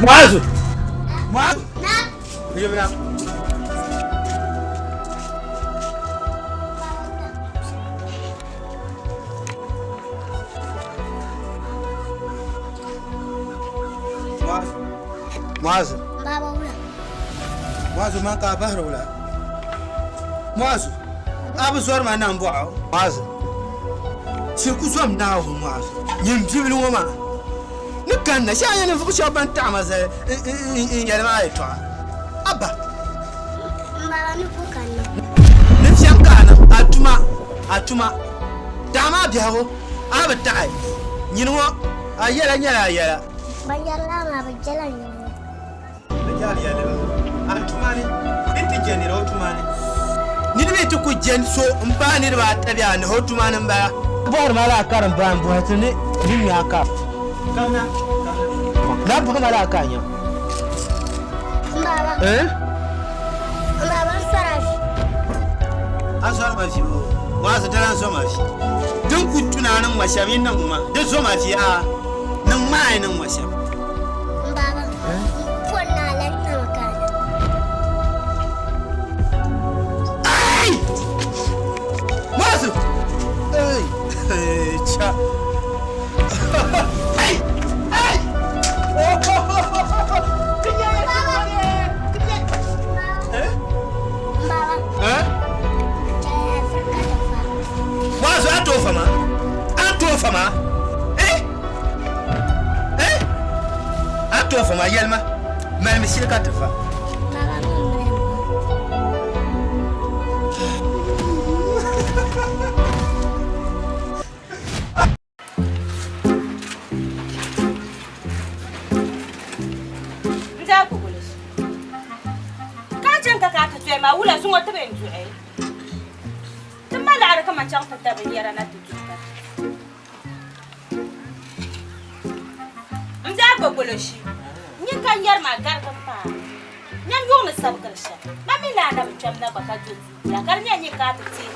Muazu! Muazu! Yimina. Muazu. Muazu. Baba wula. Muazu man ka a bahiri wula. Muazu. A bi zɔri ma nambɔɣu. Muazu. Shiri ku zom Naawuni Muazu. Nyin bibili ŋɔ maa ni kanna shee a nya ninvuɣ shɛba ban taɣi ma zali n-yɛli ma a yɛtɔɣa. Abba. M baba ni ku kanna. Ni shɛm ka a niŋ a tuma, a tuma. Taɣi maa biɛhigu, a bi taɣi. Nyini ŋɔ, a yɛla nyɛla a yɛla. Ban yɛri lala maa, bɛ jɛla nyini ŋɔ. Bɛ jɛri yɛli ba, A tuma ni, bɛ ti je nira o tuma ni. Niriba yi ti ku je so m-paai niriba ata bee anahi o tuma ni m-bala. Bɔhiri ma laa karimba m-bɔhi ti ni di ŋme a ka. Kamina, kamina. Laa bɔhi ma laa ka a nya. M baba. Eh? M baba, n sɔri a vi. A zɔri ma vi o. Waazu di lan zo ma vi. Din ku tu ni a niŋ ma shɛm yi niŋ ma, di zo ma vi a. Niŋ ma a yi niŋ ma shɛm. M baba, m pɔri ni a lan nya ma ka a nya. Ai! Maazu! Ei! Cha! Ai! Ai! Oh! M baba, Eh? chɛliya vuri ka ti fa. Maazu, a tooi fa ma? A tooi fa ma? Eh? Eh? A tooi fa ma yɛlima malimi shili ka ti fa. Baba mi m mali N daa gbubi li ka chɛ ka ka ti dɔyi maa wula zuŋɔ ti bi yɛn duɣi ti ma laɣiri ka man chaŋ ti da binyɛra na ti duɣi ka N daa gba golo ʒi nyin ka nyɛri maa garigi m-paai nyam yuŋ ni sabigiri shɛm. Ma mi ni a na bi kpɛm na gba ka do duu bila ka di nyɛla nyin ka a ti teei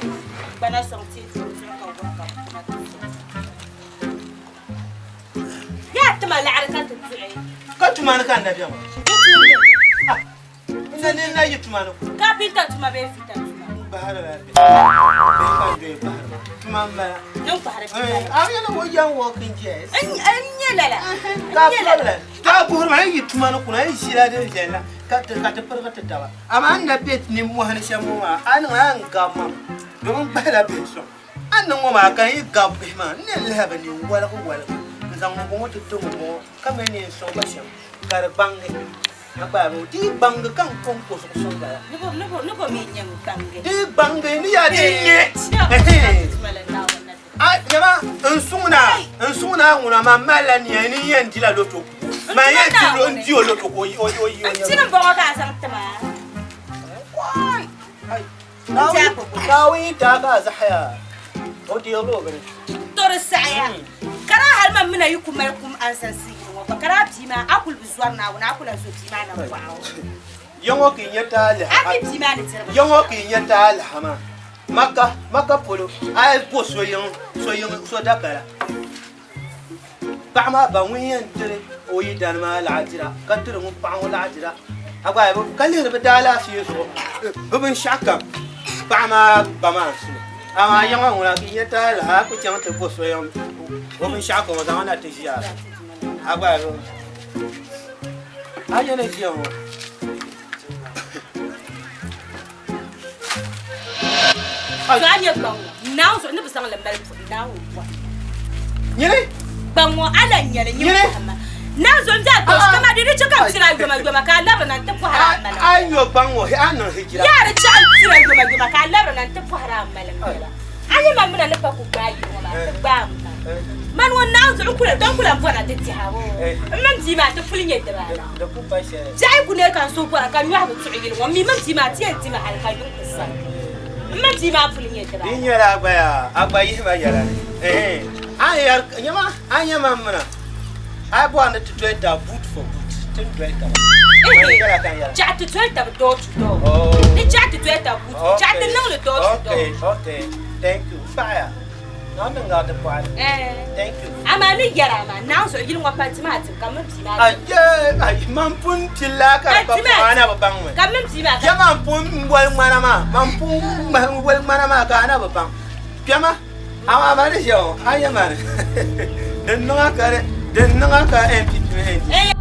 gbana sɔŋ teei duri zuɣu ka wuhi ka bɛ kuna ti sɔŋ. Yaa ti ma laɣiri ka ti duɣi. Ka tuma ni ka n na bɛ ŋɔ? Di tuuli. Ah! N na ni na yi tuma ni kuli. Kapinta tuma bee fita tuma? N gbahiri la bihi. Bihi ka n doyi gbahiri ba. Tuma m bala. Ni n gbahiri bihi bala. A yɛli o yan working jazz. N nyɛ lala. Ka problem. Ka guhiri ma n yi tuma ni kuna n ʒila din viɛlli ka ti ka ti pirigi ti taba. Amaa n na be nimmohi ni shɛm ŋɔ maa a niŋ a ni gabi ma domin n gbahila bihi sɔŋ. A ni niŋ ŋɔ maa ka n yi gabi bihi maa n ni lihi bi nini woligi woligi n zaŋ ŋunbɔŋɔ ti ti ŋunbɔŋɔ ka mi ni yɛn sɔŋ ba shɛm ka di gbaŋgi. Di yi gbaŋgi ka n ko n ko zuɣu sɔŋ bala. Di yi gbaŋgi ni yaa di nyɛ. Nyama n suŋ na n suŋ na ŋuna maa malila nia ni n yɛn dila loto maa yɛn di lo n di o loto ka o yi o yi o yi. N tini n bɔŋɔ ka a zaŋ ti ma. Naawuni yi taai ka a zaɣaya o deerila o bini. To di saɣaya ka daa hali man mina yi ku mali kum ansansi yili ŋɔ gba ka daa bia maa a kuli bi zɔri Naawuni a ku lahi zo bia maa nambɔɣu. Ya ŋɔ ka yi nya taaliha A mi bia maa ni diri Ya ŋɔ ka yi nya taaliha maa Maka Maka polo a yi bo so yiŋ so yiŋ so dakala Paɣa maa ba ŋun yɛn tiri o yidana maa laɣidira ka tiri ŋun paɣa ŋɔ laɣidira a gba ka lihiri bɛ daalaafee zuɣu bɛ binshɛɣu kam paɣa maa ba maa n-su li amaa yiŋa ŋuna ka yi nya taali a ku chaŋ ti bo so yiŋ o binshɛɣu kam o zaŋ na ti ʒiya a gba a nya ni ʒiya ŋɔ. To a nyɛ gbaŋ ŋɔ Naawuni zuɣu ni bi zaŋ li mali buɣim Naawuni bɔhi. Nyini. Gbaŋ ŋɔ a lan nyɛli nyini bɔhi ma. Naawuni zuɣu n daa gbaŋ shɛli kaman di di chɛ ka n tiri a yoma yoma ka a labiri na nti bɔhiri a mali. A yi nyo gbaŋ ŋɔ a niŋ hijira. Yaa di chɛ a ni tiri a yoma yoma ka a labiri na nti bɔhiri a mali m yɛla. A nyɛ man mina ni pa ku gbaai yili ŋɔ maa ti gbaai m ma. Mani ŋɔ Naawuni zuɣu n kula dɔn ku lan bɔri na ti tɛha o. M mini bia maa ti puli nyɛ dibaanahi. Biɛhi ku neei ka n suhu bɔra ka n nyɔhi bi tuɣi yili ŋɔ. M mi mini bia maa ti yɛn dimi hali ka yuŋ ti sani. M mini bia maa puli nyɛ dibaanahi. Di nyɛla a gba yaa, a gba yihi ma yɛla ni. Ɛhɛn, a ni yɛri, nyama, a nya ma mina, a yi bɔri ni ti doli taba boot for boot, ti ni doli taba. Mani yɛla ka n yɛra. Chɛɣu ti doli taba door to door. Ni chɛɣu ti doli taba boot, chɛɣu ti niŋ li door to door. Okay, okay, thank you. M paɣiya. Naawuni din gari di bɔɣili. Thank you. Amaa ni yɛra maa, Naawuni zuɣu yili ŋɔ pa ti maa tim ka m mini bia maa ti. Aye, man pun pilila ka di pa pɔŋ a na bi baŋ mi. Ka m mini bia maa ka. Kpɛma n pun woli ŋmana maa, man pun ŋmahi woli ŋmana maa ka a na bi baŋ. Kpɛma, amaa ma ni ʒiya ŋɔ, a nya mani. Din niŋ a ka din niŋ a ka NPP mini NDC.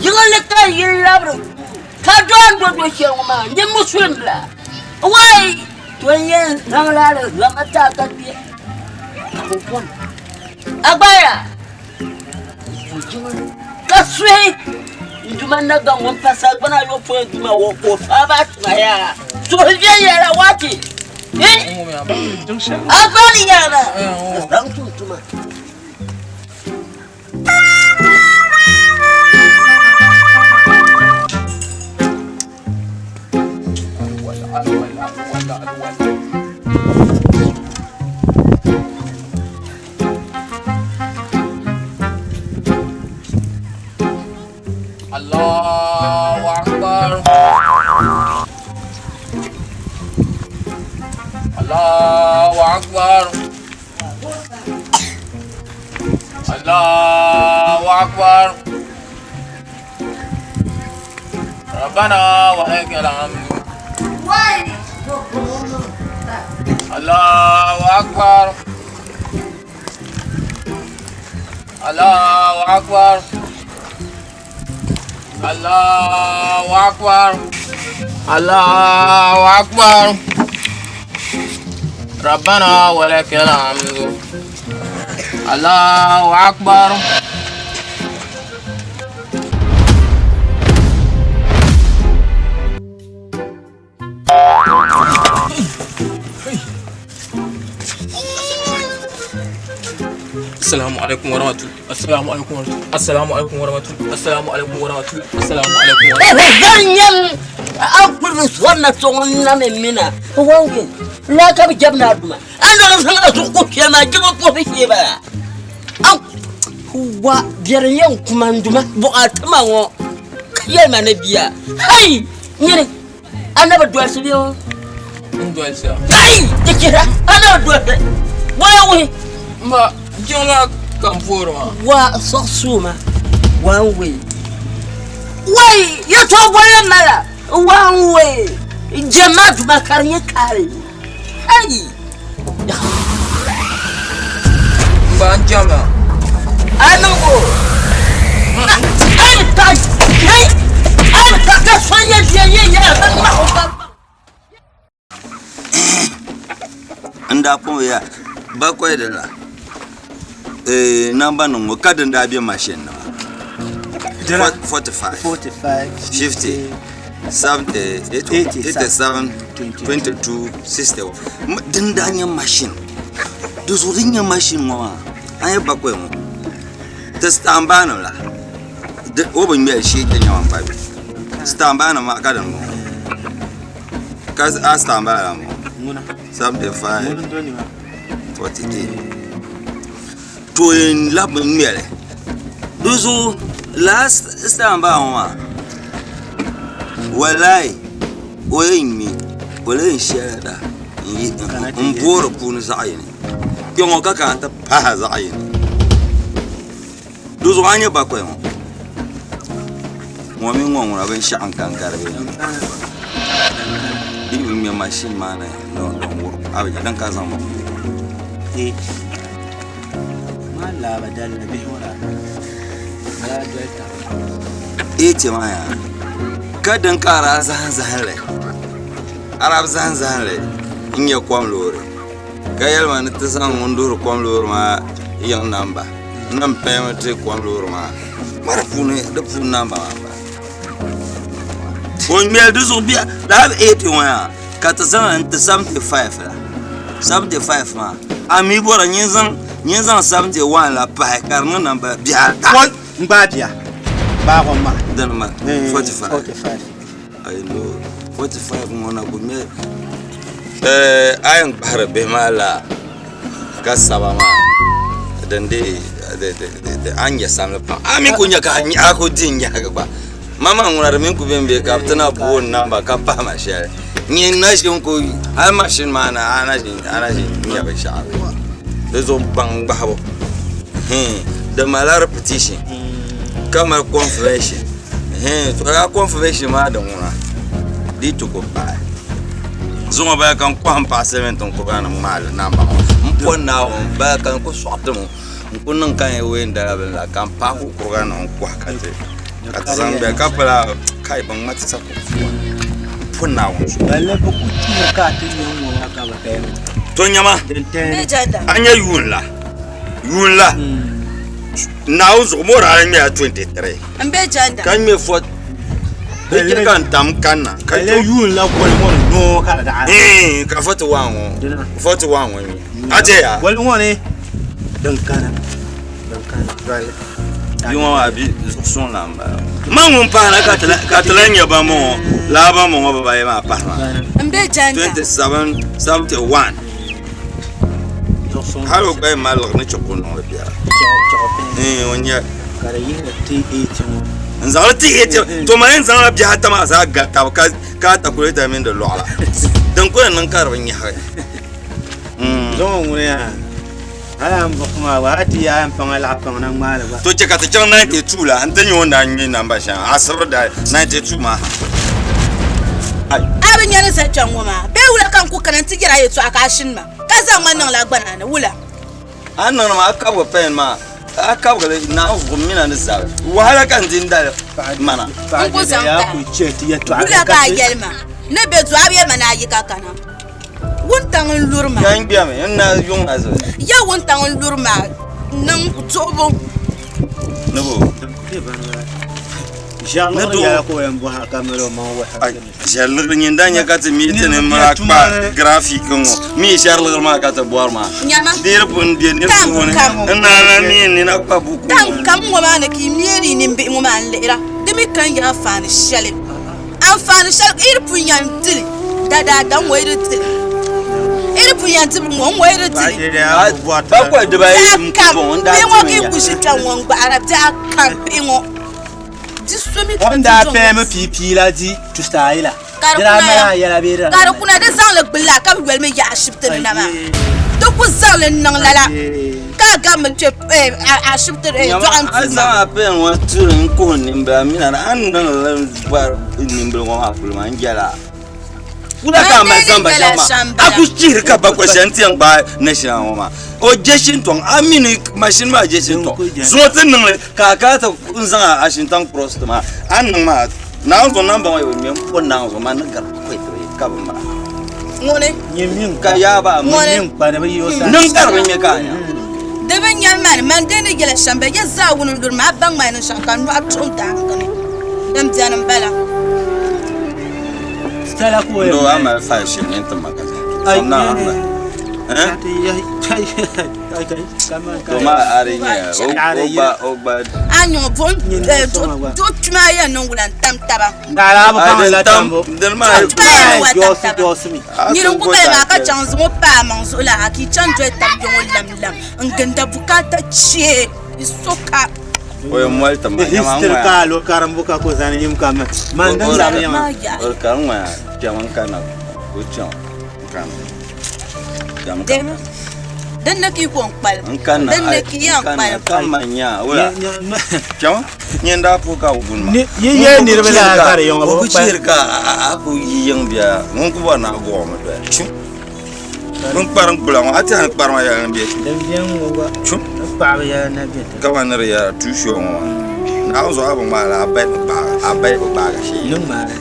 Yiŋli ka yili labiri ka dɔn do do shɛli ŋɔ maa nyɛ musulim bila wai to n yɛn zaŋla alizama ti a ka kpɛ ka bi bom a gbaya ka suhi n duma na gaŋ ŋun pa sagbana ayopɔin duma wɔ ka o faaba tuma yaa suhi viɛnyɛla waati a gbani yɛla zaŋ tum tuma. Allahu Akbar. Allahu Akbar. Allahu Akbar. Rabbana wa lakal hamd. Allahu Akbar. Allahu Akbar. Allahu Akbar. Allahu Akbar. Rabbana wa lakal hamd. Allahu Akbar. Assalamu alaikum wa rahmatullahi. Assalamu alaikum wa rahmatullahi. Assalamu alaikum wa rahmatullahi. Assalamu alaikum wa rahmatullahi. Assalamu alaikum wa rahmatullahi. Zan an kuli sonna tsoŋ na mi mina wange la ka bi jab na duma an da san a su ko ke ma jigo ko fi ke ba an wa biyar yan kuma duma buƙatu ma ŋɔ yɛl ma ne biya hai nyini annaba dolsi bi ŋɔ N dolsi a. Kai di chira annaba dolsi waya wuhi Ma jiŋla ka n poori maa. Wa sɔɣisuuma one way wai yɛtɔɣa bɔya mala one way jɛma duma ka di nyɛ kari hai N ba n jɛma. A niŋ o ai ta ai ai ta ka so yɛ yɛ yɛ yɛ ba ma o ba. N daa pun ya bakɔi din la namba nim ŋɔ ka din daa bɛ mashin ni maa 45 45 50 70 87 22 61 din daa nyɛ mashin di zuɣu din nyɛ mashin ŋɔ maa a nyɛ bakɔi ŋɔ ti stambaa nim la o bi ŋmɛli shee kpɛ nyɛma n kpabi stambaa nim maa ka din bɔŋɔ Ka a star bala la ŋɔ 75 48 to n labi ŋmɛli di zuɣu last star bala ŋɔ maa walai o yɛn ŋmɛ o lee shɛli da n boori puuni zaɣ yini kpɛ ŋɔ ka kana ti pahi zaɣ yini di zuɣu a nyɛ bakɔi ŋɔ ŋɔ mini ŋɔ ŋuna binshaɣu n ka n gari bɛ. Di bi ŋmɛ mashini maa ni din wurim a bi nya din ka zaŋ ma Maa laaba daliri bihi ŋɔ daa daa doli taba. Eeti maa yaa ka din ka a daa zahim zahinli a daa bi zahim zahinli n nyɛ kom loori ka yɛli ma ni ti zaŋ ŋun duhiri kom loori maa yiŋ namba ni n payimi ti kom loori maa ma di puuni di puuni namba maa m-bala o ŋmɛli di zuɣu bia lala eeti ŋɔ yaa ka ti zaŋ li n-ti 75 la 75 maa a mi bɔra nyin zaŋ nyin zaŋ 71 la pahi ka di niŋ namba bihi ata Kɔl n gbaai bia gbaag o ma dini ma 45 45 ayi no 45 ŋɔ na ku ŋmɛ eh, a yɛn gbahiri bihi maa la ka saba maa din dee a ni nyɛ samli pam a mi ku nyɛ ka a ku di n nyɛhigi gba Mama ŋuna di mini ku bɛn be ka bɛ ti na booni namba ka pahi ma shɛli. Nyini na ʒin ku hali mashini maa na a na ʒin a na ʒin nya binshɛɣu di zuɣu baŋ gbahibu di malila repetition ka mali confirmation to lala confirmation maa din ŋuna di yi ti ku paai zuŋɔ bala ka n kɔhi m paɣa silimiin tiŋ kuriga ni ŋmaali namba ŋɔ m po Naawuni bala ka n ku sɔɣi ti mi n ku niŋ ka n yɛn dala bini la ka n paaki kuriga ni n kɔhi ka ti ka ti zaŋ gbaya ka pala kai bin ŋma ti sa ku pu Naawuni zuɣu. Balle bi ku tuuri ka a ti nyɛ ŋɔ maa ka bi paya ŋɔ. To nyama a nyɛ yuun la yuun la Naawuni zuɣu mo daa ŋmɛla 23 n be janda ka ŋmɛ 4 di chɛ ka n tam kanna ka yuun la goli ŋɔ ni noo ka di daɣa ka 41 ŋɔ 41 ŋɔ mi a jɛ ya goli ŋɔ ni din kana din kana balle Bia ŋɔ maa bi zuɣu suŋ lan bala. Ma ŋun pahi na ka ti lahi nyɛ ban bɔŋɔ lala ban bɔŋɔ bibayi maa pahi maa. N be janda. 27 71 hali o gba yɛn mali liɣiri ni chɛ ka o niŋli biɛla. O nyɛ n zaŋli ti ATM to ma yɛn zaŋla bihi ata maa zaa gari taba ka calculator mini di lɔɣila din ku yɛn niŋ ka di bi nyɛhiri. Zuŋɔ ŋuni yaa Hali a ni buɣisi maa gba, a ti yaai m paŋa laɣa paŋ na ŋmaai li gba. To chɛ ka ti chaŋ 92 la nti nya o ni daa ŋme namba shɛŋa asibiri daa 92 maa ha. A bi nya ni za kpɛŋ ŋɔ maa bee wula ka n ku kana nti yɛr a yɛtɔɣa ka a shini ma, ka zaŋ ma niŋla gbana ni wula? A ni niŋdi maa, a kabigi pɛn maa, a kabigi li naai vuɣim mina ni zabi. Wahala ka n di n-dali mana. N ku zaŋ tahi wula ka a yɛli ma ni bɛ zo a bi yɛli ma ni a yi ka kana. Wuntaŋ n-luri ma. Ya n-gbɛmi, n na yuŋ na zili. Ya wuntaŋ n-luri ma niŋ duɣibu. Ni bo? Ʒɛriligiri nyin daa nya ka ti mi ti ni mali kpa graphic ŋɔ mi ʒɛriligiri maa ka ti bɔri maa Nyama. diri pun be niri Tam puuni kam. n naa na mi n nina kpa buku Tam ŋɔ kam ŋɔ maa ni ka yi meeri yi nimbihi ŋɔ maa n-lihira di mi kan ya anfaani shɛli. Anfaani shɛli yi di pun yɛn dili dadaada ŋɔ yi di dili yi di pun yɛn dibi ŋɔ ŋɔ yi di dili Bakɔi dibayi biɛɣu n kam bɔŋɔ n daa bihi ŋɔ ka timi yi ya ku ʒi kpɛŋ ŋɔ n gbahira biɛɣu kam bihi ŋɔ di so mi O ni daa pɛɛmi piipii la di tusaayi la Ka di daa mali a yɛla bee di daa ka di kuna di zaŋli gbulila ka bi yolimi yaɣa ashibiti ni na maa di ku zaŋli niŋ lala ka a gabimi kpɛ ashibiti dɔɣim A duu zaŋ maa a pɛn ŋɔ tiri n kuhi nimbila mina a ni niŋ li bɔri nimbili ŋɔ maa polo maa n jɛla wula ka a mali zaŋ ba shɛm maa a ku chihiri ka bakɔi shɛli n ti yɛn gbaai national ŋɔ maa o je shintɔŋ a mi ni mashini maa je shintɔŋ zuŋɔ ti niŋli ka a kana ti n zaŋ a shintaŋ cross ti maa a ni niŋ maa Naawuni zuɣu namba ŋɔ yi bi ŋme m-po Naawuni zuɣu man ni gari bakɔi ti ka bi mira. Ŋuni? Ka yaa ba niŋ ka di bi ŋme ka a nya. Di bi nya mani, man dee ni yɛla shɛm bɛ ya zaa wuni luri ma, a baŋ ma ni shɛŋa ka n nɔhi tuhi daangi ni. Din beni m-bala. Doo a mali file shɛli nyin ti ma ka zaŋ ti na a mali. To ma a di nyɛ o gba o gba. A nyuŋ buɣim duɣu kpima yɛn niŋ wula n-tam taba. A din tam dini maa. Duɣu kpima yɛn niŋ wula tam taba. Nyini n-ku bali maa ka chaŋ zaŋ o pa a maŋ zuɣu la ka yi chaŋ doli tab kpe ŋɔ lamlam n-ginda bukaata chee yi so ka. O yɛn moli ti ma nyama History ŋɔya. ka alo karimbu ka ko zani yim ka man din zabi yɛma. O karim ŋɔya kpɛmi n-kanna ka o chaŋ n-kana. Kpɛmi ka Demi din ni ka yi ko n-kpalim. N kanna Din ni ka yi yɛn kpalim. N kanna nya wula. Kpɛmi. Nyin daa puhi ka guni ma. Ni yi yɛli niriba laa ka di yiŋ O ku chihiri ka a ku yi yiŋ bia ŋun ku bɔri ni a guɣimi doya. Chum. N kparim gbula ŋɔ a tiɛha ni kparima yɛla ni bɛ. Din beni ŋɔ gba Chum. ni paɣaba yɛla na bɛ ti. Kamani ni di yɛra tuusho ŋɔ maa. Naawuni zuɣu a bi ŋmaai li a bayi bi gbaagi a bayi bi gbaagi shee. Ni ŋmaai.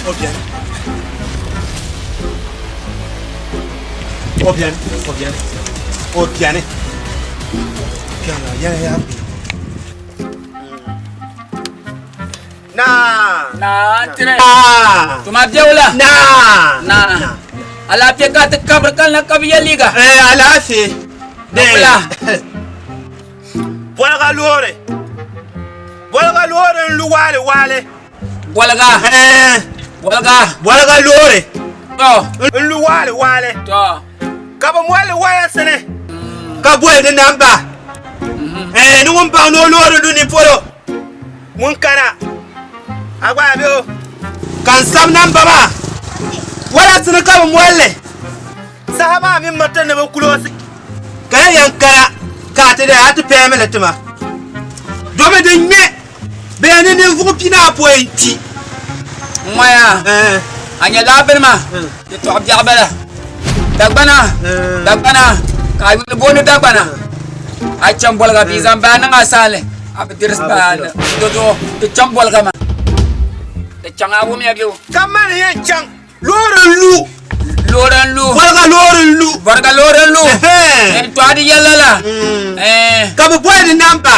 O biɛni. O biɛni. O biɛni. O biɛni. Biɛni yɛla yaa Naa. Naa tiri. Naa. Tuma biɛwula. Naa. Naa. Alaafee ka ti kabiri kanna ka bi ye liiga. Eh, alaafee. Nabila. Bɔliga loori. Bɔliga loori n lu waali waali. Bɔliga. Eh. Bɔliga. Bɔliga loori. To. N lu waali waali. To. Ka bi mɔli waya sini. Ka boli di namba. Eh, ni ŋun baŋ ni o loori lu ni polo. Ŋun kana. A gba a be o. Ka n sabi namba maa. Waya sini ka bi mɔli li. Saha maa mini miriti ni bi kuloosi. Ka ya yɛn kana ka a ti dee a ti pɛɛmi li ti ma. Domi di ŋmɛ bɛ yɛn ni ninvuɣ pinaapɔi n-kpi. Ŋmaya, a nyɛ laabiri maa, di tɔɣ biɛɣu bala. Dagbana, Dagbana, ka a yuli booni Dagbana. A chaŋ boliga bɛ yi zaŋ baa niŋ a saali, a bi diri baa ni di zuɣu di chaŋ boliga maa. Di chaŋ a wumya bɛ o. Ka mani yɛn chaŋ Loori n lu. Loori n lu. Bɔriga loori n lu. Bɔriga loori n lu. To a di yɛlli la. Ka bi boli di namba.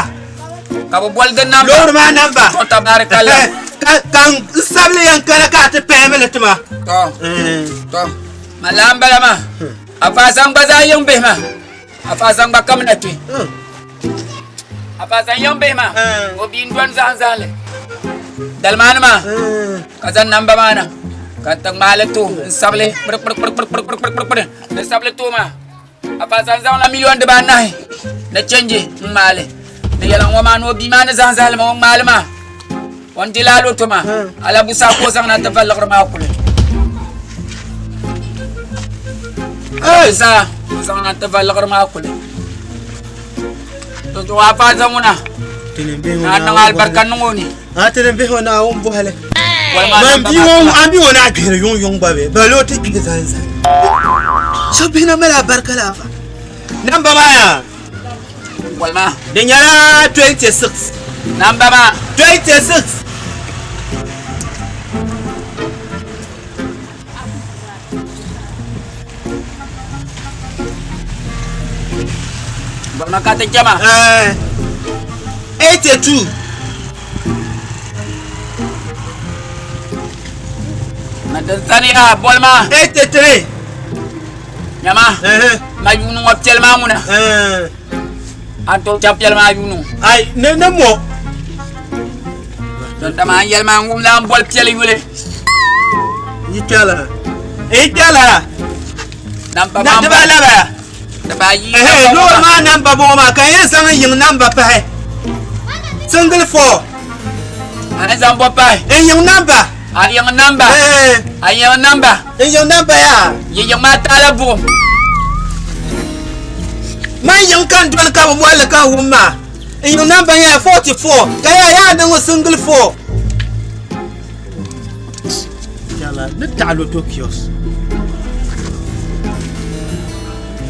Ka bi boli di namba. Loori maa namba. To tabarikalla. Ka n sabili yɛn kana ka a ti pɛɛmi li ti ma. To. To. Ma laa n bala maa. Afa zaŋ gba zaa yiŋ bihi maa. Afa zaŋ gba kamina kpe. Afa zaŋ yiŋ bihi maa. O bia n dɔni zaŋ zaŋli. Dalimaani maa ka zaŋ namba maa na ka n ti ŋmaali to n sabili kpirikpirikpirikpirikpirikpiri n sabili to maa. Afa zaŋ zaŋla miliyon dibaanahi ni chenji n ŋmaali. Di yɛla ŋɔ maa ni o bia maa ni zaŋ zahali maa o ŋmaali maa o ni di laa loto maa alabusaa ka o zaŋ na ti va liɣiri maa kuli. Alabusaa ka o zaŋ na ti va liɣiri maa kuli. To zuɣu a paai zaŋ ŋuna na niŋ alibarika niŋ o ni. A ti ni bihi o Naawuni bɔhili. Man bia ŋɔ a mi o ni a gbihiri yuŋ yuŋ gba bɛ bali o ti gbihi zani zani. So bihi na mali alibarika laa fa. Namba maa yaa. Walima. Di nyɛla 26. Namba maa. 26. Walima ka ti jama. 82. Na din sani yaa bolima. 83. Nyama. Ma yuuni ŋɔ piɛli maa ŋuna. A ni tooi chaŋ piɛli maa yuuni ŋɔ. Ai, ni ni mo. Don dama an yɛli maa ŋun lan boli piɛli yuli. Yi kpɛla. Yi kpɛla. Namba Na maa diba labaya. Diba ayi. Ehe, loori maa namba bɔŋɔ maa ka n yɛn zaŋ n yiŋ namba pahi. Single four. A ni zaŋ bɔ pahi? N yiŋ namba. A yiŋ namba. A yiŋ namba. N yiŋ namba yaa. Yi yiŋ maa taala buɣim. Man yiŋ ka n doli ka bi mɔlli ka n wum maa. N yiŋ namba nyɛla 44 ka yaa yaa niŋ single four. Yala ni taɣi loto kiosk.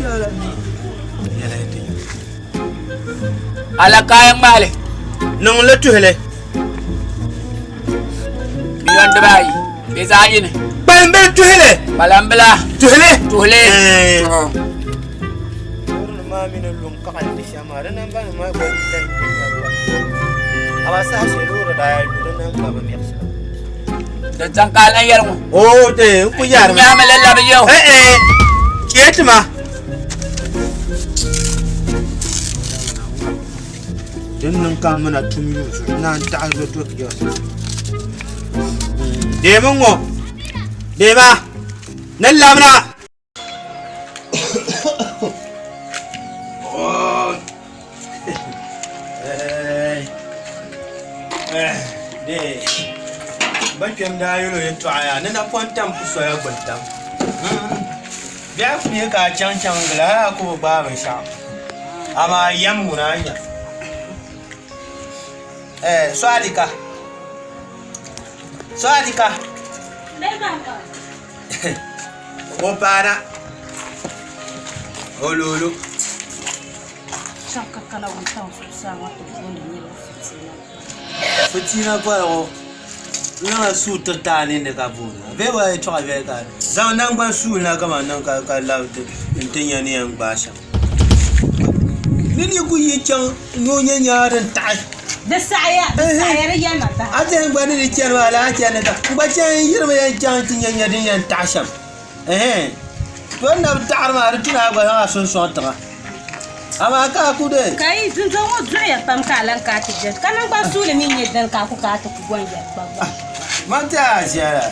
Yala ni yala ti. Ala kaaya ŋmaali. Niŋ li tuhili. Miliyon dibaayi bɛ zaɣ yini. Kpalimbili tuhili. Kpalambila. Tuhili. Tuhili. Loori maa mini luŋ kaɣali di shɛm maa di namba nim maa gba lahi amaa saha shɛli loori daa lu di namba bi miɣisira. Di zaŋ ka a lan yɛli ŋɔ. Oo de n ku yɛrimi. Nyaami li labi yɛo. Eh eh. Deetima. Din niŋ ka mina tum yuui zuɣu naan taɣi zo to kiosk. Deemi ŋɔ. Deema. Ni labina. Ba kpɛm daa yɛl o yɛltɔɣa yaa ni napɔŋ tam ku soya gbuni tam biɛhi ku nyɛ ka a chaŋ chaŋ gili hali a ku bi gbaai binshɛɣu amaa yɛm ŋuna a nya Sɔadika Sɔadika O paana o loolo. Fitiina boligu niŋla suu tiriti a ninni ka booni a bee waa yɛltɔɣa viɛlli ka zaŋ nangbani suuli na kaman niŋ ka labi n-ti nya ni yɛn gbaai shɛm. Ni ni ku yi chaŋ ni o nyɛ nyaa din taɣi. Di saɣiya, di saɣiya di yɛlima bahi. A tɛhi gba ni di chani maa laa chani ka n gba chani yirimi yɛn chaŋ ti nyɛ nya din yɛn taɣi shɛm. Ɛhɛn, to n na bi taɣiri maa di tuna a gba zaŋ a sunsɔŋ tiŋa. Amaa ka a ku dee. Ka yi dundɔŋ ŋɔ duɣiya pam ka a lan ka a ti jɛri, ka naŋgban suuli mi nyɛ dini ka a ku ka a ti ku gɔn yɛli gbagba. Man ti a ʒiya la.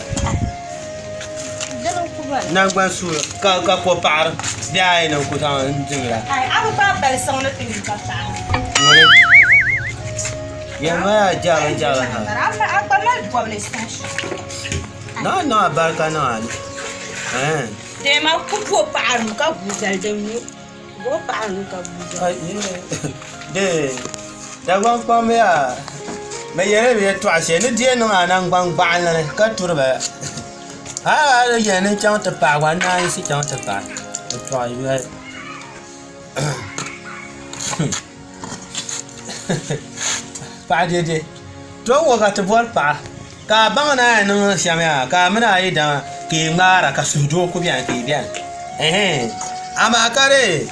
Naŋgban suuli ka ka ko paɣari bee a yi niŋ ku zaŋ n diŋla. Ai a bi gbaai bali siŋ ni ti nyu ka paɣa. Ŋuni yɛlima yaa jaɣili jaɣili ha. A gba mali bɔbili saha shɛli. Naa niŋ a barika niŋ a ni. Ɛɛn. Dɛɛma ku bo paɣarimi ka guui zali din nyu. Bo paɣarimi ka guui zali. Dee Dagbaŋ kpamba yaa bɛ yɛla bɛ yɛltɔɣa shɛli ni di yɛn niŋ a naŋgban gbaɣinli ni ka turi ba hali a di yɛli ni n chaŋ ti paai gba n naan yiɣisi chaŋ ti paai yɛltɔɣa yoli paɣa dɛdɛ to n ŋɔ ka ti bɔri paɣa ka a baŋ ni a yɛn niŋ shɛm yaa ka a mini a yidana ka yi ŋmaara ka suhudoo ku biɛni ka yi biɛni amaa ka dee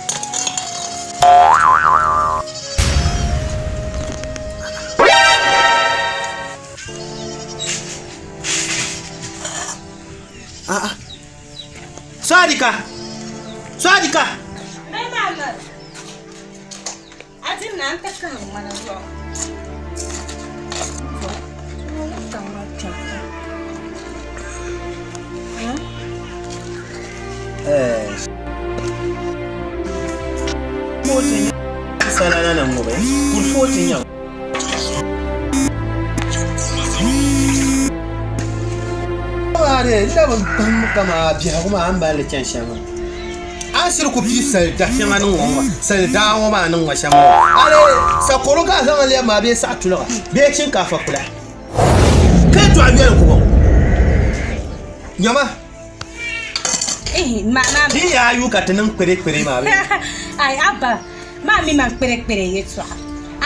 A'a. Sadika. Sadika. Sala na ŋɔ bɛ kurifooti n-nyɛ maa n na bi kpahim kaman biɛhigu maa a ni mali li chani shɛm maa. A ni shiri ku pii sali da shɛŋa niŋ ŋɔ maa, sali daa ŋɔ maa niŋ ŋɔ shɛm ŋɔ, a lee sakɔro ka a zaŋ li lɛbi maa bee saɣituliga bee shinkaafa kpula ka yɛtɔɣa yoli n-ku bɔŋɔ. Nyama, di yaa yu ka ti niŋ kpirikpiri maa bee? Ai, Abba, maa mi man kpirikpiri yɛtɔɣa.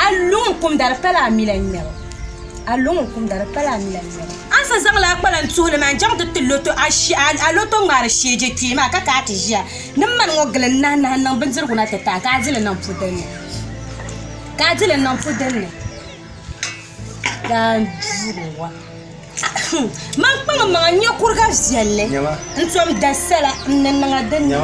A luŋ n-kumda di pala a mi la ŋmɛbu. A luŋ n-kumda di pala a mi la ŋmɛbu. A ni sa zaŋla a kpalaŋ tuhili maa n-chaŋ ti ti loto a a loto ŋmaari sheeje kpee maa ka ka a ti ʒiya ni mani ŋɔ gili n-nahi nahi niŋ bindirigu na ti ti a ka a di li niŋ pu din ni. Ka a di li niŋ pu din ni. Daa n-duugi wa. Man kpaŋ n maŋa n-nyɛ kuriga viɛlli n-tom da sala n-ni niŋ a din ni.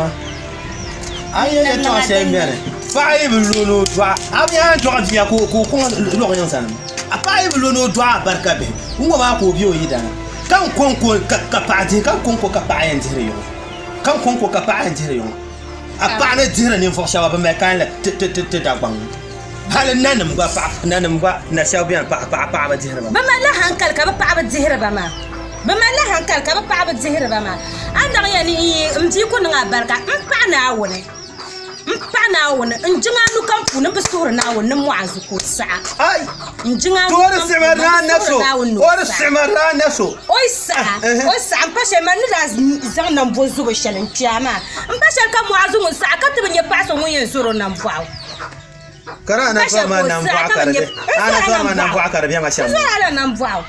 A yi yɛn yɛltɔɣa shɛli m-beni, paɣa yi bi lo ni o dɔɣi a bia a ni dɔɣi bia ka o kɔŋ lɔɣu yiŋ sani maa. Paɣa yi bi lo ni o dɔɣi a barika bihi, ŋ-ŋɔ maa ka o be o yidana. Ka n kɔŋko ka paɣa dihi, ka n kɔŋko ka paɣa yɛn dihiri yiŋa. Ka n kɔŋko ka paɣa yɛn dihiri yiŋa. A paɣa ni dihiri ninvuɣ shɛba bɛ mali kalinli ti Dagbaŋ ni. Hali nanim gba paɣa, nanim gba na shɛba beni paɣa paɣa paɣaba dihiri ba. Bɛ malila hankali ka bɛ paɣaba dihiri ba maa. Bɛ malila hankali ka bɛ paɣaba dihiri ba maa. A ni daŋ ya ni n bia ku niŋ a barika, m paɣi Naawuni, m paɣi Naawuni, n jiŋ a nu kam puuni, m bi suhiri Naawuni ni mɔɣu a zuɣu ka o saɣi. N jiŋ a nu kam puuni, m bi suhiri Naawuni ni o saɣi. O yi saɣi, o yi saɣi, m pa shɛli man ni daa zaŋ nambo zubu shɛli n-kpe a maa, m pa shɛli ka mɔɣu zuɣu ŋun saɣi ka ti bi nya paɣ so ŋun yɛn zɔr o nambɔɣu. Ka di a na zɔri ma nambɔɣu ka di be, a na zɔri ma nambɔɣu ka di be ma shɛm. N zɔri a la nambɔɣu.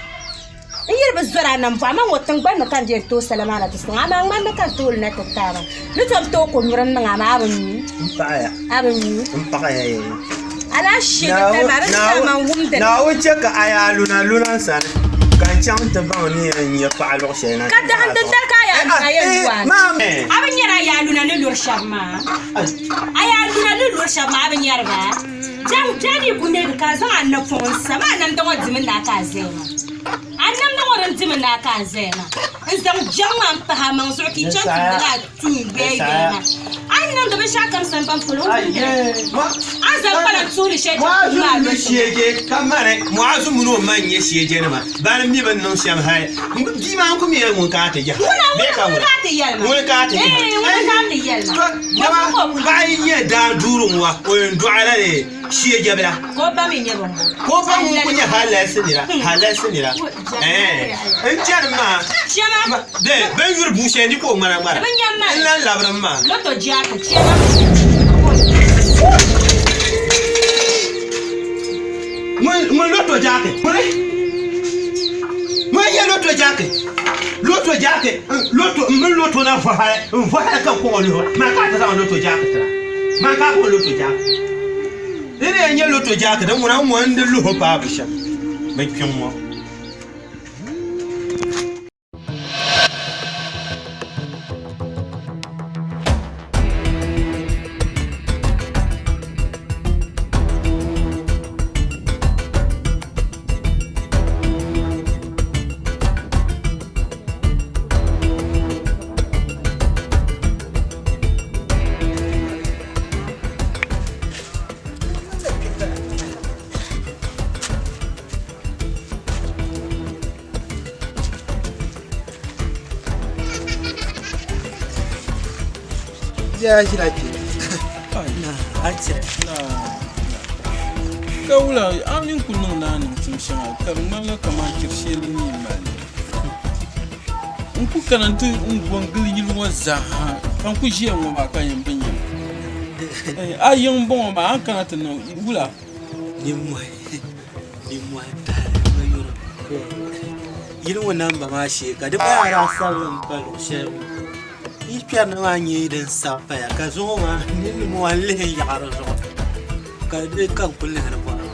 N yi di bi zɔri a nambɔɣu, man ŋɔ tiŋgbani ni ka n di yɛn tooi sala maa na ti sɔŋ a, amaa ŋmani ni ka n tooi li na ti ti a maa. Ni tom tooi ko nyuri n-niŋ a maa, a bi nyu. M paɣiya. A bi nyu. M paɣiya yee. Alaafee titali maa, di ni saha man wumdi li. Naawuni chɛ ka a yaa luna luna n sani. Ka n chaŋ ti baŋ ni yɛn nyɛ paɣa luɣ shɛli na. Ka dahim dindali ka a yaa luna yɛn lu a ni. A bi nyari a yaa luna ni luri shɛba maa? A yaa luna ni luri shɛba maa, a bi nyari ba? Biɛŋ biɛni yi ku neegi ka a zaŋ a napɔŋ n-sa ma, a namda ŋɔ dimi naai ka a zaya maa. A namda ŋɔ din dimi naai ka a zaya maa. N zaŋ biɛŋ maa m-pahi a maŋ zuɣu ka yi chaŋ tumdi lala tuun yoya maa. A ni niŋdi binshɛɣu kam sambani polo, o ni a ni zaŋ kpalaŋ tuhili shɛli chaŋ kum maa Muazu mi sheeje ka mani Muazu mini o ma n-nyɛ sheejenima. Bani mi bɛ ni niŋ shɛm hali. Bia maa n-ku mi yɛli ŋun ka a ti yaha. Bee ka ŋuna? Ŋuni ka a ti yaha. To, dama paɣa yi nyɛ daa duuri ŋɔ, o yɛn dɔɣila ni sheejabila. Ka o ba mi nyɛ bɔŋɔ. Ka o ba ŋun ku nyɛ halalisi nira, halalisi nira. Ɛɛn, n chani maa, bɛ bɛn yuri bua shɛli ni ka o ŋmara ŋmara. N lan labiri m maa. Ŋun loto jaaki, ŋuni? Ŋun nyɛ loto jaaki, loto jaaki, loto m mini loto na vɔhali, n vɔhali ka kɔŋ o luhi, maa ka a ti zaŋ loto jaaki tira, maa ka a kɔŋ loto jaaki. Di ni yɛn nyɛ loto jaaki din ŋuna ŋɔ n-di luhi paai bushɛm bɛ kpiŋ ŋɔ. Ya ʒila kpɛ na a tiri Ka wula a ni ku niŋ ni a niŋ tum shɛŋa ka di ŋmanila kaman chiri shɛli ni yi mali li. N ku kana nti n-go n-gili yili ŋɔ zaa ha, ka n ku ʒiya ŋɔ maa ka yɛn bi nya ma. A yiŋ m-bɔŋɔ maa, a ni kana ti niŋ wula? Nimmohi nimmohi tahali n yuri yili ŋɔ namba maa shee ka di gba yaa sabili n pa luɣu shɛli ŋɔ yi kpɛri ni maa nyɛ din sabi paya ka zuŋɔ maa nini ŋɔ n lihi n yaɣa di zuɣu ka di ka n ku lihiri bɔra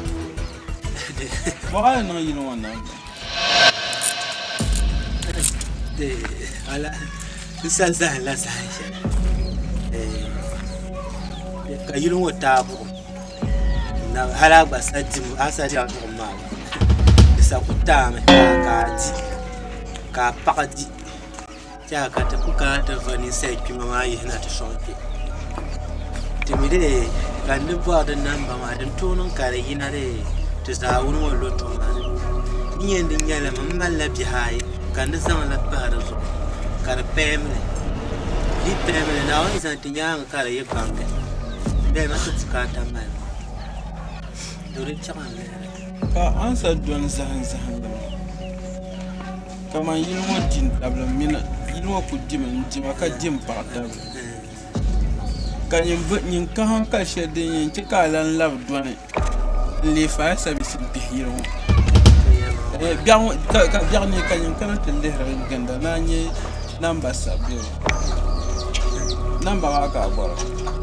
Bɔɣa ni niŋ yili ŋɔ namba. N sa zahim la saha shɛli ka yili ŋɔ taai buɣim hali a gba sa dimi a sa dira buɣim maa gba di sa ku taami ka a di ka a paɣa di tiɛha ka ti ku kana ti va ninsal kpima maa yihina ti sɔŋ kpɛ ti mi dee ka n ni bɔri di namba maa din tooi niŋ ka di yina dee ti zaawuni ŋɔ loto maa ni n yɛn di nyɛli mi m malila bihi ayi ka n di zaŋli pahi di zuɣu ka di pɛɛmli di pɛɛmli Naawuni zaŋ ti nyaanga ka di yi baŋdi bɛ ma ti bukaata mali to di chaŋ n lihiri Ka ansa dɔni zahim zahim li maa kaman yili ŋɔ di n-tabili mini yili ŋɔ ku dimi n-dima ka di m-paɣi tabili ka nyin ka hankali shɛli din yɛn chɛ ka a lan labi dɔni n-leei faya sabisi bihi yili ŋɔ. Ka biɛɣu ni ka nyin kana ti lihiri ginda ni a nya namba sabi be namba maa ka a bɔra.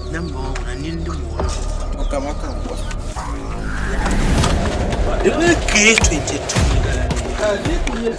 Namba ŋɔ ŋuna nini di mooi O kama ka n bɔra. Di mi K22 Ka di ku nyɛ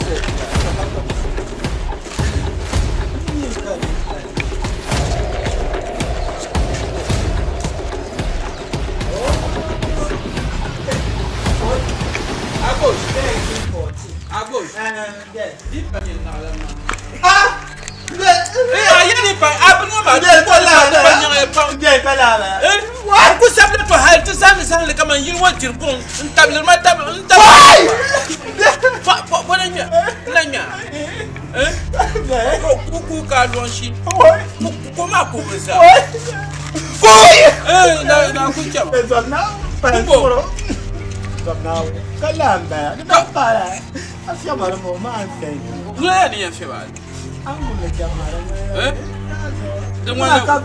Ku sabila to hali ti zaŋdi zaŋli kaman yili ŋɔ diri buɣim n tabiliri ma tabili n tabili bɔ na ŋmɛ n na ŋmɛ ku ku ka a lɔŋ shi ko maa ku bi zaa na ku chɛma ku bo Ŋuna yaa ni yɛn fɛba di ŋmanila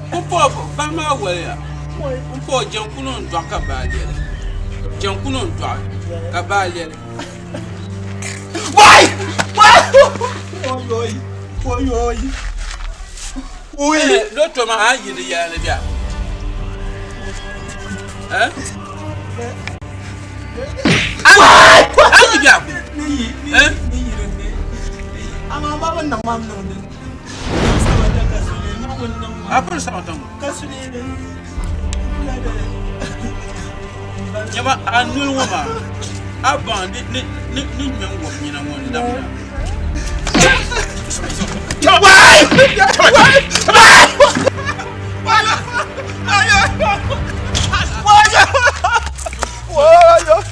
pumpɔŋɔ bahi maa waliya pumpɔŋɔ jɛnkunu n dɔɣi ka baa lɛli jɛnkunu n dɔɣi ka baa lɛli Loto maa a yi di yɛla ni bɛ a tooi bɛ a kuli. Ni yi dinni. Amaa ma bi niŋ ma niŋ di. Sabata ka suli ma bi niŋ ma. A piri sabata ŋɔ. Ka suli ni. Nyama a noli ŋɔ maa a baŋ ni ni ni ni ŋmɛ n wɔm nyina ŋɔ n labina. Wai! Wai! Wai! Wai!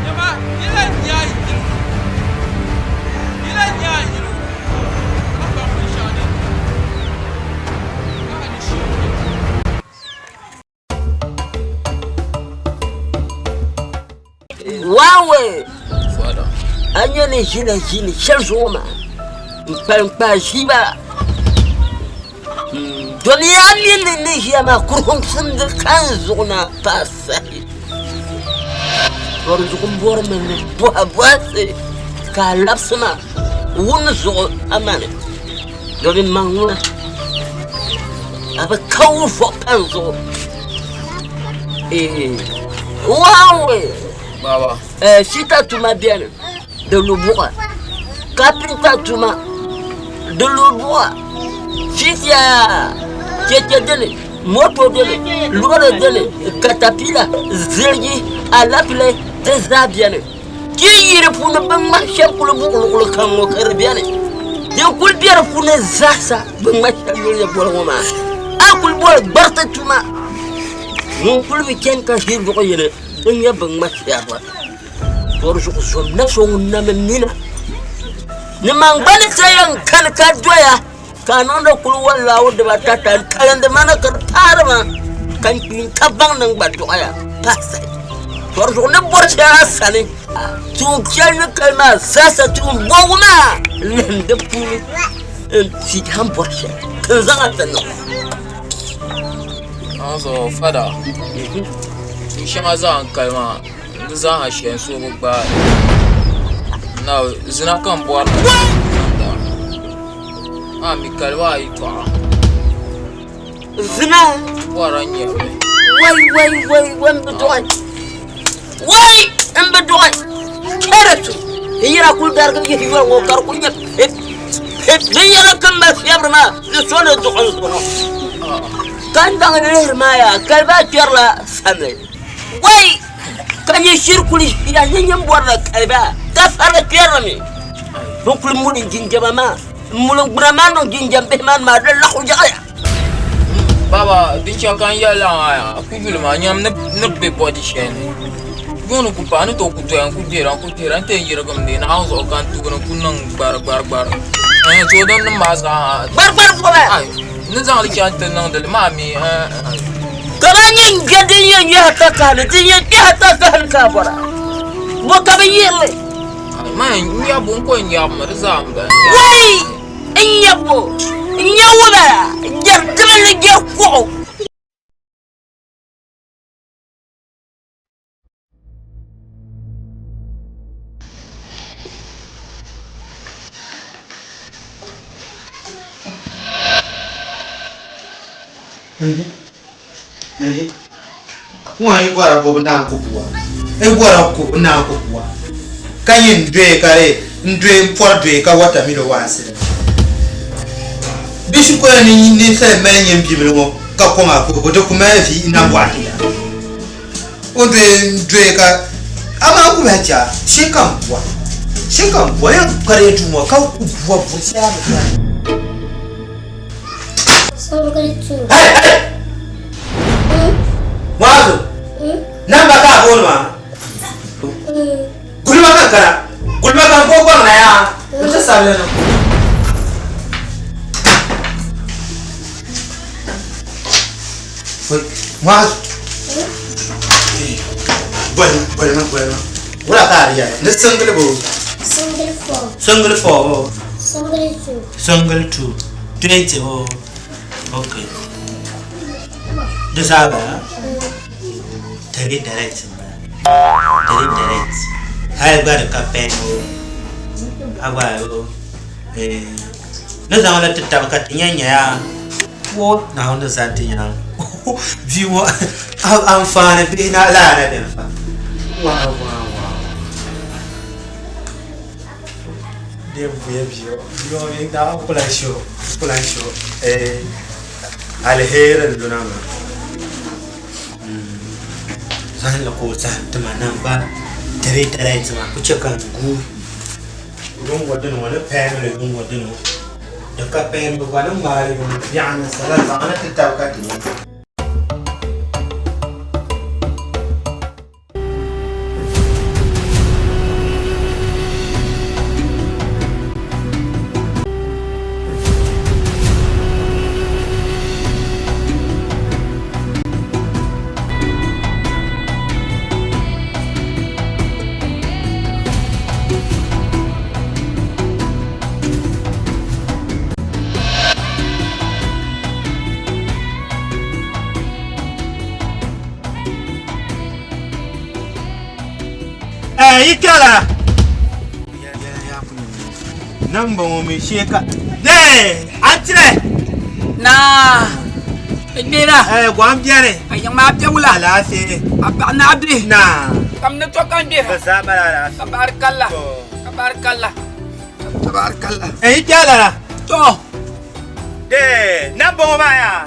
Nyama yi lan nya a yili ŋɔ yi lan nya a yili ŋɔ ka baŋ binshɛɣu din niŋ ka a ni shiri nyɛ. Wawe a nyɛ ni ʒina ʒini shɛli zuɣu maa n kpalim kpaa ʒiba domi a mi ni ni ʒiya maa kuriginsimdi ka n zuɣu na paai sahi to di zuɣu n bɔri mi ni bɔha bɔhisi ka a labisi ma wuni zuɣu a mani domi maŋ ŋuna a bi ka wuvuɣu pa n zuɣu wawe Baba. Fita tuma beni di lu buɣa kapinta tuma di lu buɣa fitiya chɛchɛ dini moto dini loori dini katapila ziliji alapile di zaa beni ti yi di puuni bin ŋmahi shɛli kuli buɣi luɣuli kam ŋɔ ka di beni din kuli bɛ di puuni zaasa bin ŋmahi shɛli yuli ni boli ŋɔ maa a kuli boli gbariti tuma ŋun kuli bi chɛni ka ʒi luɣu yini din nyɛ bin ŋmahi shɛli To di zuɣu zom na so ŋun na mi mina ni man gba ni ti yɛn kani ka doya ka a niŋdi kuli wallaahu dibatata n kalindi ma ni ka di paari ma ka n kpi ka baŋ ni n gba dɔɣiya pahi sahi. To di zuɣu ni bɔri shɛli a sani tuun shɛli ni kali maa zaasa tuun bɔbigu maa lihim di puuni n ti a ni bɔri shɛli ka n zaŋ a ti niŋ. Naawuni fada tuun shɛŋa zaa n kali maa Di zaaha shɛli n suhu bi gbaai na zina ka n bɔri a mi kali maa yɛltɔɣa zina bɔrila n nyɛri wai wai wai wai n bi dɔɣi wai n bi dɔɣi kɛrɛtu n yɛra kuli darigi yihi yɔri ŋɔ ka di kuli nyɛ pip pip binyɛra ka mali fiɛbiri maa di so ni duɣu n zuɣu ka n daŋ lihiri maa yaa kali maa kpɛrila samli Wai! Ka nyɛ shiri kuli ʒiya ni nyin bɔrila kaliba ka fara kpɛrimi. Bɛ kuli muli jinjama maa m-muli gbuna maa niŋ jinjam bihi maa ni maa di laɣu yaɣiya. Baba, di chɛ ka n yɛli a maa yaa, a ku yuli maa nyam ni be bɔdi shɛli ni. Yuuni ku paai, a ni tooi ku doya n-ku gbihira n-ku gbihira nti yɛn yirigim di Naawuni zuɣu ka n tuuni ku niŋ gbarigbarigbari. Ɛɛn, so din niŋ maa zaa. Gbarigbari bɔba. Ai, n ni zaŋ li chaŋ ti niŋdi li maa mi, ɛɛn. Ka ba nyɛ n-je din yɛn nyɛhi takahili, din yɛn kpɛhi takahili ka a bɔra, bɔ ka bɛ yihiri li? Man, n nyabu n ko n nyabu mi, di zaa m-bala. Wai! N nyabu, n nyabu bala, jɛri tibili jɛri kuɣu. Ŋɔ yi bɔra ko bi naan ku buwa yi bɔra ko bi naan ku buwa ka yi n doya ka di n doya n pɔri doya ka watamilo waasi li di shikuru ni ninsali mali nyɛ bibili ŋɔ ka kɔŋ a puhibu di ku mali vi nambɔɣu ya o doya n doya ka amaa ku bahi chɛ shee ka n buwa shee ka n buwa yɛn kpari duu ŋɔ ka ku buwa buri shɛli a bi tɔri. Single two. Hey, hey! Muazu, namba ka a booni maa? Gulima ka kana, gulima ka n ko gbaŋ na yaa, n ti sabili niŋ. Muazu, boli boli ma boli ma. Wula ka a di yɛli? Ni single bo? Single four. Single four bo? Single two. Single two. 20 bo? Okay. Di zaa bala? Three direct bala. Three direct. Hali gba di ka pen o. A gba o. Eh. Ni zaŋ li ti taba ka ti nya nyaya. Wo Naawuni ni zani ti nyaanga. Bia ŋɔ anfaani bihi na laa na beni fa. Wow wow wow. Dem buya bia ŋɔ. Bia ŋɔ mi daa ku lahi shɛ o, ku lahi shɛ o. Eh, aliheri n-luna maa. Zahinli ka o zahim ti ma namba tiri direct maa ku chɛ ka n guui yuŋ ŋɔ dini ŋɔ ni paamili yuŋ ŋɔ dini ŋɔ di ka paamili gba ni ŋmaali yuŋ biɛɣu ni sala zaŋ ni ti tabi ka ti nya. Yi kpɛla namba ŋɔ mi shee ka a tiri naa gbera gɔm biɛni ka yiŋ maa bɛ wula alaafee a paɣa naa bihi naa kam ni to ka n gbera bi zaa mali alaafee ka barikalla ka barikalla ka barikalla yi kpɛla la to namba ŋɔ maa yaa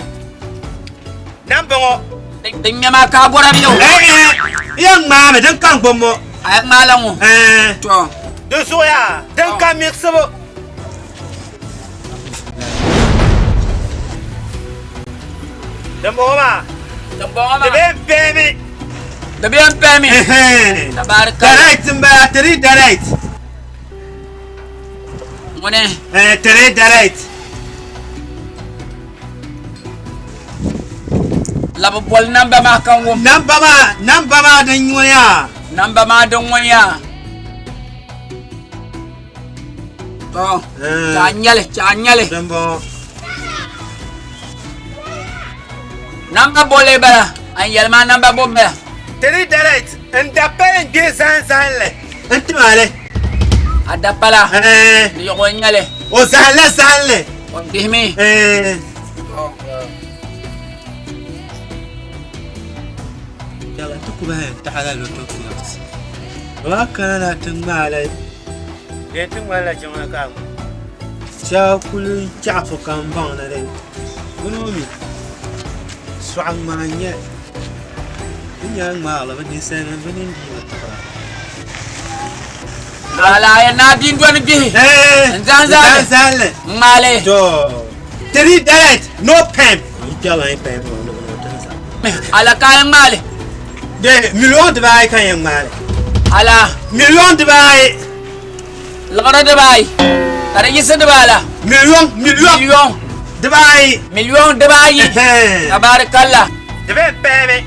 namba ŋɔ din ŋmɛ maa ka a bɔra bɛ o yɛn ŋmaami din ka n gbubi ŋɔ a yɛn ŋmaala ŋɔ to di zuɣu yaa din ka miɣisibu din bɔŋɔ maa din bɔŋɔ maa di bɛ n pɛɛmi di bɛ n pɛɛmi tabarikalla direct n bala tiri direct ŋuni tiri direct Labi boli namba maa ka n wum. Namba maa, namba maa din ŋuni yaa. Namba maa din ŋuni yaa. To, ka a nyɛli, ka a nyɛli. Din bɔŋɔ. Namba boli bala, a ni yɛli maa namba bo bala. Tiri direct n da pali n gbihi zahim zahinli n ti ma li. A da pala, di yɔɣɔ n nyɛli. O zahinla zahinli. O gbihimi. Yala ti ku bahi taɣala loto kiyosi. Ba kana na ti ŋmaala. Dee ti ŋmanila jiŋli ka a ŋma. Shɛba kuli chaɣifu ka n baŋ ni di bini ŋɔ mi sɔɣu ŋmaa n-nyɛ li. Bɛ nyɛla ŋmaarili bɛ ninsalinima bɛ nini dii bi tiɣira. Alaaya naa bindɔni bihi. N zaŋ zahali. N ŋmaali. To. Three direct, no pen. Yi kpɛrila yi pen ŋɔ ni bini o tin zaŋ. Ala ka a ŋmaali. De million dibaayi ka yɛn ŋmaali. Ala. Million dibaayi. Liɣiri dibaayi. Ka di yiɣisi dibaala. Million million. Million. Dibaayi. Million dibaayi. Tabaarikalla. Di bɛ pɛɛmi.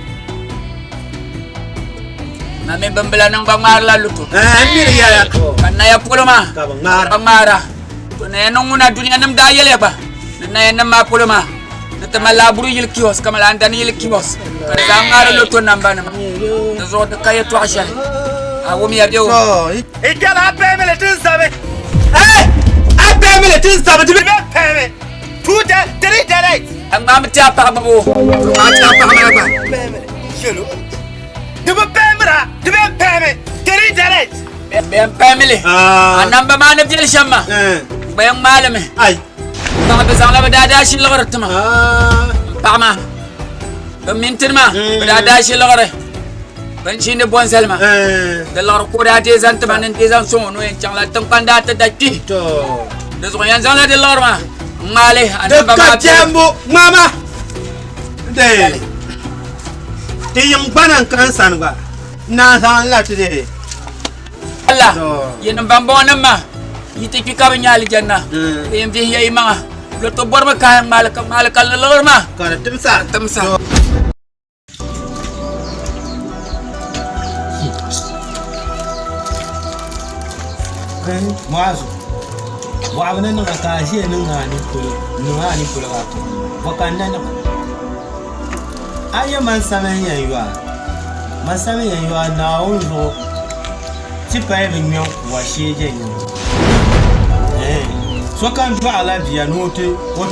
Ma mi bimbila niŋ gba ŋmaarila luto. N miri yɛla. Ka naya polo maa. Ka bi ŋmaara. Ka ŋmaara. To naya niŋ ŋuna dunia nim daa yɛliya gba. Ni naya nim maa polo maa. Ni ti mali aburu yili kiosk ka mali andani yili kiosk. Ka di zaa ŋmaari loto namba nima. Di zuɣu di ka yɛtɔɣa shɛli. A wumya bɛ o. I kpɛla a pɛɛmi li ti n sabi. A pɛɛmi li ti n sabi. Di bɛ pɛɛmi. Two three direct. A ŋmaami ti a paɣa gbubi o. A ti a paɣa maa gba. Pɛɛmi li. Yɛlo. Di bi pɛɛmira. Di bɛ pɛɛmi. Three direct. Bɛ pɛɛmi li. A namba maa ni viɛli shɛm maa. Gba yɛn ŋmaali mi. Ai. Paɣa bi zaŋla bi daadaashi liɣiri tima. N paɣa maa. Bi mintini maa. Bi daadaashi liɣiri. Bin chiindi bɔnsali maa. Di liɣiri ka o daa deei zaŋ tima ni n deei zaŋ sɔŋ o ni o yɛn chaŋla tiŋkpani daa ti da kpi. Di zuɣu yɛn zaŋla di liɣiri maa n ŋmaali a Di namba ka maa biɛhimbu ŋmaama. De. Ti yiŋ gbana n ka n sani gba. N naan zaŋ la ti de. Allah yinim ban bɔŋɔ nim maa yi ti kpi ka bi nya alijanna di yɛn vihi ya yi maŋa loto bɔrimi kahi ŋmaali ka ŋmaali ka liɣiri maa ka di timsa timsa Muazu bɔɣibu ni niŋa ka a ʒiya niŋ a ni polo niŋ a ni polo maa bɔ ka n na niŋ a nyɛ man sami n yɛn yo a man sami n yɛn yo a Naawuni zuɣu ti paya bi ŋmɛ wa shee je nyɛŋ sokam dɔɣila bia ni o ti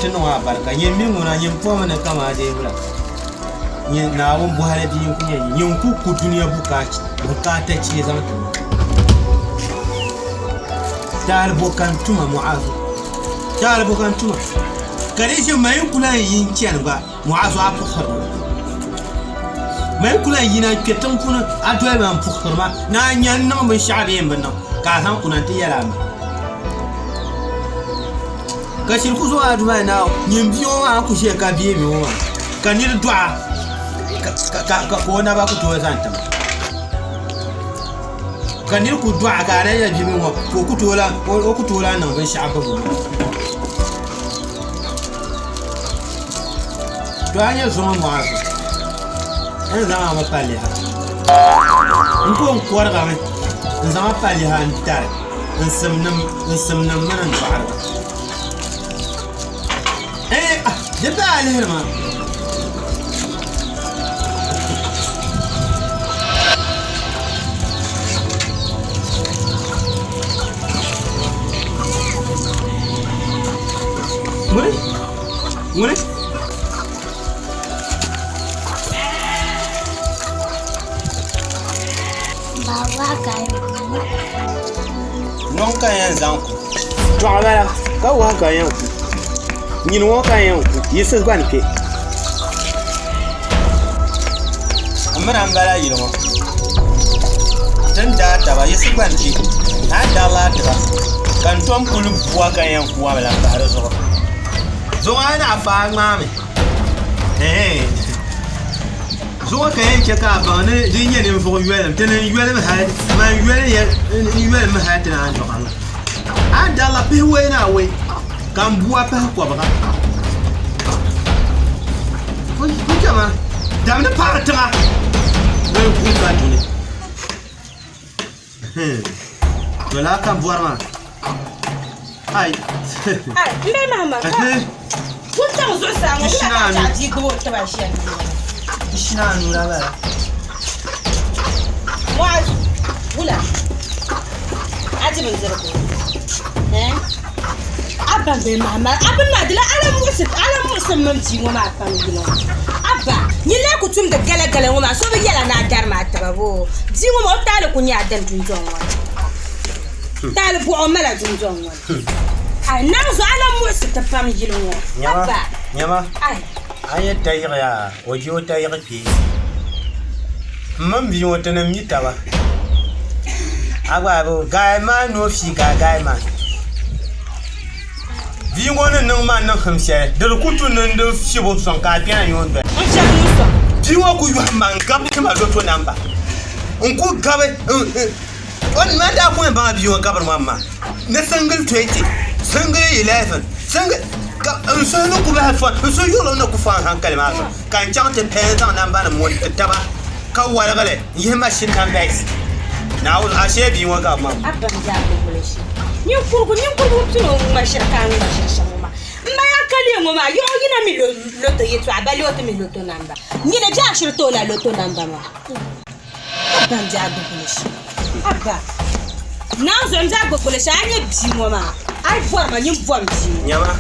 niŋ o alibarika nyin mi ŋuna nyin pomi ni kaman a deebila. Nyɛ Naawuni bɔhili bia n-ku nyɛ nyin ku ku dunia bukaata chee zaŋ ti ma. Taali bo ka n tuma Mu'azu? Taali bo ka n tuma? Ka di ʒe ma yi ku lahi yi n-chani gba, Mu'azu a puhiri ma. Ma yi ku lahi yina n-kpe tiŋ puuni a doli ma m-puhiri ma ni a nya n niŋ binshɛɣu bee m bi niŋ, ka a zaŋ kuna nti yɛli a ma. Ka shiri ku zaŋ a Duuma Naawuni nyin bia ŋɔ maa ku ʒiya ka beebi ŋɔ maa, ka nir dɔɣ a ka o naba ku tooi zani tiŋa. Ka nir ku dɔɣ a ka a na nyɛ bia ŋɔ ka o ku tooi lan niŋ binshɛɣu gbib o. To a nyɛ zuŋɔ mɔɣu zuɣu n zaŋ a mi pa liha n ko n kɔrigami n zaŋ a pa liha n tari n simnim mini n dɔɣiriba eh ah di paai a lihiri ma ŋuni ŋuni Baba ka Nɔŋ ka n yɛn zaŋ ku. Dɔɣu bala ka wahu ka n yɛn ku. Nyini ŋɔ ka n yɛn ku. Yiɣisi gbani kpe. N mini a m-bala yili ŋɔ. Ti ni daa taba yiɣisi gbani kpe. A ni darila a tiba ka n tom kuli bua ka n yɛn ku a mi lan pahi di zuɣu. Zuŋɔ a ni afa a ŋmaami. Zuŋɔ ka yɛn chɛ ka a baŋ ni di nyɛ ninvuɣ yolim, ti ni yolim hal man yoli ya n-yolim mi hal ti naan dɔɣi ma. A ni darila pihiwɔi ni awɔi, ka m bua pahi kɔbiga. N chama, dam ni paɣiri tiŋa, bee n kuhi ka duni. To laa ka bɔri maa. Ai. Ai, n bɛ mahama ka wuntaŋ zuɣusaa ŋɔ wula ka a chaɣ bia gbubi o tiba shɛli. Pishina anu la bala. Muazu, wula a di bindirigu? Eh? A ba bɛ mahama, a bini maa dila a lan muɣisi a lan muɣisi m mini bia ŋɔ maa pam yino. A ba, nyin lee ku tumdi galagala ŋɔ maa, so bi yɛl a ni a dari ma a taba boo? Bia ŋɔ maa o taali ku nyɛ a dini dundɔŋ ŋɔ ni. Taali buɣa o mala dundɔŋ ŋɔ ni. Ai, naŋ zuɣu a lan muɣisi ti pam yili ŋɔ. A ba, Nyama, ai. a yɛn tayiɣi yaa, o je o tayiɣi kpee. M mini bia ŋɔ ti ni mi taba. A gba bi gaai maa ni o fii ka a gaai maa. Bia ŋɔ ni niŋ ma niŋsim shɛli di di ku tu ni n di fibu sɔŋ ka a kpɛna nyɛ o ni doli. N fiɛbi ni sɔŋ. Bia ŋɔ ku yɔhim ma n-gabi ti ma loto namba. N ku gabi o ni man daa ku yɛn baŋ a bia ŋɔ gabiri ŋɔ maa ni single 20, single 11, single ka n suhu ni ku bahi fɔn, n suhu yurilim ni ku fɔn hankali maa zuɣu ka n chaŋ ti pɛn zaŋ nambanima ŋɔ n-ti taba ka waligi li n-yihi machine numbers. Naawuni ashee bia ŋɔ gabi ma. Abba n-daa bi wuli shɛm. Ninkurigu ninkurigu bi pini o ŋma shiri ka a ŋma shiri shɛm ŋɔ maa. M ma yaa ka lee ŋɔ maa yaɣi o yina mi loto yɛtɔɣa ba lee o ti mi loto namba. Nyini bɛ a shiri ti o la loto namba maa. Abba n-daa bi wuli shɛm. Abba Naanzuɣu n-daa bi wuli shɛm a ni nyɛ bia ŋɔ maa a yi bɔri ma nyin bɔm bia ŋɔ. Nyama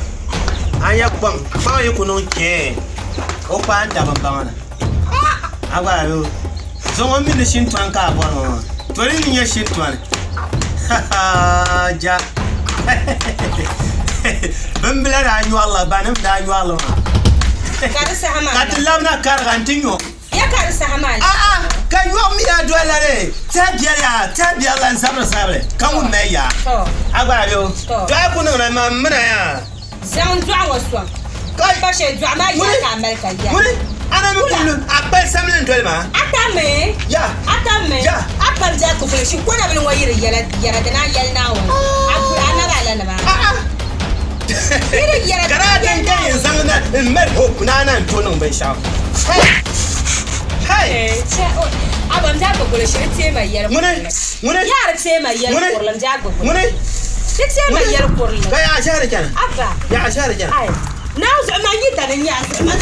a nya kpaŋ kpaŋ yi ku niŋ chɛɛ o kpaan tabi baŋ na. A gba a bi zuŋɔ mi ni shintɔni ka a bɔri ŋɔ maa to di ni nyɛ shintɔni ja bimbila daa nyɔrila banim daa nyɔrili maa ka ti labina kariga n ti nyɔ Ya ka di saha maa A'a ka nyɔɣu mi yaa dolila ni tɛha biɛri yaa tɛha biɛri la n-zabiri zabiri ka ŋun mali yaa a gba a be o to a yi ku niŋda man mina yaa Zaŋ n dɔɣu ŋɔ sɔŋ. Ka pa shɛli dɔɣu maa yaa ka a mali ka yaa. Ŋuni a na mi kuli lu a kpali samli n-doli ma. A tam mi. Ya. A tam mi. Ya. A pam biɛri ku kuli shi konabili ŋɔ yi di yɛla yɛra di naan yɛli Naawuni. A kuli a naba a la nima. A'a. Yi di yɛra Ka daa din ka yɛn zaŋ na n mali hope ni a naan tooi niŋ binshɛɣu. Hey! Hey! A ba m biɛri ku kuli shi di teema yɛli Ŋuni ŋuni Yaa di teema yɛli ŋuni kurili m biɛri ku kuli. ŋuni Di teema yɛli kurili. Ka yaa shɛhiri chana. Abba. Yaa shɛhiri chana. Ai. Naa zuɣu maa yi dani n-nyɛ a zuɣu maa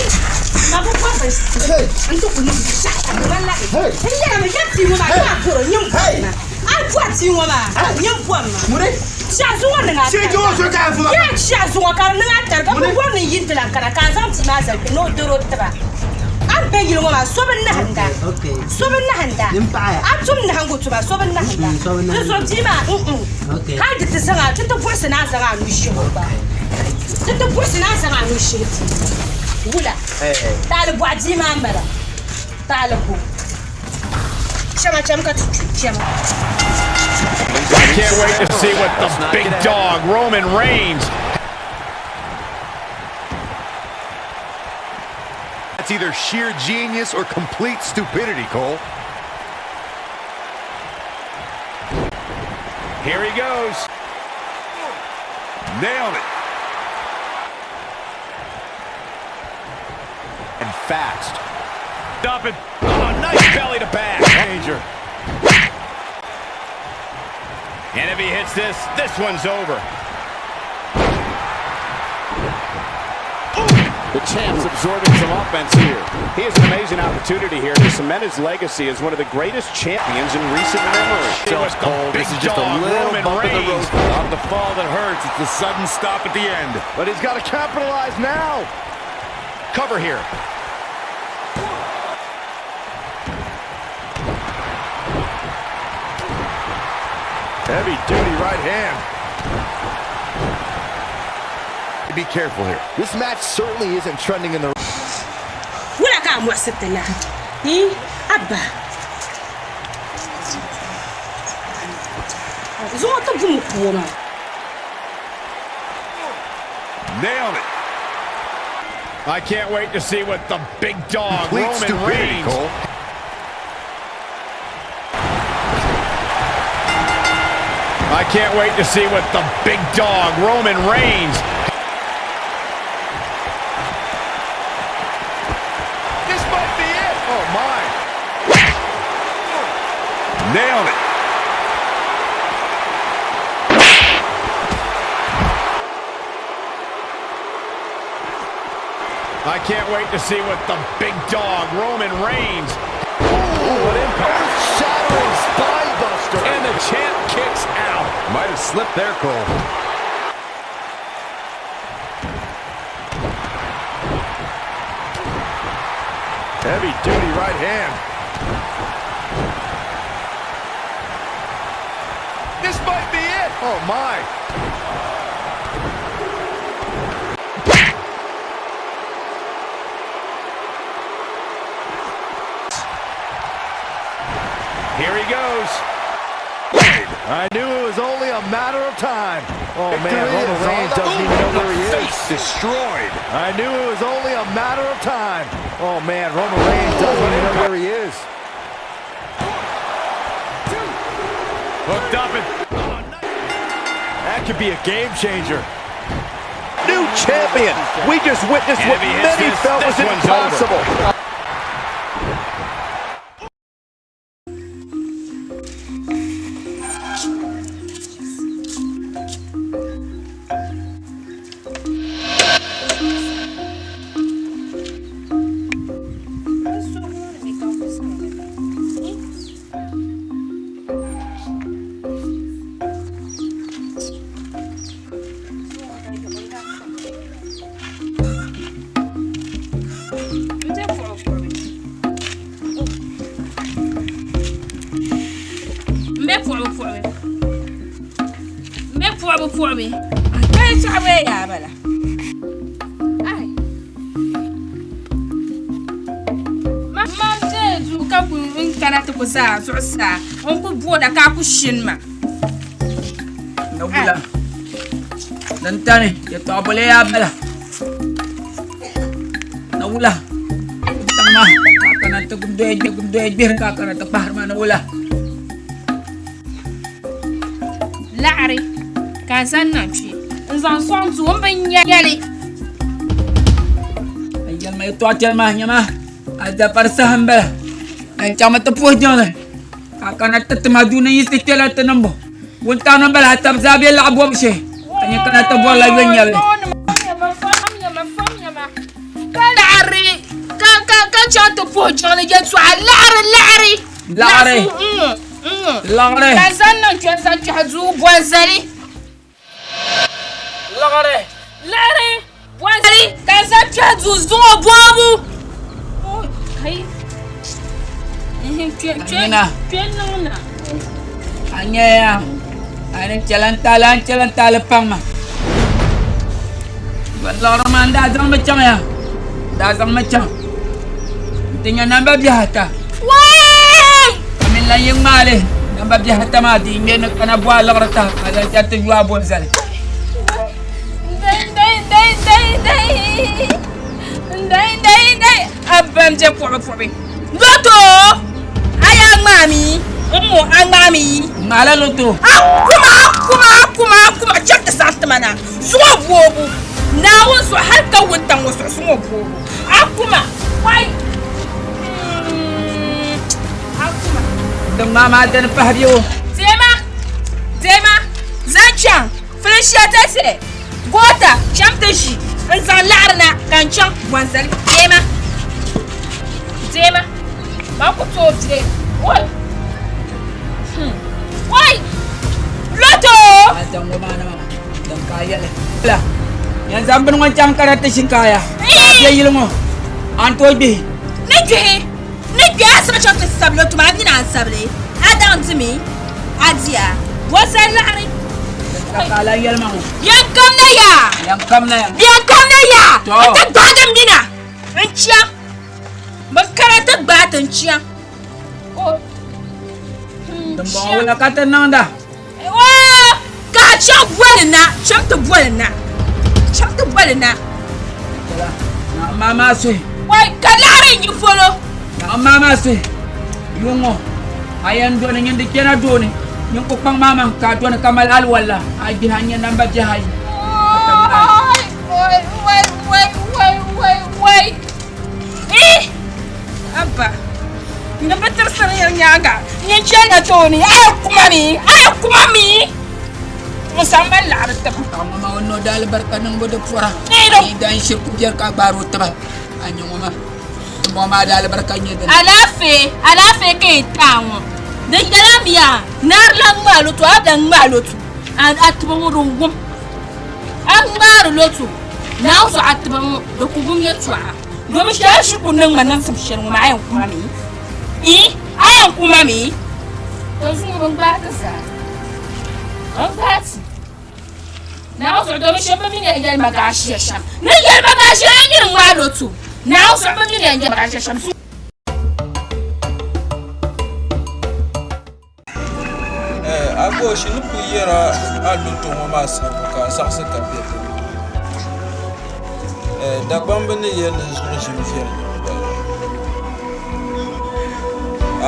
ma bi bɔri binshɛɣu n ti ku niŋ binshɛɣu ka di ŋmanila n yɛra mi ya tia ŋɔ maa yaa bɔro nyin bɔri ma a bɔri tia ŋɔ maa nyin bɔri ma Ŋuni. Shɛhi zuŋɔ niŋ a Shee zuŋɔ so ka a fuma. Yaa shɛhi zuŋɔ ka di niŋ a tariga bi bɔri ni n yi n ti lan kana ka a zaŋ tia maa zali kpe ni o doro tiba. A ni be yili ŋɔ maa, so bi nahinda. So bi nahinda. A tum nahingu tuma, so bi nahinda. Di zuɣu bia maa, mm-mm. Hal di ti zaŋ a, ti ti buɣisi ni a zaŋ a nuu shihi o gba. Ti ti buɣisi ni a zaŋ a nuu shihi bia maa. Wula? Taali bɔɣu bia maa m-bala. Taali bo. Chama cham ka ti kpi, chama. I can't wait to see what the big dog, Roman Reigns. That's either sheer genius or complete stupidity, Cole. Here he goes. Nailed it. And fast. Stop it. Oh, nice belly to back. Danger. And if he hits this, this one's over. The champ's absorbing some offense here. He has an amazing opportunity here to cement his legacy as one of the greatest champions in recent memory. So it's cold. This is just a little Roman bump in the road. Reigns. Not the fall that hurts. It's the sudden stop at the end. But he's got to capitalize now. Cover here. Heavy duty right hand. Be careful here. This match certainly isn't trending in the Wula ka a muɣisi ti na? Hii, Abba. Zuŋɔ ti bumi kuo maa. Nailed it. I can't wait to see what the big dog, Complete Roman stupidity, Reigns, Cole. I can't wait to see what the big dog, Roman Reigns. This might be it. Oh, my. Nailed it. I can't wait to see what the big dog, Roman Reigns. Ooh, what impact. Earth-shattering spine buster. And the champ kicks out. Might have slipped there, Cole. Heavy duty right hand. This might be it. Oh, my. Here he goes. I knew it was only a matter of time. Oh, man, Victory Roman is on Reigns the doesn't even know where he is. Face destroyed. I knew it was only a matter of time. Oh, man, Roman Reigns doesn't even know where he is. Hooked up and... That could be a game changer. New champion. We just witnessed And what if he hits many this, felt this was one's over. impossible. M be puɣibu puɣimi. M be puɣibu puɣimi. Ka yi tɔɣi bee yaa bala? Ai. Ma m deei duu ka ku n kana ti ku zaa zuɣusaa n ku booda ka a ku shini ma. Na wula. Din tani yɛtɔɣa boli yaa bala. Na wula. Taŋ maa ka a kana ti doya doya gbihiri ka a kana ti kpahiri ma na wula. Laɣiri ka a zaŋ niŋ kpe n-zaŋ sɔŋ duu m bi nyali. A yɛlima yɛtɔɣa tɛli maa nyama a dapari saha m-bala. N chaŋmi ti puhi jiŋli ka a kana ti ti ma duu ni yiɣisi kpɛla ti niŋbu. Wuntaŋ ni m-bala a taba zaa be laɣ bɔbu shee ka nyɛ kana ti bɔrila yonyabili. Ka laɣiri ka chaŋ ti puhi jiŋli yɛtɔɣa laɣiri laɣiri. Laɣiri. Laɣiri. Ka zaŋ niŋ kpe n-zaŋ kpɛhi duu bɔnzali. Laɣiri. Laɣiri bɔnzali ka zaŋ kpɛhi duu zuŋɔ bɔbu. Hai. Nina. Kpe niŋ na. A nyɛya a ni chɛla n taali a ni chɛla n taali paŋ ma. Liɣiri maa n daa zaŋmi chaŋ ya n daa zaŋmi chaŋ n ti nya namba bihi ata ka min lan yi ŋmaali namba bihi ata maa di ŋmɛ ni kana bɔ a liɣiri tahi ka zaŋ chaŋ ti yo a boli zali. A ban bɛ puɣibi puɣibi loto a yaa ŋmaami n mo a ŋmaami ŋmaala loto a kuma a kuma a kuma a kuma chɛŋ ti saɣi tima na zuɣu boobu naawuni zuɣu hali ka wuntaŋ ŋɔ zuɣu zuŋɔ boobu a kuma wai a kuma din ŋmaa maa dini pahi bɛ o deema deema zaŋ chaŋ Felicia tɛsɛ goota chaŋ ti ʒi n zaŋ laɣiri na ka n chaŋ Gwanzali deema deema maa ku tooi bɛ wai wai loto din ka yɛli la yan zaŋ bini ŋɔ chaŋ ka di ti shinkaaya ka a bɛ yili ŋɔ a ni tooi gbihi ni gbihi ni gbihi a sima chaŋ ti sabi loto maa a mi ni a sabili a daŋ dimi a diya Gwanzali laɣiri Ka a lan yɛli ma ŋɔ. Yɛn kamna ya. Yɛn kamna ya. Yɛn kamna ya. Tɔ. N ti gbaagi m mina n chaŋ. Bɛ kana ti gbaai ti n chaŋ. Dimbɔŋɔ wula ka ti niŋda? Oo, ka a chaŋ boli na, chaŋ ti boli na, chaŋ ti boli na. Naɣ maa maa suhi. Wai, ka laɣiri n yi polo. Naɣ maa maa suhi. Yuŋ ŋɔ, a yɛn dɔni nyin di kpɛna dooni. Nyin ku kpaŋ maa maŋ ka a dɔni ka mali alwala, a gbihi a nya namba biɛhi ayi. Wai, wai, wai, wai, wai, wai. Ih! Abba, ni bi tirisiri yɛli nyaaŋa, nyin chɛlila tooni, a yi kuma mi, a yi kuma mi, n saŋ mali laɣiri tiba. Paɣa ŋɔ maa o ni o daalibarika niŋbu di pɔra, yi dan shiri ku biɛri ka gbaari o tiba, a nya ŋɔ maa, dimbɔŋɔ maa daalibarika n-nyɛ dini. Alaafee, alaafee ka yi ti a ŋɔ, di yɛla mi yaa, naari lan ŋmaai loto, a bi lan ŋmaai loto, a tiba ŋɔ di wum, a ŋmaari loto, Naawuni zuɣu a tiba ŋɔ di ku wum yɛtɔɣa. Domi shɛli shi ku niŋ ma niŋsim shɛli ŋɔ maa a yɛn ku ma mi? Ii, a yɛn ku ma mi? To zuŋɔ bin gbaai ti zaa. Bin gbaai ti. Naawuni zuɣu domi shɛba bi mi ni yɛn yɛli ma gaashiya shɛm. Ni yɛli ma gaashiya yɛn nyini ŋmaai loto. Naawuni zuɣu bi mi ni yɛn yɛli ma gaashiya shɛm. Agoshi ni kuli yɛra a loto ŋɔ maa sabbu ka a zaɣisi ka be di ni Dagbamba ni yɛli ni zuɣu ʒim viɛli m-bala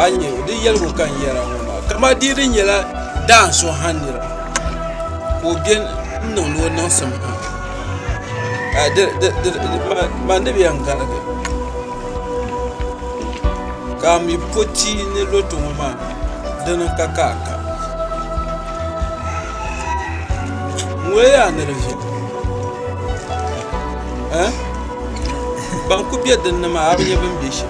a nya di yɛligu ka n yɛra ŋɔ maa kamani di di nyɛla daanso ha nira ka o be n-niŋdi o niŋsim ha man di bi yɛn garigi Ka a mi po tia ni loto ŋɔ maa dini ka ka a ka ŋuni yaa ni di viɛli ban ku bɛ dinni maa a bi nyɛ bin bɛ shɛm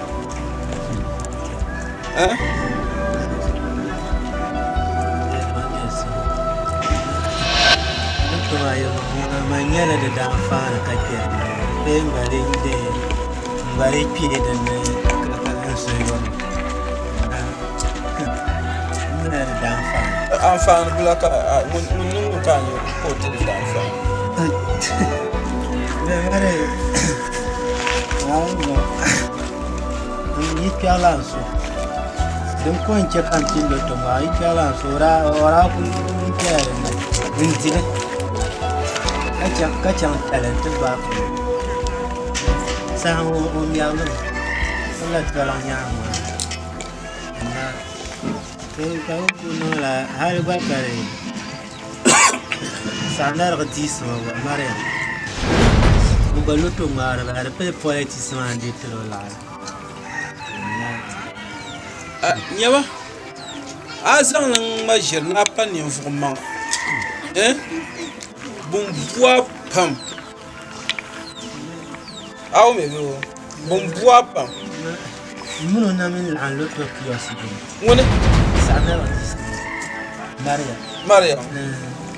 Man nyɛla di daanfaani ka kpɛri bee n gba di kpee dinni ka n suhu yɔri n nyɛla di daanfaani. Anfaani bila ka ŋun niŋ ka a nyɛ ka o ti di daanfaani. N yi kpɛrila n so din ko n chɛ ka n pili loto maa yi kpɛrila n so o daa kuli kpɛla dinni n dili ka chaŋ tali n ti gbaai puli saha ŋɔ o mɛrimi o la toliŋ nyaangi maa ka bi ku niŋla hali gba ka di Saɣanarigi diisima gba Mariam o gba loto ŋmaariba di pili politisi maa n dii tiri o liɣiri. Nyama a zaŋli ŋma ʒiri ni a pa ninvuɣu maŋa bun bua pam a wum mi bee bun bua pam. N mini o na mi laɣim loto kiosk gbuni. Ŋuni? Saɣanarigi diisima Mariam. Mariam. N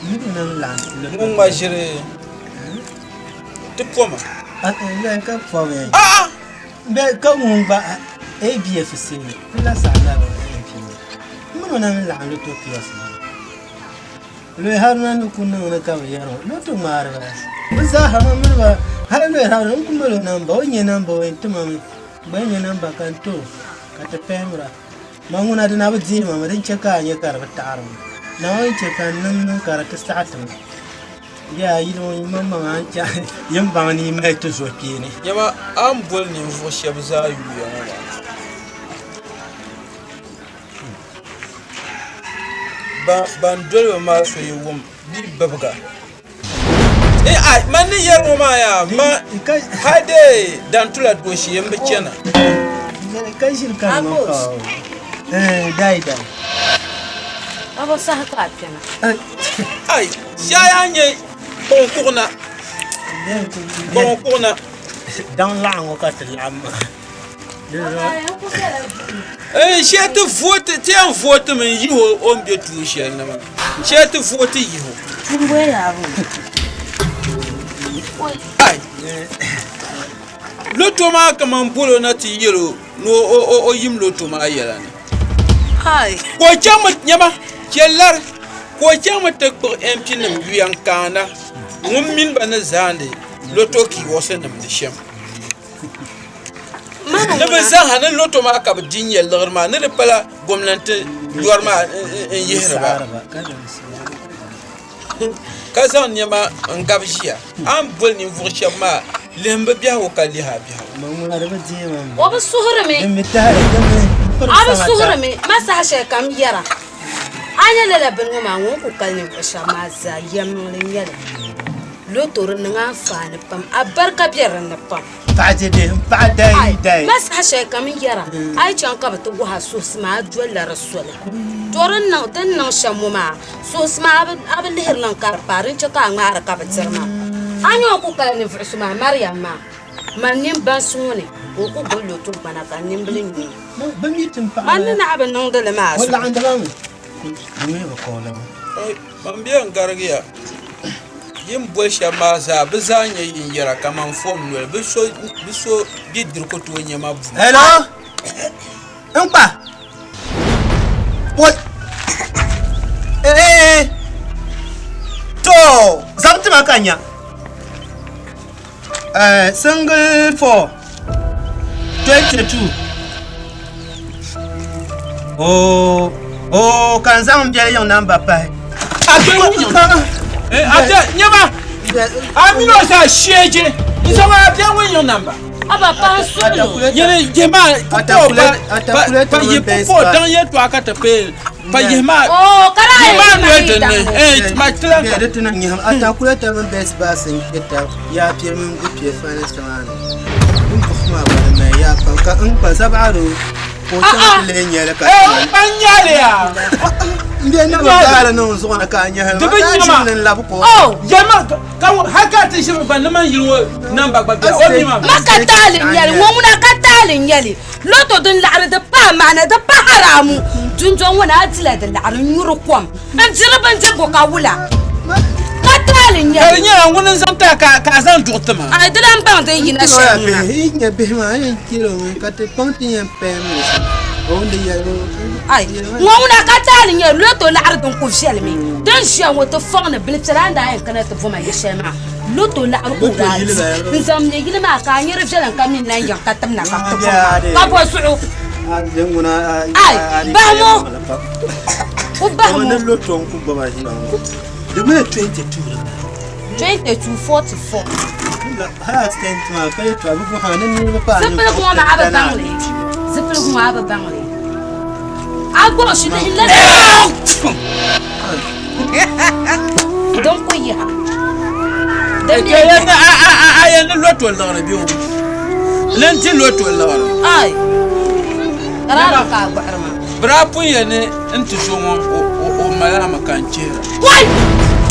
mini o na mi laɣim loto. Ŋun ŋma ʒiri ti poma. Ka pɔbi. Ka ŋun gba. ABFC n la saha na bi MP ŋɔ. M mini o na mi laɣim loto kiosk ŋɔ ni. Loyi Haruna ni ku niŋ ni ka bɛ yɛri o, Loto ŋmaariba, bɛ zaaha ma mini ba, hali Loyi Haruna n ku mali o namba, o nya namba o yɛn ti ma mi, n gba nya namba ka n ti o, ka ti pahimira. Ma ŋuna di na bi deei ma mi, din chɛ ka a nya ka di bi taɣiri ma. Naawuni chɛ ka n niŋ niŋ ka di ti saɣi ti ma. Bee a yili ŋɔ yimaŋmaŋ a ni chahi yin baŋ ni yi mali ti zo kpeeni. Nyama, a ni boli ninvuɣ shɛb zaa yuya ŋɔ maa, ban doli ba maa so yi wum bɛ bibiga. Ai, man ni yɛri ŋɔ maa yaa, ma hal dee dantula dooshee m-bi chana. Ka ʒiri ka niŋ pa o. Dai dai. A bo saha ka a kpɛna? Ai, shɛli a nyɛ kɔŋ kuɣu na, kɔŋ kuɣu na. Daŋ laɣiŋgu ka ti laɣim maa. Shɛli ti vooti ti yɛn vooti mi n yihi o ni bɛ tuun shɛli ni maa shɛli ti vooti yihi o. Loto maa kaman bolo na ti yɛl o ni o yim loto maa yɛla ni ka o chaŋmi nyama chɛ lari ka o chaŋmi ti kpuɣi MP nim yuya n kaana ŋun mini ba ni zaandi loto kiyosi nim ni shɛm. Ni bɛ zaaha ni loto maa ka bɛ di n-nyɛ liɣiri maa ni di pala gomnanti yɔri maa n-yihiri ba ka zaŋ nɛma n-gabi ʒiya. A ni boli ninvuɣ shɛba maa lihim bɛ biɛhigu ka lihi a biɛhigu. O bi suhirimi. A bi suhirimi ma saha shɛli kam yɛra a nya lala bini ŋɔ maa ŋun ku kali ninvuɣ shɛba maa zaa yɛlimaŋli n-nyɛ li. Loto di niŋ anfaani pam, abarika be di ni pam. Paɣa dede n paɣa dai dai. Ma saha shɛli kam n yɛra, a yi chaŋ ka bɛ ti wuhi a suhisi maa, a dolila di soli. To di niŋ, di ni niŋ shɛm ŋɔ maa, suhisi maa a bi lihiri niŋ ka di paai, din chɛ ka a ŋmaari ka bi tiri maa. A nya o ku kali ninvuɣ so maa, Mariam maa, man nini bansi ŋɔ ni ka o ku gbubi loto gbana ka n nimbila nyo o. Man ni naɣ bi niŋdi li maa zuɣu. Ban be n garigiya yi ni boli shɛba maa zaa bɛ zaa nyɛ yinyɛra kaman fom noli bɛ so bɛ diri ku tooi nya ma bua. Hello? N kpa? What? Eh, to zaŋ tima ka nya. Eh, single 4 22. Oh, oh, ka n zaŋ n biɛli yiŋ namba pahi. A kpe ŋun A bɛ nyɛma a mini o zaa sheeje n zaŋ a bɛ ŋun yiŋ namba. Aba pa n suli o. Yɛli yihi maa pupo pa yihi pupo daŋ yɛltɔɣa ka ti pee pa yihi maa Oh, ka daa yihi maa yihi noli ma dinni eh ma tilan Bɛ di ti na nyɛhim atakulɛta mini bɛs baasi n kpɛ tab yaa pia mini gu pia fani tiŋa ni n buɣisi maa gba di mali yaa pam ka n kpa zabaɣiri o ka o chaŋ ti lee nyɛli ka Eh, ban nyɛli ya n bɛ na bi gaari niŋ n zuɣu ni ka a nyɛhili Di bi ma nyɛ ma. ʒini ni n labi ka o Oh, yɛlima ka hali ka ti ʒiri gba ni man yili ŋɔ namba gba bɛ o mi ma ma ka taali n nyɛli ŋɔ ŋuna ka taali n nyɛli loto din laɣari di pa maana di pa haramu dundɔŋ ŋɔ ni a dila di laɣari n nyuri kom n diri bindirigu ka wula ka taali n ka nyɛli di nyɛla ŋuni n zaŋ ti a ka a zaŋ duɣi ti ma a di lan baŋ din yina shɛli ŋuna yi nyɛ bihi maa a yɛn chɛla o mi ka ti kpaŋ ti yɛn paya mi o o ni yɛli ai ŋɔ ŋuna ka taali n nyɛli loto laɣari din ku viɛlimi din ʒiya ŋɔ ti fɔŋ ni bili piɛla n daa yɛn kana ti boma yɛ shɛli maa loto laɣari ka o daa di n zaŋ mɛ yili maa ka a nyɛ di viɛlim ka mi lan yiŋ ka timna ka ti boma ka bɔ zuɣu ai bahi mo o bahi mo ni loto n ku gbuba ʒiya ŋɔ di mi 22 22 44 hali accident maa ka yɛltɔɣa bi buɣa ni niriba paai zipiligu ŋɔ maa a bi baŋ li zipiligu ŋɔ a bi baŋ li a gbubi shili n la din ku yiha din mi a yɛn ni loto liɣiri bɛ o ni n ti loto liɣiri ai ka daa niŋ ka a gbuɣiri ma bɛ daa pun yɛli ni n ti so ŋɔ o mali a mi ka n chihira wai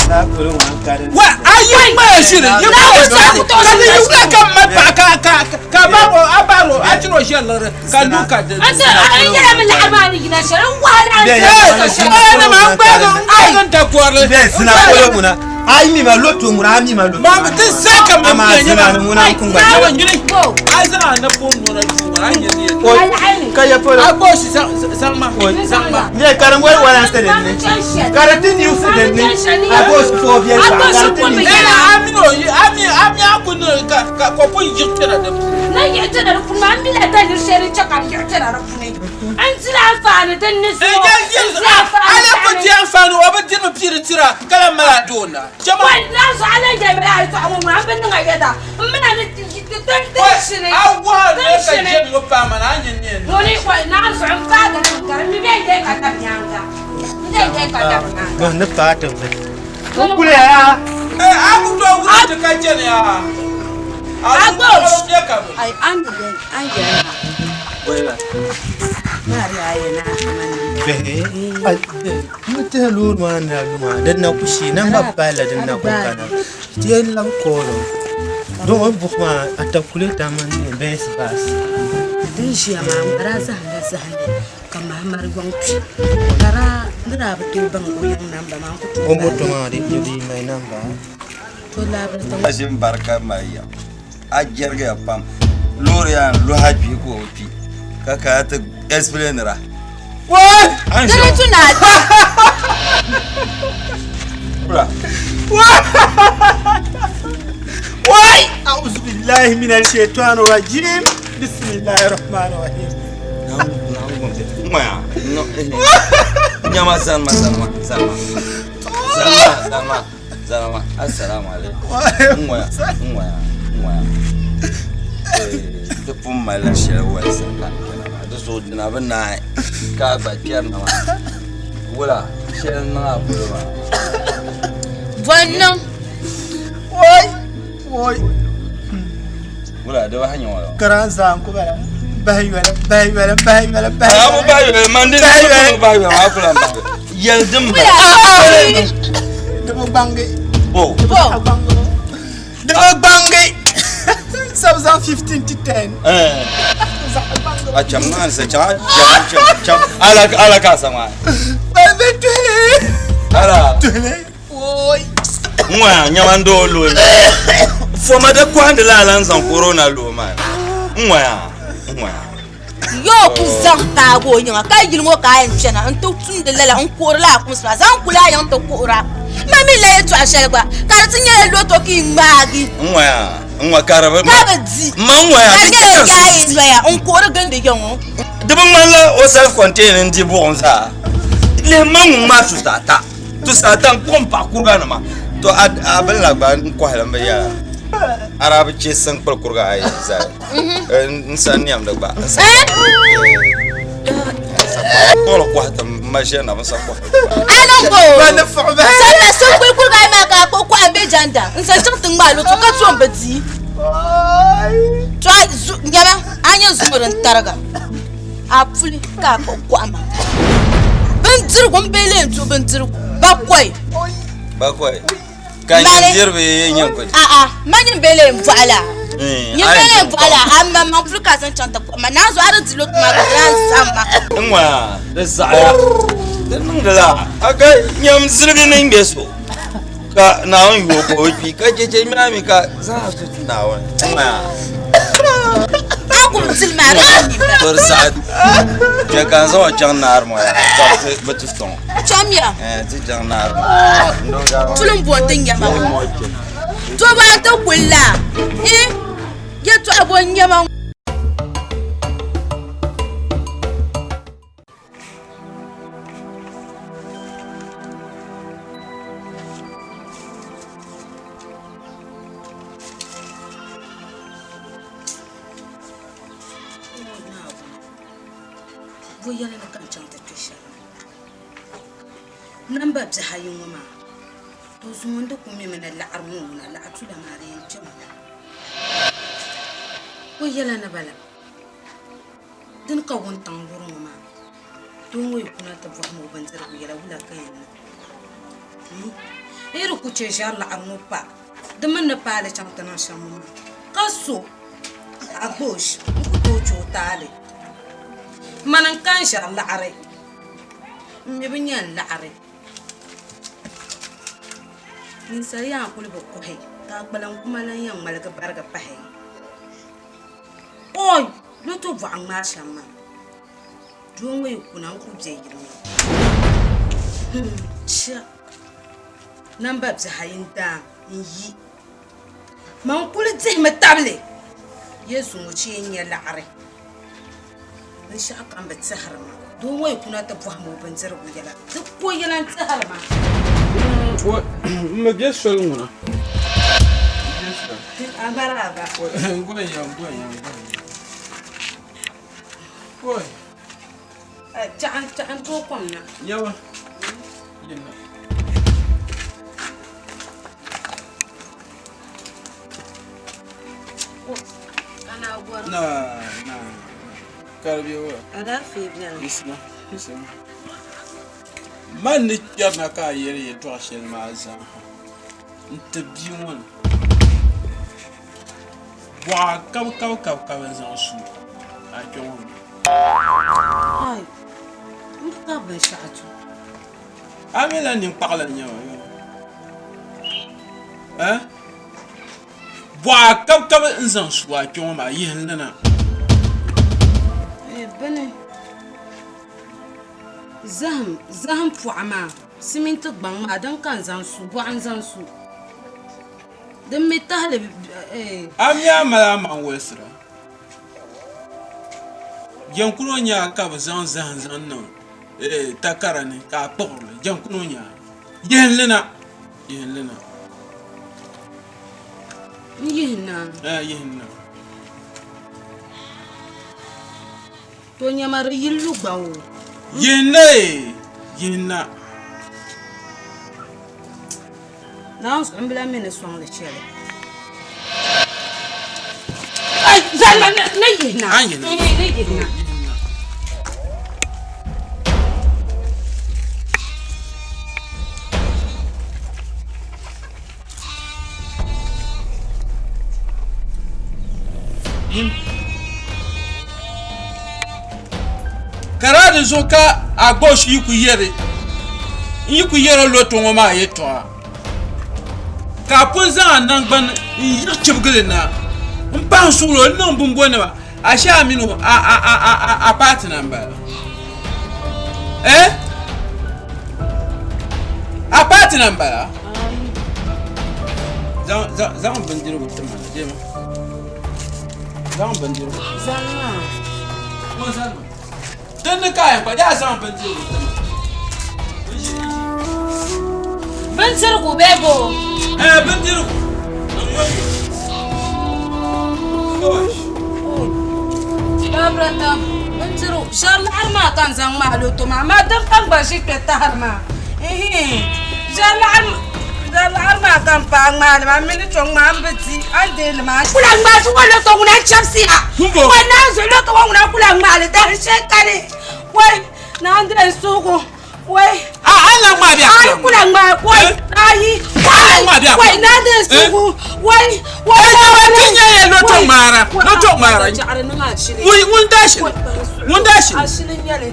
wa a yi ŋmaya shiri yi ŋmaya shiri ka di yi wula ka m mali paɣa ka ka ka a baari o a baari o a chiri o shɛli liɣiri ka lu ka di n ti n yɛla mi laɣiri maa ni yina shɛli n wahi la n Ee, n gbaagi n gbaagi n takɔro. bɔrili. Bɛ zina polo ŋuna. A yi mi ma loto ŋuna a mi ma loto. Maa ti sa ka ma Amaa zina ni ŋuna n kun gba. Nyama nyini. A zaŋ a napɔŋ nɔna duu ŋɔ a nyɛ ni yɛn. Ka ya polo. A bɔsi zaŋ ma zaŋ ma. Ne ka di wali walansi din ni. Ka di ti niwsi din ni. A bɔsi fɔɔ biɛli paɣa ka di ti niwsi. Ɛɛ a mini o a mi a mi a ku ni ka ka ka pun yiɣi kpɛna di puuni. Na yiɣi kpɛna di puuni maa n mi la daliri shɛli din chɛ ka n yiɣi kpɛna di puuni. N diri anfaani din ni zuɣu. N diri anfaani Ala ku di anfaani o bi dirimi piiri tira ka lahi mali a doona. Wai naa zuɣu a lan yɛli mi la a yɛtɔɣa ŋɔ ŋuna m bi niŋ a yɛda m mina ni din shini. A wahi ne ka jɛm ŋɔ paai ma na a nyɛ ni yɛn niŋ. Ŋuni wai naa zuɣu m paagi li mi ka di mi bɛ n dee ka dabi nyaaŋa n dee dee ka dabi nyaaŋa. Bɔhi ni paai ti vi. N kuli ya. A ku tooi wuli ti ka chɛni ya. A zuɣu bɛ ka bi. Ai an an yɛli ma. Bihi n tihi loori maa ni na lu maa din na ku shee namba palila din na ku kana ti yɛn labi koolo don o buɣu maa atakulɛta mini bɛnsi baas Din ʒiya maa n daa zahinda zahindi ka Mahamari gɔŋ kpi ka daa ni daa bi tooi baŋ o yiŋ namba maa n ku tooi o moto maa di di my namba to laabiri tiŋ A ʒini barika mali ya a jɛrigiya pam loori yaa n luha kpi ka o kpi ka kana ti explainira Dini tu na Wai! A'udhu billahi minash shaitani rajim. Bismillahir rahmanir rahim. Ŋmaya nyama zanma zanma zanma zanma zanma zanma assalamu alaikum ŋmaya ŋmaya ŋmaya ti pun malila shɛli walisa ka n kpɛna maa di zuɣu dina bi naai ka a gba kpɛri na maa wula shɛli n niŋ a polo maa Bɔ n-niŋ? Wai! Wai! wula di bahi nyɛ ŋɔ Karan zaa n ku bala. Bahi yoli, bahi yoli, bahi yoli, bahi yoli. Abu bahi yoli, man di bahi yoli, bahi yoli, maa kula bahi yoli. Yɛli din bala. Di bi gbaŋgi. Bo. Di bi gbaŋgi. Sab zaŋ 15 ti 10. A cham ŋa n-sa chaŋ a cham cham cham ala ala ka sa maa. Bɛ tuhili. Ala. Tuhili. Oi. Ŋɔya nyama n doo looi. Foma da kɔhindi la a lan zaŋ corona loo maa. Ŋɔya ŋɔya. Yoo ku zaŋ taagi o yiŋa ka yili ŋɔ ka a yɛn kpɛna n ti tumdi lala n kuhirila a kumsi maa zaŋ kuli a yiŋ ti kuhira ma mi la yɛltɔɣa shɛli gba ka di ti nyɛla loto ka yi ŋmaagi Ŋɔya ŋɔ ka di bi ka bi di Ma ŋɔya ka di di nyɛla chɛ yaa yi noya n kuhiri gindi yiŋ ŋɔ Di bi ŋmanila o self contained n di buɣim zaa. Lihi ma ŋun maa tusa ata tusa ata n kpuɣi m paɣa kuriga nima to a a bini la gba n kɔhili n bi yɛla a daa bi chɛ sin kpuli kuriga ayi zali. N sa niɛmdi gba n sa kpuɣili kɔhi ti maʒiya na bi sa kɔhi Alingo sanda sun kuli kuriga ayi maa ka a kpuɣi kɔhi n bɛ janda n zaŋ chaŋ ti ŋmaai loto ka tom bi di to a nyɛma a nyɛ zuŋɔ din tariga a puli ka a kpuɣi kɔhi maa bindirigu n bee lee n duɣi bindirigu bakɔi bakɔi Ka nyin diriba yi nyin ku di. A'a, ma nyin be lee m-bɔɣi la. Nyin be lee m-bɔɣi la, a ma maŋ puli ka a zaŋ chaŋ ti kpuɣi ma. Naanzu a di di lo tuma ka di lan zaŋ ma. N-ŋɔ a, di zaɣiya, di niŋdi la a ka nyam ziligi ni ŋme so, ka Naawuni yu o ka o kpi, ka che che mini a mi ka zaŋ a su ti Naawuni. N-ŋɔ a. A ku bi dili maa, di lan mi ba. To di saɣi, che ka n zaŋ o chaŋ naari ŋɔ yaa, ka bɛ ti sɔŋ o. Chamiya. Ti chaŋ naari maa. Tulim bo n-ti nyama ŋɔ. Doba ti kuli la. Ii yɛtɔɣa bo n-nyama ŋɔ. Bo yɛli ni ka n chaŋ ti kpe shɛli na. Namba bihi ayi ŋɔ maa, to zuŋɔ n di ku mimi ni laɣiri ŋɔ ŋuna laɣa tula maa di yɛn kpɛmi la. O yɛla ni bala dini ka wuntaŋ luri ŋɔ maa doo ŋɔ yi kuna ti bɔhim o bindirigu yɛla wula ka yɛn niŋ? N yi di ku chɛ ʒɛri laɣiri ŋɔ pa di mini ni paali chaŋ ti niŋ shɛm ŋɔ maa ka so Agboosh n ku tooi chɛ o taali. Mani n ka n ʒɛri laɣiri. N mi bi nya n laɣiri. Ninsal yaa kuli bi kuhi ka a kpalim kuma lan yɛn ŋmaligi barigi pahi. Oi! Loto bɔɣu ŋmaai shɛm maa, doo ŋɔ yi kuna n ku be yili ŋɔ. Hmm, chia! Namba bihi ayi n-daam n-yi. Man kuli dihimi tabili Yesu ŋɔ chee n-nyɛ laɣiri. Binshɛɣu kam bi tɛhiri ma. Doo ŋɔ yi kuna ti bɔhim o bindirigu yɛla, di ko yɛla n-tɛhiri ma. M mi be soli ŋuna. A maraba. N gonya, n gonya, n gonya. Oi. Chaɣi chaɣi n tooi kom na. Yawa. Yinna. Na na. Ka di be wa. Alaafee beni. Bisima bisima. Man ni kpɛrina ka a yɛli yɛltɔɣa shɛli maa zaa ha n-ti bia ŋɔ ni. Bɔɣa kabi kabi kabi kabi n-zaŋ su a kpe ŋɔ ni. Ai, m bi kabi binshɛɣu tu. A mi la ninkpaɣila n-nyɛ ma yoo. Eh? Bɔɣa kabikabi n-zaŋ su a kpe ŋɔ maa yihi n li na. Eh, bini zahim zahim pɔɣu maa siminti gbaŋ maa din ka n zaŋ su bɔɣu n zaŋ su din mi tahili eh. A mi a mali a maŋ wolisira. Jɛnkuno nyaa ka bɛ zaŋ zahim zaŋ niŋ eh, takara ni ka a kpuɣiri li. Jɛnkuno nyaa. Yihi n li na. Yihi n li na. N yihi na. Eh, yihi na. To nyama di yili lu gba o. Yihi na ee, yihi na. Naawuni zuɣu m bi lahi mi ni sɔŋli shɛli. Ai, zalima ni yihi na. An yihi na. Ni yihi na. Ka di zuɣu ka Agbosh yi ku yɛri n yi ku yɛri o loto ŋɔ maa yɛltɔɣa ka a pun zaŋ a nangbani n yiɣi chibigili na n pahi suɣulo n niŋ binbonima ashe a mini a paati na n bala eh a paati na n bala zaŋ bindirigu ti ma na deema zaŋ bindirigu dinni ka a yɛn kpa daa zaŋ bindirigu ti ma Bindirigu bee bo? Eh, bindirigu. Babrata, bindirigu. Shɛri laɣiri maa ka n zaŋ maa loto maa, amaa din ka n gba ʒi kpɛ tahiri maa. Shɛri laɣiri maa ka n paai ŋmaali maa, m mi ni to ŋmaa m bi di, a ni deei li maa. Kula ŋmaa zuɣu loto ŋuna n chɛbisiya. Wa naan zuɣu loto ŋɔ ŋuna kula ŋmaali dahin shɛli kani. Wai, naan deei n suhigu. Wai. A a na ŋmaa bɛ. Ayi kula ŋmaa wai ayi. A na ŋmaa bɛ. Wai na de sugu wai wai. E jaba ti nyɛ ya loto ŋmaara loto ŋmaara. Ŋun ŋun da shili ŋun da shili. A shili nyɛli.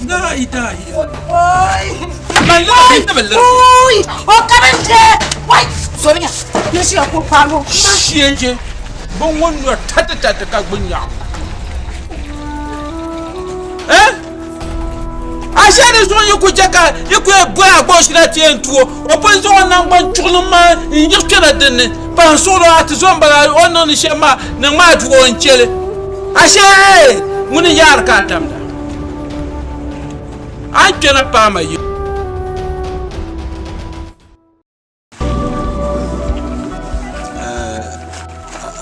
Da i da i. Wai. Man la bi bi li. Wai o ka bi je wai somiya ne shi ko paalo. Shiɛnje bin ŋun nɔ tati tati ka gbun nyaɣa. Eh? Ashe di zuɣu yi ku chɛ ka yi ku yɛn boli a gbɔɣu shina ti yɛn tu o, o pun zaŋ o naŋgban chuɣulim maa n-yiɣi kpɛna din ni pahi suɣili o a ti zo m-bala o ni niŋdi shɛm maa niŋ maa duɣi o n-chɛ li. Ashe ŋuni yaari ka a tamda? A ni kpɛna paai ma yi.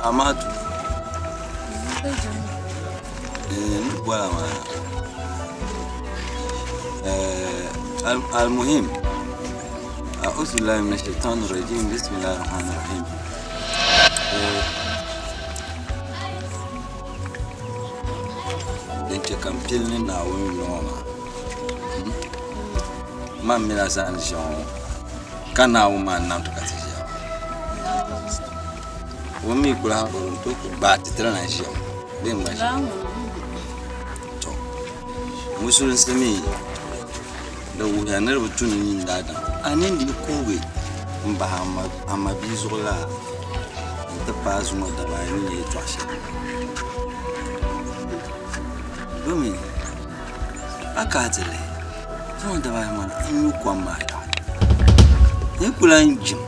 Amatu n bɔla maa almuhim a'udhu billahi minash shaitani rajim bismillahir rahmanir rahim din chɛ ka n pili ni Naawuni yuli ŋɔ maa Man mini a zaa ni ʒiya ŋɔ ka Naawuni maa n-nam ti ka ti ʒiya ŋɔ. O mi kuli ha o tooi ku gbaai ti ti na ʒiya ŋɔ bee n-gba ʒiya ŋɔ. To musulinsi mi di wuhiya ni di bi tu ni nyin daadam a nini dii kuugi n bahi a ma bia zuɣu la n ti paai zuŋɔ daba ayi ni nyɛ yɛltɔɣa shɛli. Domi a ka a ti lihi zuŋɔ daba ayi maa n nyu kom maa yaɣi n yi ku lahi jim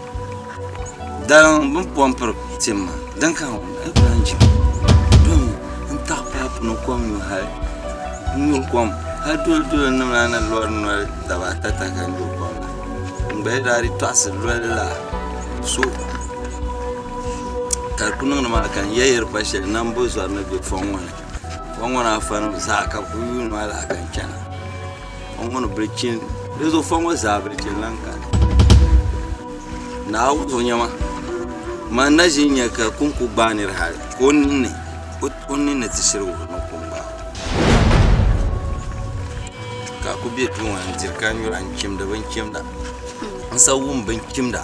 daliŋ bin pompiri tim maa din ka n yi ku lahi jim domi n taɣi paapu ni kom nyu hali n nyu kom hali doli doli nim laa ni lori noli daba ata ta ka n nyu kom la n gba yi daa di tɔɣisi loli la so ka di ku niŋdi maa ka n yɛyiri pa shɛli nambo zɔri ni bɛ fɔŋ ŋɔ ni fɔŋ ŋɔ ni afa nim zaa ka bi ku yuuni maa laa ka n chɛna fɔŋ ŋɔ ni bilichini di zuɣu fɔŋ ŋɔ zaa bilichini lan kani Naawuni zuɣu nyɛma man na ʒi n-nya ka kum ku gbaai nira hali ka o ninni o ninni ti shiri wuhi ni kum gbaai o ka a ku be duu ŋɔ ni n-diri ka nyura n-chimdi binchimda n sa wum binchimda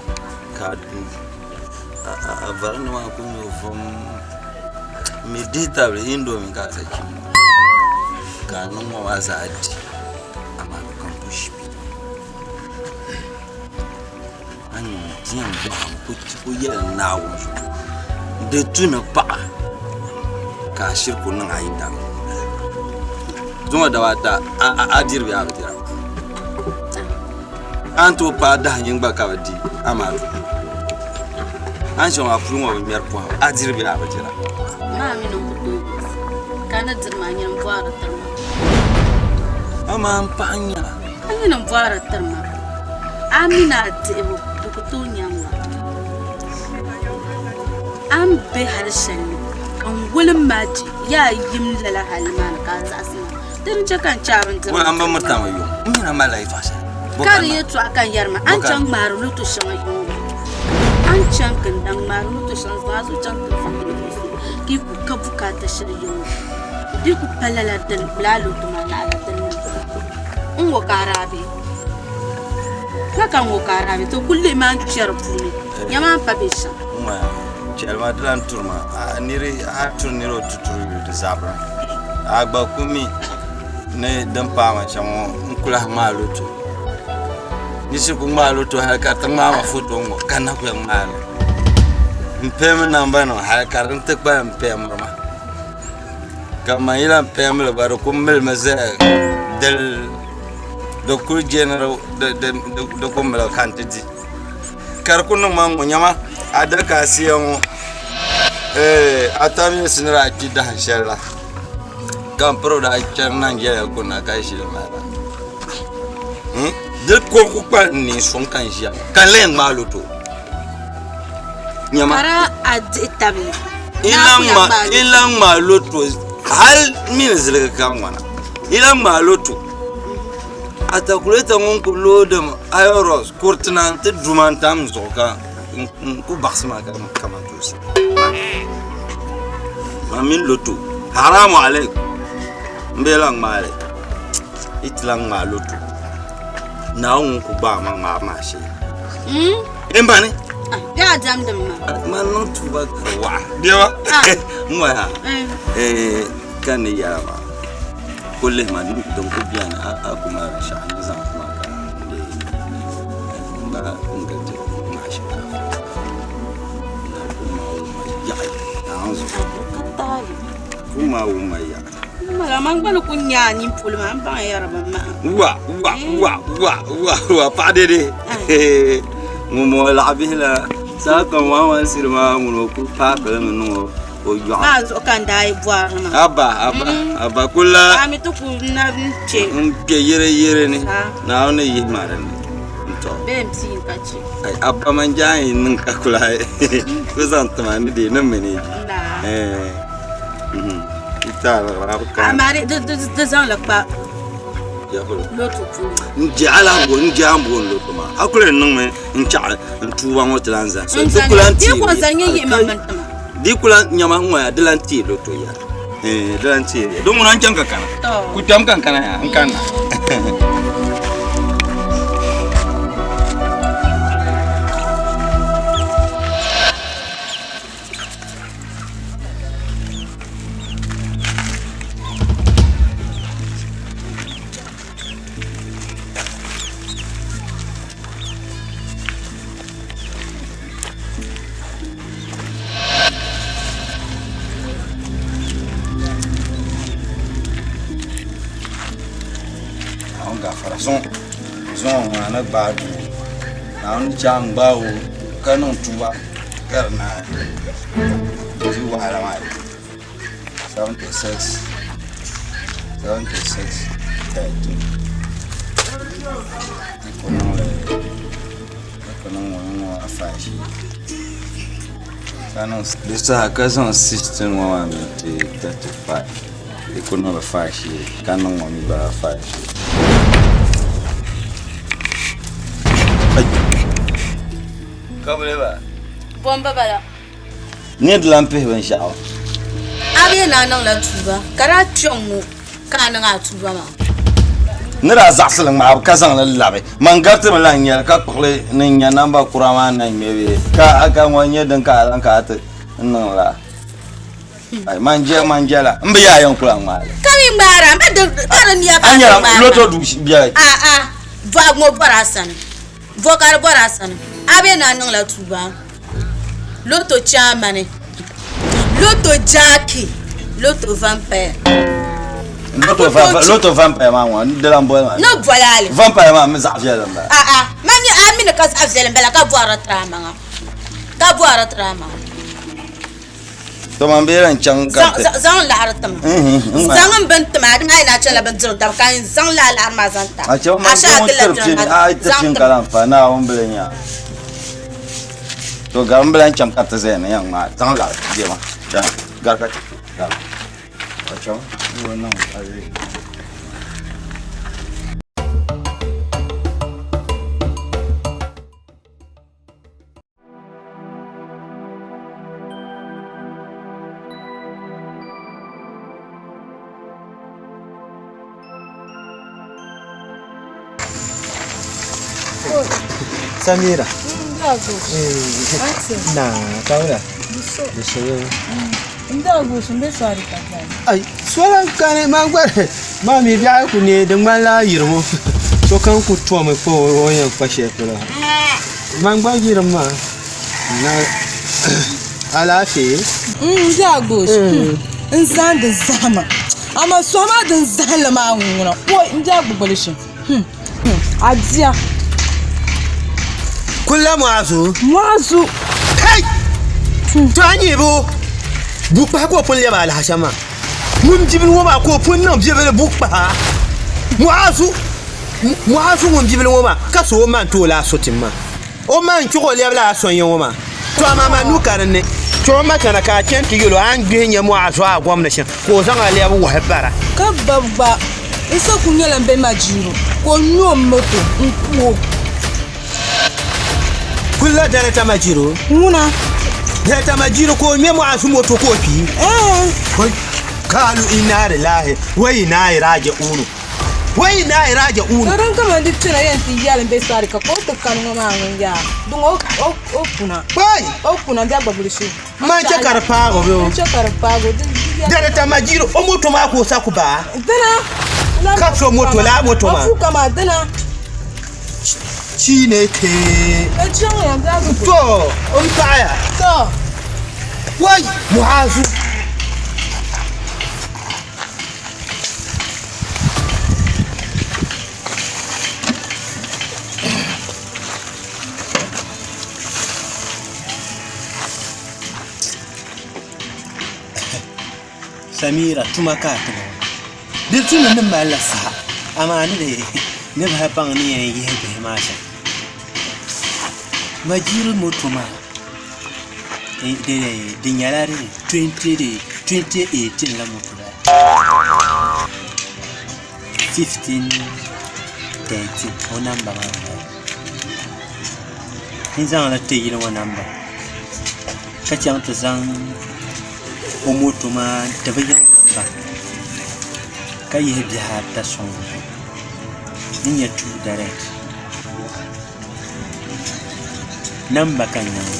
ka a vari ni maa ku nyo vum m mi dihi tabili indomi ka a sa chim ka a niŋ ŋɔ maa zaa di amaa di kam ku shibi a ni yɛn bɔhim ku yɛli Naawuni zuɣu di tu ni paɣa ka a shiri ku niŋ a yidana zuŋɔ daba ata a diri bee a bi dira a ni tooi paai dahin yini gba ka bi di amaa a ni shɛŋa a puli ŋɔ bi ŋmɛri pɔhim a diri bee a bi dira amaa n paɣa n nyɛla A nyini n bɔhiri tiri ma, a mini a dihibu di ku tooi nyaŋ ma. A ni be hal shɛli ni ka n wolim ma je yaa yim lala hal maa ni ka a zaɣisi ma, di ni chɛ ka n chɛ a bindirigu Wula m bi miri tama yuŋ, n nyina malila yɛtɔɣ shɛli. Bo Ka ka di n niŋ? yɛtɔɣa ka n yɛri ma, a ni Bo ka chaŋ n niŋ? ŋmaari loto shɛŋa yuŋ ŋɔ, a ni chaŋ ka n daŋ ŋmaari loto shɛŋa zaŋ a zuɣu chaŋ ti va ninvuɣ so ka yi ku ka bukaata shɛli yuŋ ŋɔ, di ku pa lala dini lala loto maa naɣila dini niŋ. N ŋɔ ka a daa be? Ka ka ŋɔ ka a daa be? To kuli lihi maa n-kpe di puuni. Nya maa m-pa be shɛm. Ŋmaya, chɛli ma di lan turi ma. A niri, a turi niri o tuturi yuli di zabiri. A gba ku mi ni din paai ma shɛm ŋɔ, n ku lahi ŋmaai loto. N shiri ku ŋmaai loto hali ka di ti ŋmaai ma foto ŋ-ŋɔ ka n na ku yɛn ŋmaai li. M pɛmi nambanima hali ka di ti kpalim pɛmiri ma. Ka man yi lan pɛmli gba di ku milimi zaya dali di kuli je ni di ku mili ka n ti di ka di ku niŋ ma ŋ-ŋɔ nyama adaka asiya ŋɔ a tamilisi ni daa kpi dahin shɛli la ka m piri daa chaŋ Nigeria kunna ka ʒili maa la di ko ku kpalim n neei suŋ ka n ʒiya ŋɔ ka n lee ŋmaai loto nyama Ka daa a dihi tabili I lan ŋmaai loto hal mini ziligi ka ŋwana i lan ŋmaai loto atakulɛta ŋun ku loodi ayɔrɔs kuritina nti du ma n-tam n zuɣu ka n ku baɣisi ma kamantoosi man mini loto haramu alaikum m bee lan ŋmaai li yi ti lan ŋmaai loto Naawuni ŋun ku gbaai ma ŋmaabu maa shee. N ba ni. Bɛ a diɛmdi mi maa. Man niŋ tuuba ka di waɣa. Bɛba n ŋɔya ka ni yɛla maa ku lihi ma din ku bɛni a ku mali binshɛɣu ni zaŋ ti ma ka n gba n gili ti ŋmaai shinkaafa na ku ma wumma yaɣi Naawuni zuɣu ku ma wumma yaɣi. Mala man gba ni ku nya a nini polo maa, m baŋ ya di bi maha. Wa wa wa wa wa wa paɣa dede ŋun bɔŋɔ laɣa bihi la saa kam waa wan siri maa ŋun o ku paakili mi niŋ o yɔɣu. Maa zuɣu ka n daa yi bɔri maa. Aba aba aba kula. A mi ti ku na n kpe. N kpe yere yere ni. Naawuni ni yihi ma dinni. N tɔ. Bee n pii ka che. Ai abba man jaan yi niŋ ka kula ku zaŋ tima ni di ni mini. Eh. Amaa di zaŋli kpa loto puuni. N je ala bo n je an bo loto maa a kuli niŋmi n chaɣi n tuuba ŋɔ ti lan zani so di ku lan Di ku zani nyɛ yihi ma mini tima. Di ku lan nyama n ŋɔya di lan teei loto ya di lan teei di ŋuna n chaŋ ka kana ku kpɛm ka n kana ya n kanna. ni gbaai doo. Naawuni chɛ a ni gbaai o ka niŋ tuuba ka di naai di wahala maa yi. 76 76 13 Di ku niŋli di ku niŋ ŋɔ ŋɔ afaashee ka niŋ di saha ka zaŋ 16 ŋɔ maa mi ti 35 di ku niŋli faashee ka niŋ ŋɔ mi gba faashee. Kabili ba. Bomba bala. Ni di lan pihi binshɛɣu. A bee ni a niŋla tuuba, ka daa kpiɔŋ ŋɔ ka a niŋ a tuuba maa. Ni daa zaɣisi li ŋmaabu ka zaŋ li labi, man garitimi lan nyɛ li ka kpuɣi li ni n nya namba kura maa na ŋme bee ka ka ŋɔ n-nyɛ din ka a lan ka a ti niŋ la. Ai, man je, man jɛla, m bi yaa yɛn ku lan ŋmaai li. Ka mi ŋmaara, m ba di ka di nia ka A a ti nyɛla ŋmaari loto maa. duu biɛla. A'a, bɔhigu ŋɔ bɔri a sani. Bɔ ka di bɔri a sani? A bee ni a niŋla tuuba? Loto chaamani, loto jaaki, loto vampaya. Loto vampaya maa ŋɔ di lan boli maa. Ni boli a li. Vampaya maa mi zaɣ viɛlli m-bala. A'a, man mi a mi ni ka zaɣ viɛlli m-bala ka bɔrila tiri a maŋa. Ka bɔrila tiri a maŋa. To man bee lan chaŋ ka ti. Zaŋ laɣiri ti ma. Zaŋ n bini ti ma, a yi na chɛla bindirigu dabu ka n zaŋ lala laɣiri maa zaŋ ti a. A chɛ man ti ŋun tiri pini, a yi ti pini ka lan fa Naawuni bi nya. To gari m bi lan chaŋ ka ti zaya ni yɛn ŋmaai zaŋ laɣiri ti ma. Gari ka chɛ. Gari. A chaŋ. Niŋ a zee. Samira. Na, kawula. Ai, sola kani man gba maa mi biɛɣu ku neei di ŋmanila ayirimo sokam ku tomi kpa o ni yɛn kpa shɛli polo Man gba yirim maa na alaafee. N biɛhigu n zaŋdi zahima amaa suhu maa din zahimli maa ŋuna oi n biɛhigu gbuli shim a bia. Kulla Muazu. Muazu. Kai! To a nyɛ bo bukpahi ka o pun lɛbi alaha shɛm maa. Ŋun bibili ŋɔ maa ka o pun niŋ bibili bukpaha. Muazu. Muazu ŋun bibili ŋɔ maa ka so o ma n-ti o laa so tim maa. O ma n-chuɣ o lɛbi laa sɔnya ŋɔ maa. To amaa man nuu ka din ni. To o ma chana ka a chani ti yɛl o, a ni gbihi nya Muazu a gom ni shɛm, ka o zaŋ a lɛbi wahi bara. Ka bab gba n sa kul nyɛla m be Majiro ka o nyu o moto n-ku o. Kulla Dɛlita Majiro. Ŋuna. Dɛlita Majiro ka o ŋme Muazu moto ka o kpi. Ɛɛn. Kaalu inna lillahi wa inna ilaihi raji'un. Wai na iraja unu. To din kaman di tuna yɛn ti yɛli m-be Sarika ka o ti kani ŋɔ maa ŋun yaa din o kuna. Wai! O kuna m-be gba bulishi. Man chɛ ka di paag o bee o. N chɛ ka di paag o. Dɛri ta majiri o moto maa ka o sa ku baa. Dina. Ka so moto laa moto maa. O fuka maa dina. Chineke. O chaŋ ya m-be gba To n paɣaya. To. Wai! Muazu. Samira tuma ka a tuma ŋɔ di tu ni ni malila saha amaa ni di ni bahi baŋ ni yɛn yihi bihi maa shɛm majiri moto maa di nyɛla 2018 la moto la 15 13 o namba maa n-bala n zaŋli ti yili ŋɔ namba ka chaŋ ti zaŋ o moto maa n-ti bɛ yiŋ namba ka yihi bihi ata sɔŋ n nya 2 direct. Namba ka n nya ŋɔ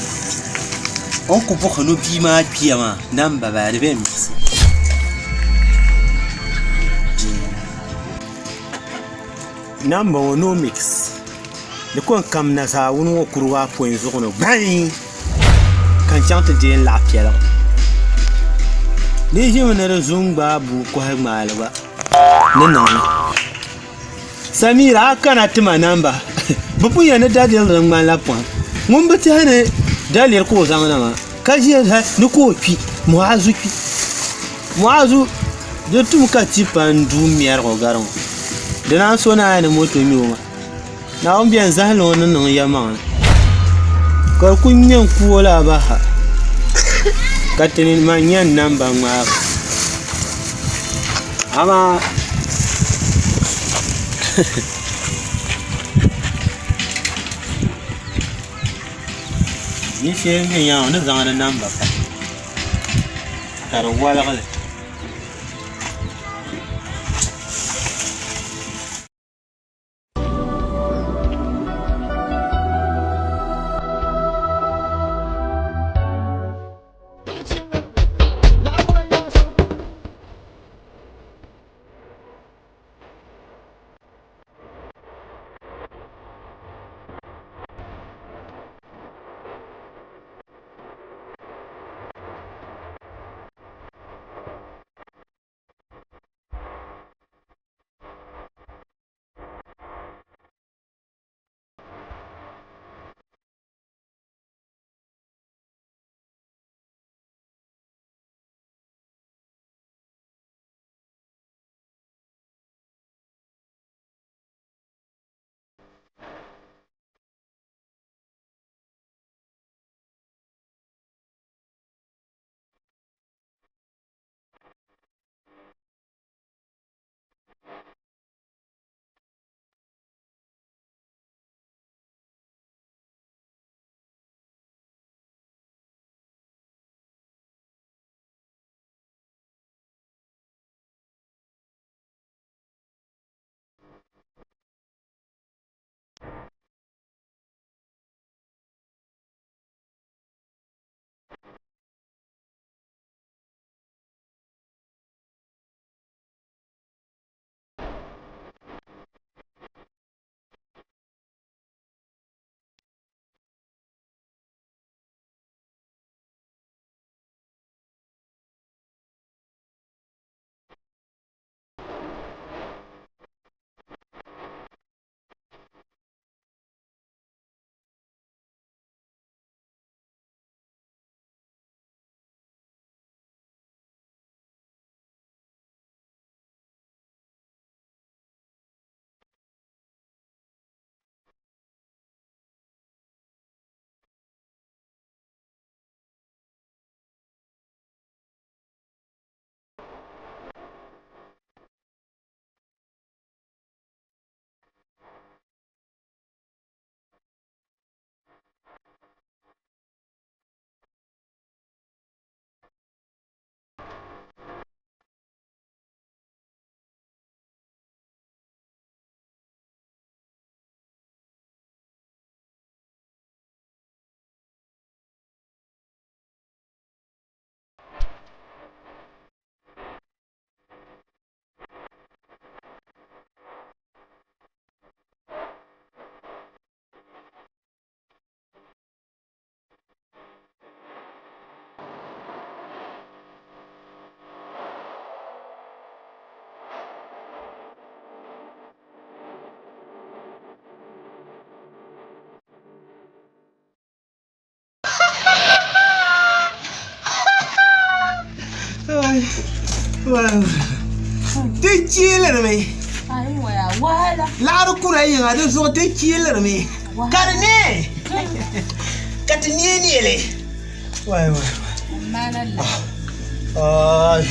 o ni ku buɣisi ni bia maa kpiya maa namba baa di bɛ misi namba ŋɔ no mix di ko n kamina zaawuni ŋɔ kurigu apɔin zuɣu ni gbain ka n chaŋ ti deei n laɣa piɛligu di ʒimi ni di zu n gbaai bua kɔhi ŋmaali gba ni niŋli. Samira a kana ti ma namba bɛ pun yɛli ni daliri din ŋmanila pɔhim. Ŋun bi tɛhi ni daliri ka o zaŋ na maa ka ʒiya hali ni ka o kpi, Muazu kpi. Muazu di tum ka tipa n-du mɛrig o gari ŋɔ. Di naan so naai ni moto ŋme o maa. Naawuni bɛn zahim o ni niŋ yɛlimaŋli ka di kul ŋme n-ku o laa bahi ha ka ti man nya n namba ŋmaabu. Amaa bia shɛli n-bɛ nyaanga o ni zaŋ di namba pa ka di woligi li. Ti chiilirimi. Laɣiri kura yiŋa di zuɣu ti chiilirimi ka di ne ka ti neei neeli. Wai wai wai.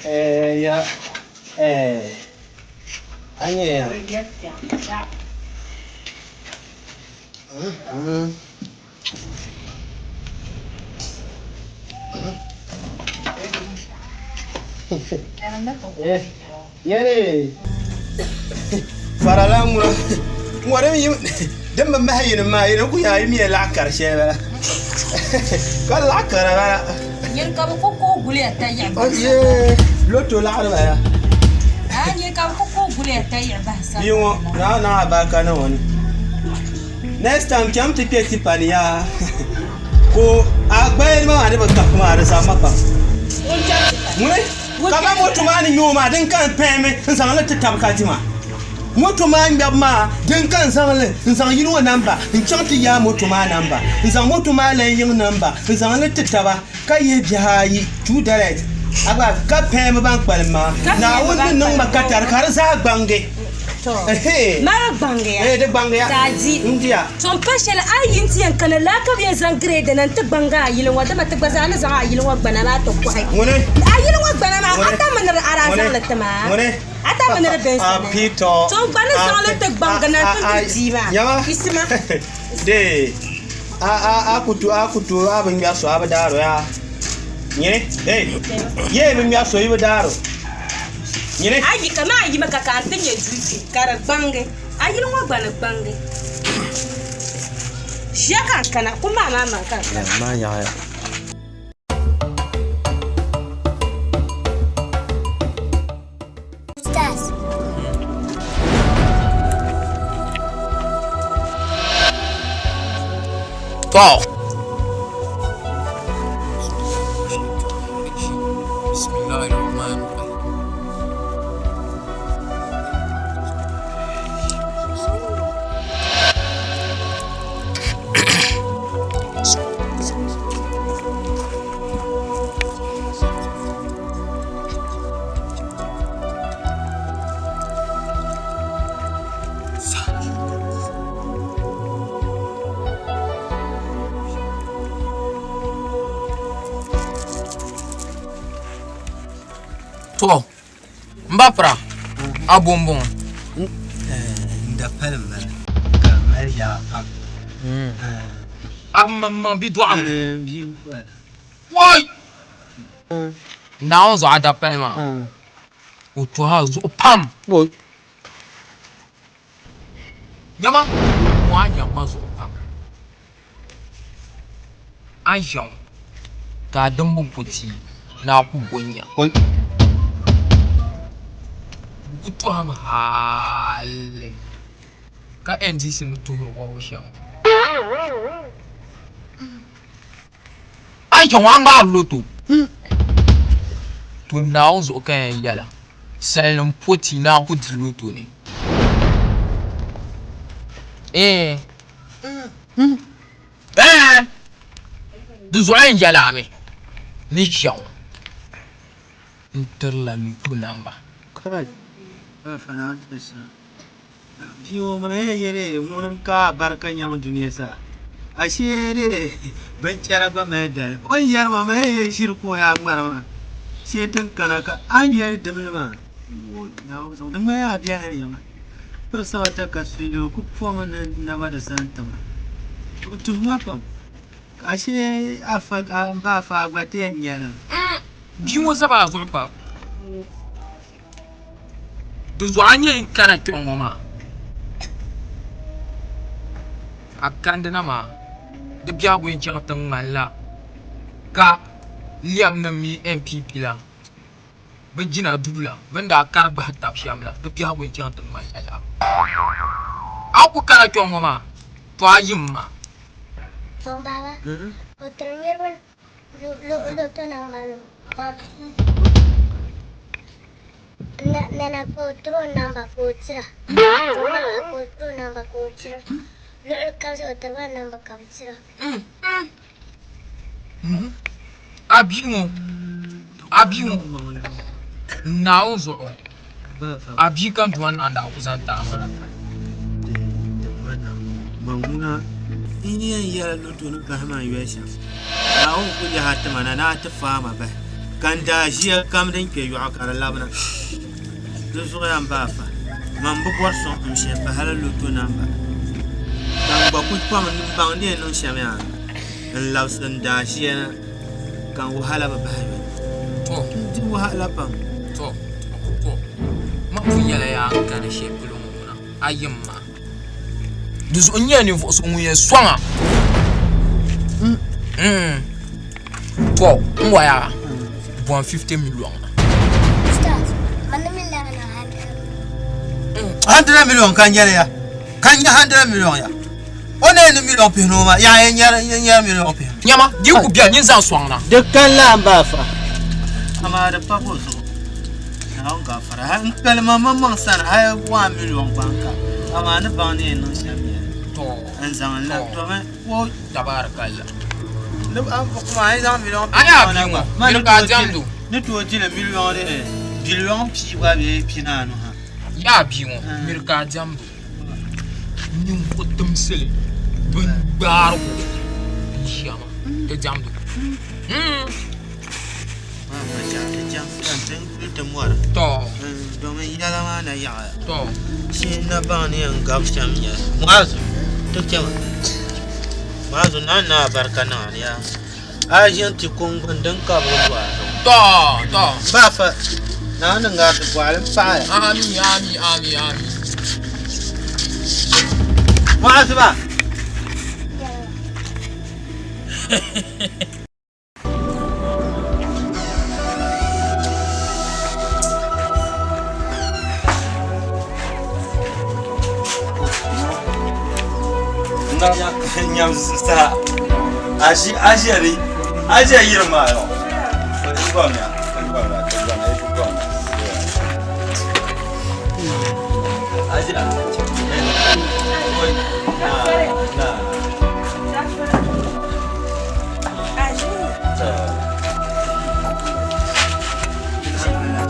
Eh ya eh anya ya. Yɛli farala ŋuna ŋɔ din yi din bi mahi yinim maa yi ni ku yaa yi mi ya laɣa kari shɛli bala ka laɣa kara bala Nyini ka bi ku kuhi guliya ta yiɣi bahi Yee loto laɣari bala Aa nyini ka bi ku kuhi guliya ta yiɣi bahi sa bia ŋɔ naa niŋ abarika niŋ o ni next time cham ti kpɛ tipa ni yaa ka a gbaya maa ni bi kapi maa di zamma pam ŋuni. Kaman moto maa ni nyɛ o maa, din ka n pɛɛmi n zaŋ li ti tabi ka dima. Moto maa ŋmɛbu maa, din ka n zaŋ li n zaŋ yili ŋɔ namba n chaŋ ti yaai moto maa namba, n zaŋ moto maa lan yiŋ namba n zaŋ li ti taba ka yihi bihi ayi, two direct, a gba ka pɛɛmi ban kpalim maa. Naawuni ni niŋ ma katari ka di zaa gbaŋgi. Ehe. Maa gbaŋgiya. Ee, di gbaŋgiya. Ka a di. N diya. To m pa shɛli a yi nti yɛn kana laa ka bɛ yɛn zaŋ girɛda na nti gbaŋgi a yili ŋɔ dama ti gba zaa ni zaŋ a yili ŋɔ gbana maa ti kɔhi. Ŋuni? A yili ŋɔ gbana maa Ŋuni? a ta mi ni di a daa Ŋuni? zaŋ li ti ma? Ŋuni? A ta mi ni di bɛn A sani? Peter. To n gba ni zaŋ li ti gbaŋgi na nti ti bia maa. Nyama? Isima. Dee, a a a ku to a ku to a bi ŋmɛri so a bi daaro yaa. Nyini? Hey, yee bi ŋmɛri so yi bi daaro. Nyini? A yi kaman a yimi ka ka n ti nyɛ duu kpe ka di gbaŋgi. A yili ŋɔ gba ni gbaŋgi. Ʒiya ka n kana, kum maa maa maŋ ka n kana. Maa yaɣiya. Stars. To. Bismillahirrahmanirrahim. To, n ba pira, a bo m-bɔŋɔ. N da pali m-bala ka m mali yaa pam. A bi maŋmaŋ bi dɔɣim. Woi! Naawuni zuɣu a da pali maa, o tuhi a zuɣu pam. Nyama, o tuhi a nyaŋ ma zuɣu pam. A ni ʒiya ŋɔ ka a dimba ku ti ni a ku bo n-nya. Ku tɔhimi hali ka NDC ni tuhiri wɔbigu shɛm. A ni ʒiya ŋɔ a ŋmaari loto. To Naawuni zuɣu ka n yɛn yɛla, salinim po ti ni a ku di loto ni. Eeh! Eeh! Di zuɣu yɛn yɛla a mi ni ʒiya ŋɔ n tirila loto namba. Kai! Bia ŋɔ maa yɛn yɛli ŋuni n-ka barika nyaŋ dunia zaa. Ashee dee binchɛra gba mali dali. O ni yɛri maa, man yɛn yɛli ʒiri ka o yaa ŋmari maa. Shee ti ni kana ka a ni yɛli dimli maa, Naawuni zuɣu di ŋmani a bela yiŋa. Piri sabata ka suhuyubu ku pomi ni naba di zani tiŋa. O tuhi ma pam. Ashee a ba afa a gba ti yɛn nya li. Bia ŋɔ zaba a zuɣu pam. Di zuɣu a nyɛ n kana kpɛ ŋɔ maa a kandina maa di biɛhigu yɛn chaŋ ti ŋmanila ka lɛm nim mini NPP la bi jina duu la bi ni daa kari bahi tabi shɛm la di biɛhigu yɛn chaŋ ti ŋmani lala a ku kana kpɛ ŋɔ maa to a yim ma. A bia ŋɔ a bia ŋɔ Naawuni zuɣu a bia ka n Duuma Naa daa ku zaŋ ti a maa. N ni yɛn yɛli loto ni bahi ma n yoli shɛm, Naawuni ku yaha ti ma na ni a ti faai ma bahi, ka n daa ʒiya kam din kpe yɔɣu ka di labina. Di zuɣu yaa m ba afa, man bi bɔri sɔŋsim shɛli pa hali loto namba. Ka n gba ku kpaŋ m-baŋ ni yɛn niŋ shɛm yaa, n labisi n daa ʒiya na ka n wahala bi bahi yoli. N di wahala pam. Tɔ! Tɔ! Man pun yɛla yaa n kani shɛli polo ŋɔ ŋuna, a yim ma. Di zuɣu n nyɛla ninvuɣ so ŋun yɛn sɔŋ a. Tɔ! N waya bɔn 50 million na. 100 million ka n nyɛli ya ka n nya 100 million ya o na yɛn ni million pihinu maa yaa yɛn nyɛri million pihinu. Nyama di ku bɛni nyin zaŋ sɔŋ na. Di kan la n ba afa amaa di pa bo zuɣu. Naawuni gafara hali n kpɛli ma maŋmaŋ sani hali 1 million gba n ka amaa ni baŋ ni yɛn niŋ shɛm nyɛli n zaŋ n labi domi o tabaarikalla ni kuma a yi zaŋ million A nya a bia ŋɔ, miri ka a diɛmdi o. Ni tooi dili million biliɔn pia gba bee pinaanu ha. Yaa bia ŋɔ, miri ka a diɛmdi o. Ninvuɣ timsili bin gbaarigu n-ʒiya maa ti diɛmdi o. Tɔ! Domin yɛla maa na yaɣiya. Tɔ! Shee n na baŋ ni yɛn gabi shɛm n-nyɛli. Muazu, ti chama. Muazu, naa ni abarika niŋ a ni yaa. A ʒi n-ti kuŋgbuni din kabiri bɔha zuɣu. Tɔ! Tɔ! Baafa, naa ni ŋariti bɔɣili m-paɣiya. Ami, ami, ami, ami. Muazu ba! Nyam sa ashi ashi ari ashi ayiri ma yo ko mi ko mi ko mi ko mi ashi na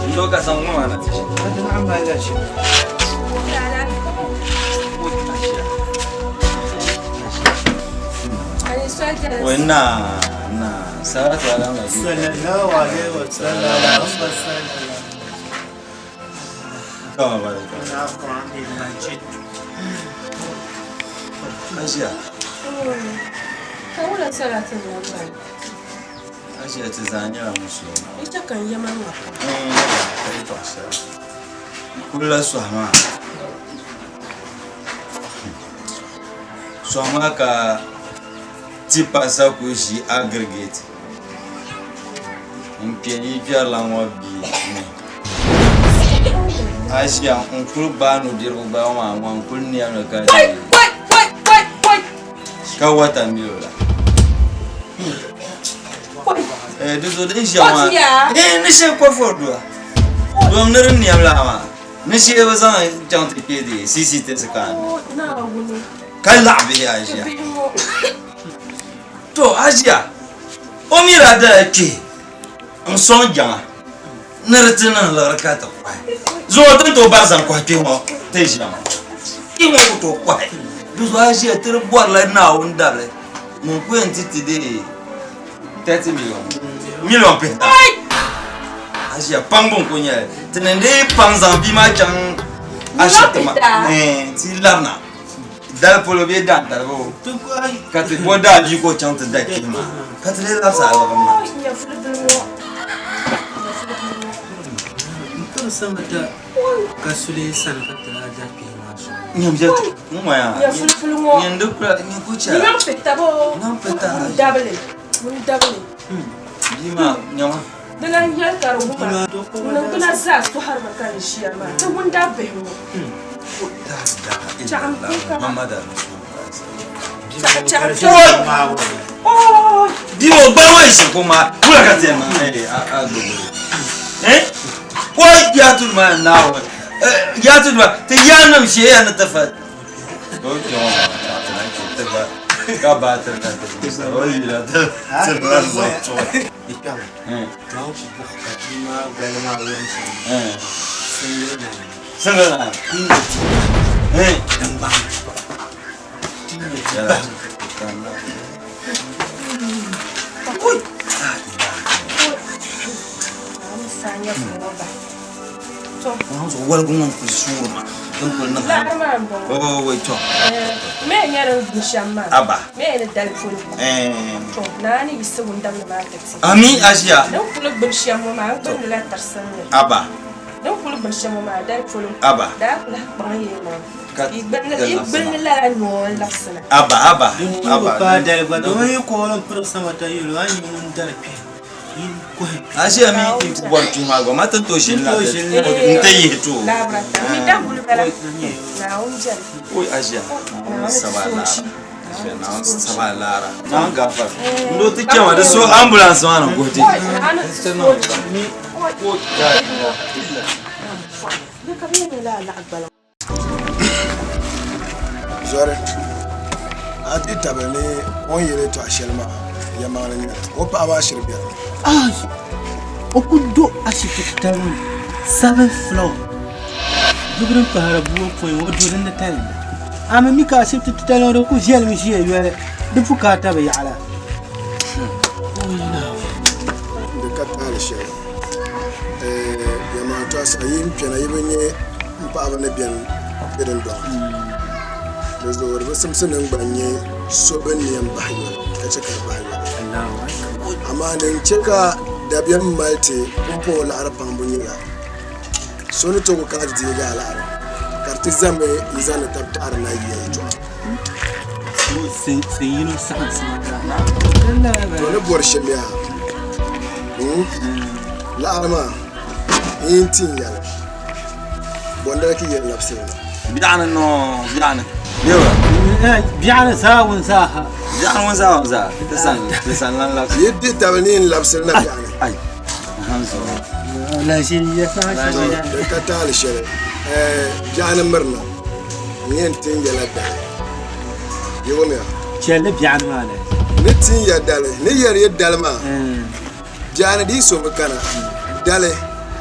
Ndo ka san ŋɔ na ti Wai na na salatu ala nabi. Sallallahu alaihi wa sallam. Allahumma salli ala. Kama baraka. Asia. Ka wula salati ŋɔ bala? Asia ti zaa nyɛla musulimi. Yi chɛ ka n yɛma ŋɔ pam. Ka yi tɔɣi shɛli. Kulila sɔhi maa. Sɔhi maa ka tipa sa ku ʒi aggregate n-kpe yi kpɛrila ŋɔ bia ni. Asia n kuli gbaai nudirigu gbaya maa ŋɔ n kuli nɛmli ka ka watermelon la. Eh, di zo din ʒiya maa eh ni shee kɔfuri dua dom ni din nɛm laa maa ni shee bi zaŋ chaŋ ti kpe di CCTV kan ka laɣa bihi a ʒiya to a ʒiya o mi daa dala kpe n sɔŋ jaŋa Ni di ti niŋ liɣiri ka ti kɔhi. Zuŋɔ ti ni tooi bari zaŋ kɔhi kpe ŋɔ ti ʒiya ŋɔ. Kpe ŋɔ ku tooi kɔhi. Di zuɣu a ʒiya ti di bɔrila Naawuni dabili ŋun ku yɛn ti ti dee 30 million, million pihita. A ʒiya paŋbu n-ku nyɛ li. Ti ni dii paŋ zaŋ bia maa chaŋ ashibiti maa, ti labina dali polo bee daantaliga o ka ti bo daa bia ka o chaŋ ti da kpee maa ka ti lee labisi a liɣiri maa. Di lan yɛli ka di wuma niŋgbuna zaa sɔhirimi ka n ʒiya maa ti wunda bihi ŋɔ. Bia ŋɔ gbali ŋɔ ʒi ko maa wula ka ti yɛn niŋ a gbugbu eh ko yaa tudu maa naawuni yaa tudu maa ti yaa nim shee ya ni ti fa o kpɛ ŋɔ maa ti lan kpɛ ti ba ka baatiri ka ti o yila ti lan zaŋ tuɣi Single line. Waligu ŋɔ n-kuli suuri ma din kuli niŋ hali to aba ami aʒiya aba aba aba aba aba Aʒiya mi yi ku bɔri tuhi maa gba ma ti ni tooi ʒini la n-ti yihi ti o. Oi aʒiya Naawuni saba laara aʒiya Naawuni saba laara Naawuni gafara n doo ti chɛma di so ambulance maa ni guhi ti. mi ni laa laɣa gbaliŋ. Zɔri, a ti tabili ni o ni yɛli yɛtɔɣa shɛli maa yɛlimaŋli n-nyɛ li, o paɣa maa shiri beni. Ai! O ku do ashibiti titali ŋɔ ni, seventh floor, dubu din pahiri buayopɔin o do din ni tali ni. A mi mi ka ashibiti titali ŋɔ di ku viɛlimi ʒiya yoli, di bukaata bi yaɣi la. Di ka taali shɛli. Yɛlimaŋli tɔɣisa yi ni kpɛna yi bi nya m paɣaba ni beni bɛ din dɔɣi. Di zuɣu di bi simsi ni n gba nya so bɛ ni yɛn bahi yoli ka chɛ ka di bahi yoli. Amaa din chɛ ka dabiɛm mali ti pumpɔŋɔ laɣiri paŋbu nyɛla so ni tooi ku kana ti deegi a laɣiri ka di ti zami n-zaŋdi tab taɣiri na yiya yɛtɔɣa. To ni bɔri shɛm yaa laɣiri maa n yi ti n yɛli bɔndali ki yɛli labisili na. Biɛɣuni noo biɛɣuni bɛ Biɛɣuni zaa wun zaa ha. Biɛɣuni wun zaa wun zaa ti san ti san lan labisili. Yi di tabili ni n labisili na biɛɣuni. Ai hanzuɣu. Di ka taali shɛli biɛɣuni mirina n yɛn ti n yɛla dali. Yi wumya. Chɛli biɛɣuni maa ni. Ni ti n ya dali ni yɛri yi dali maa biɛɣuni di yi so bi kana dali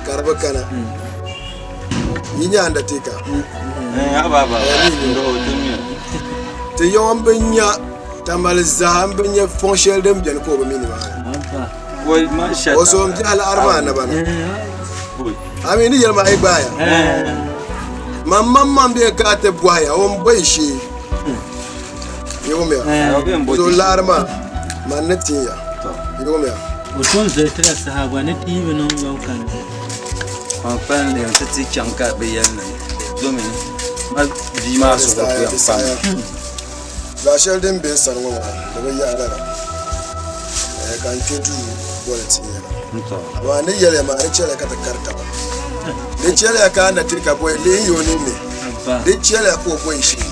ka di bi kana yi nya Undertaker. Ti yaŋɔ n bi nya Tamale zaa n bi nya fɔŋ shɛli din beni ka o bi mi nimaani. O so n biɛhi laɣiri maa naba ni. A mi ni yɛli maa yi gbaaya. Man man man bɛ ka a ti bɔhiya o n bɔyi shee. Yi wumya. So laɣiri maa man ni tin ya. Yi wumya. O tom zali tira saha gba ni ti yi bi niŋ yɔŋ kani. Man kpalim lihim ti ti chaŋ ka bɛ yɛli ni domi ma bia maa suhu ku yɛn pam. Zaɣ shɛli din be n sani ŋɔ maa di bi yaɣi lala ka n kpe duu boli ti yɛla. Amaa n ni yɛli ya maa di chɛliya ka ti kari taba. Di chɛliya ka a na ti ka bɔyi lihi yi o ninni. Di chɛliya ka o bɔyi shee.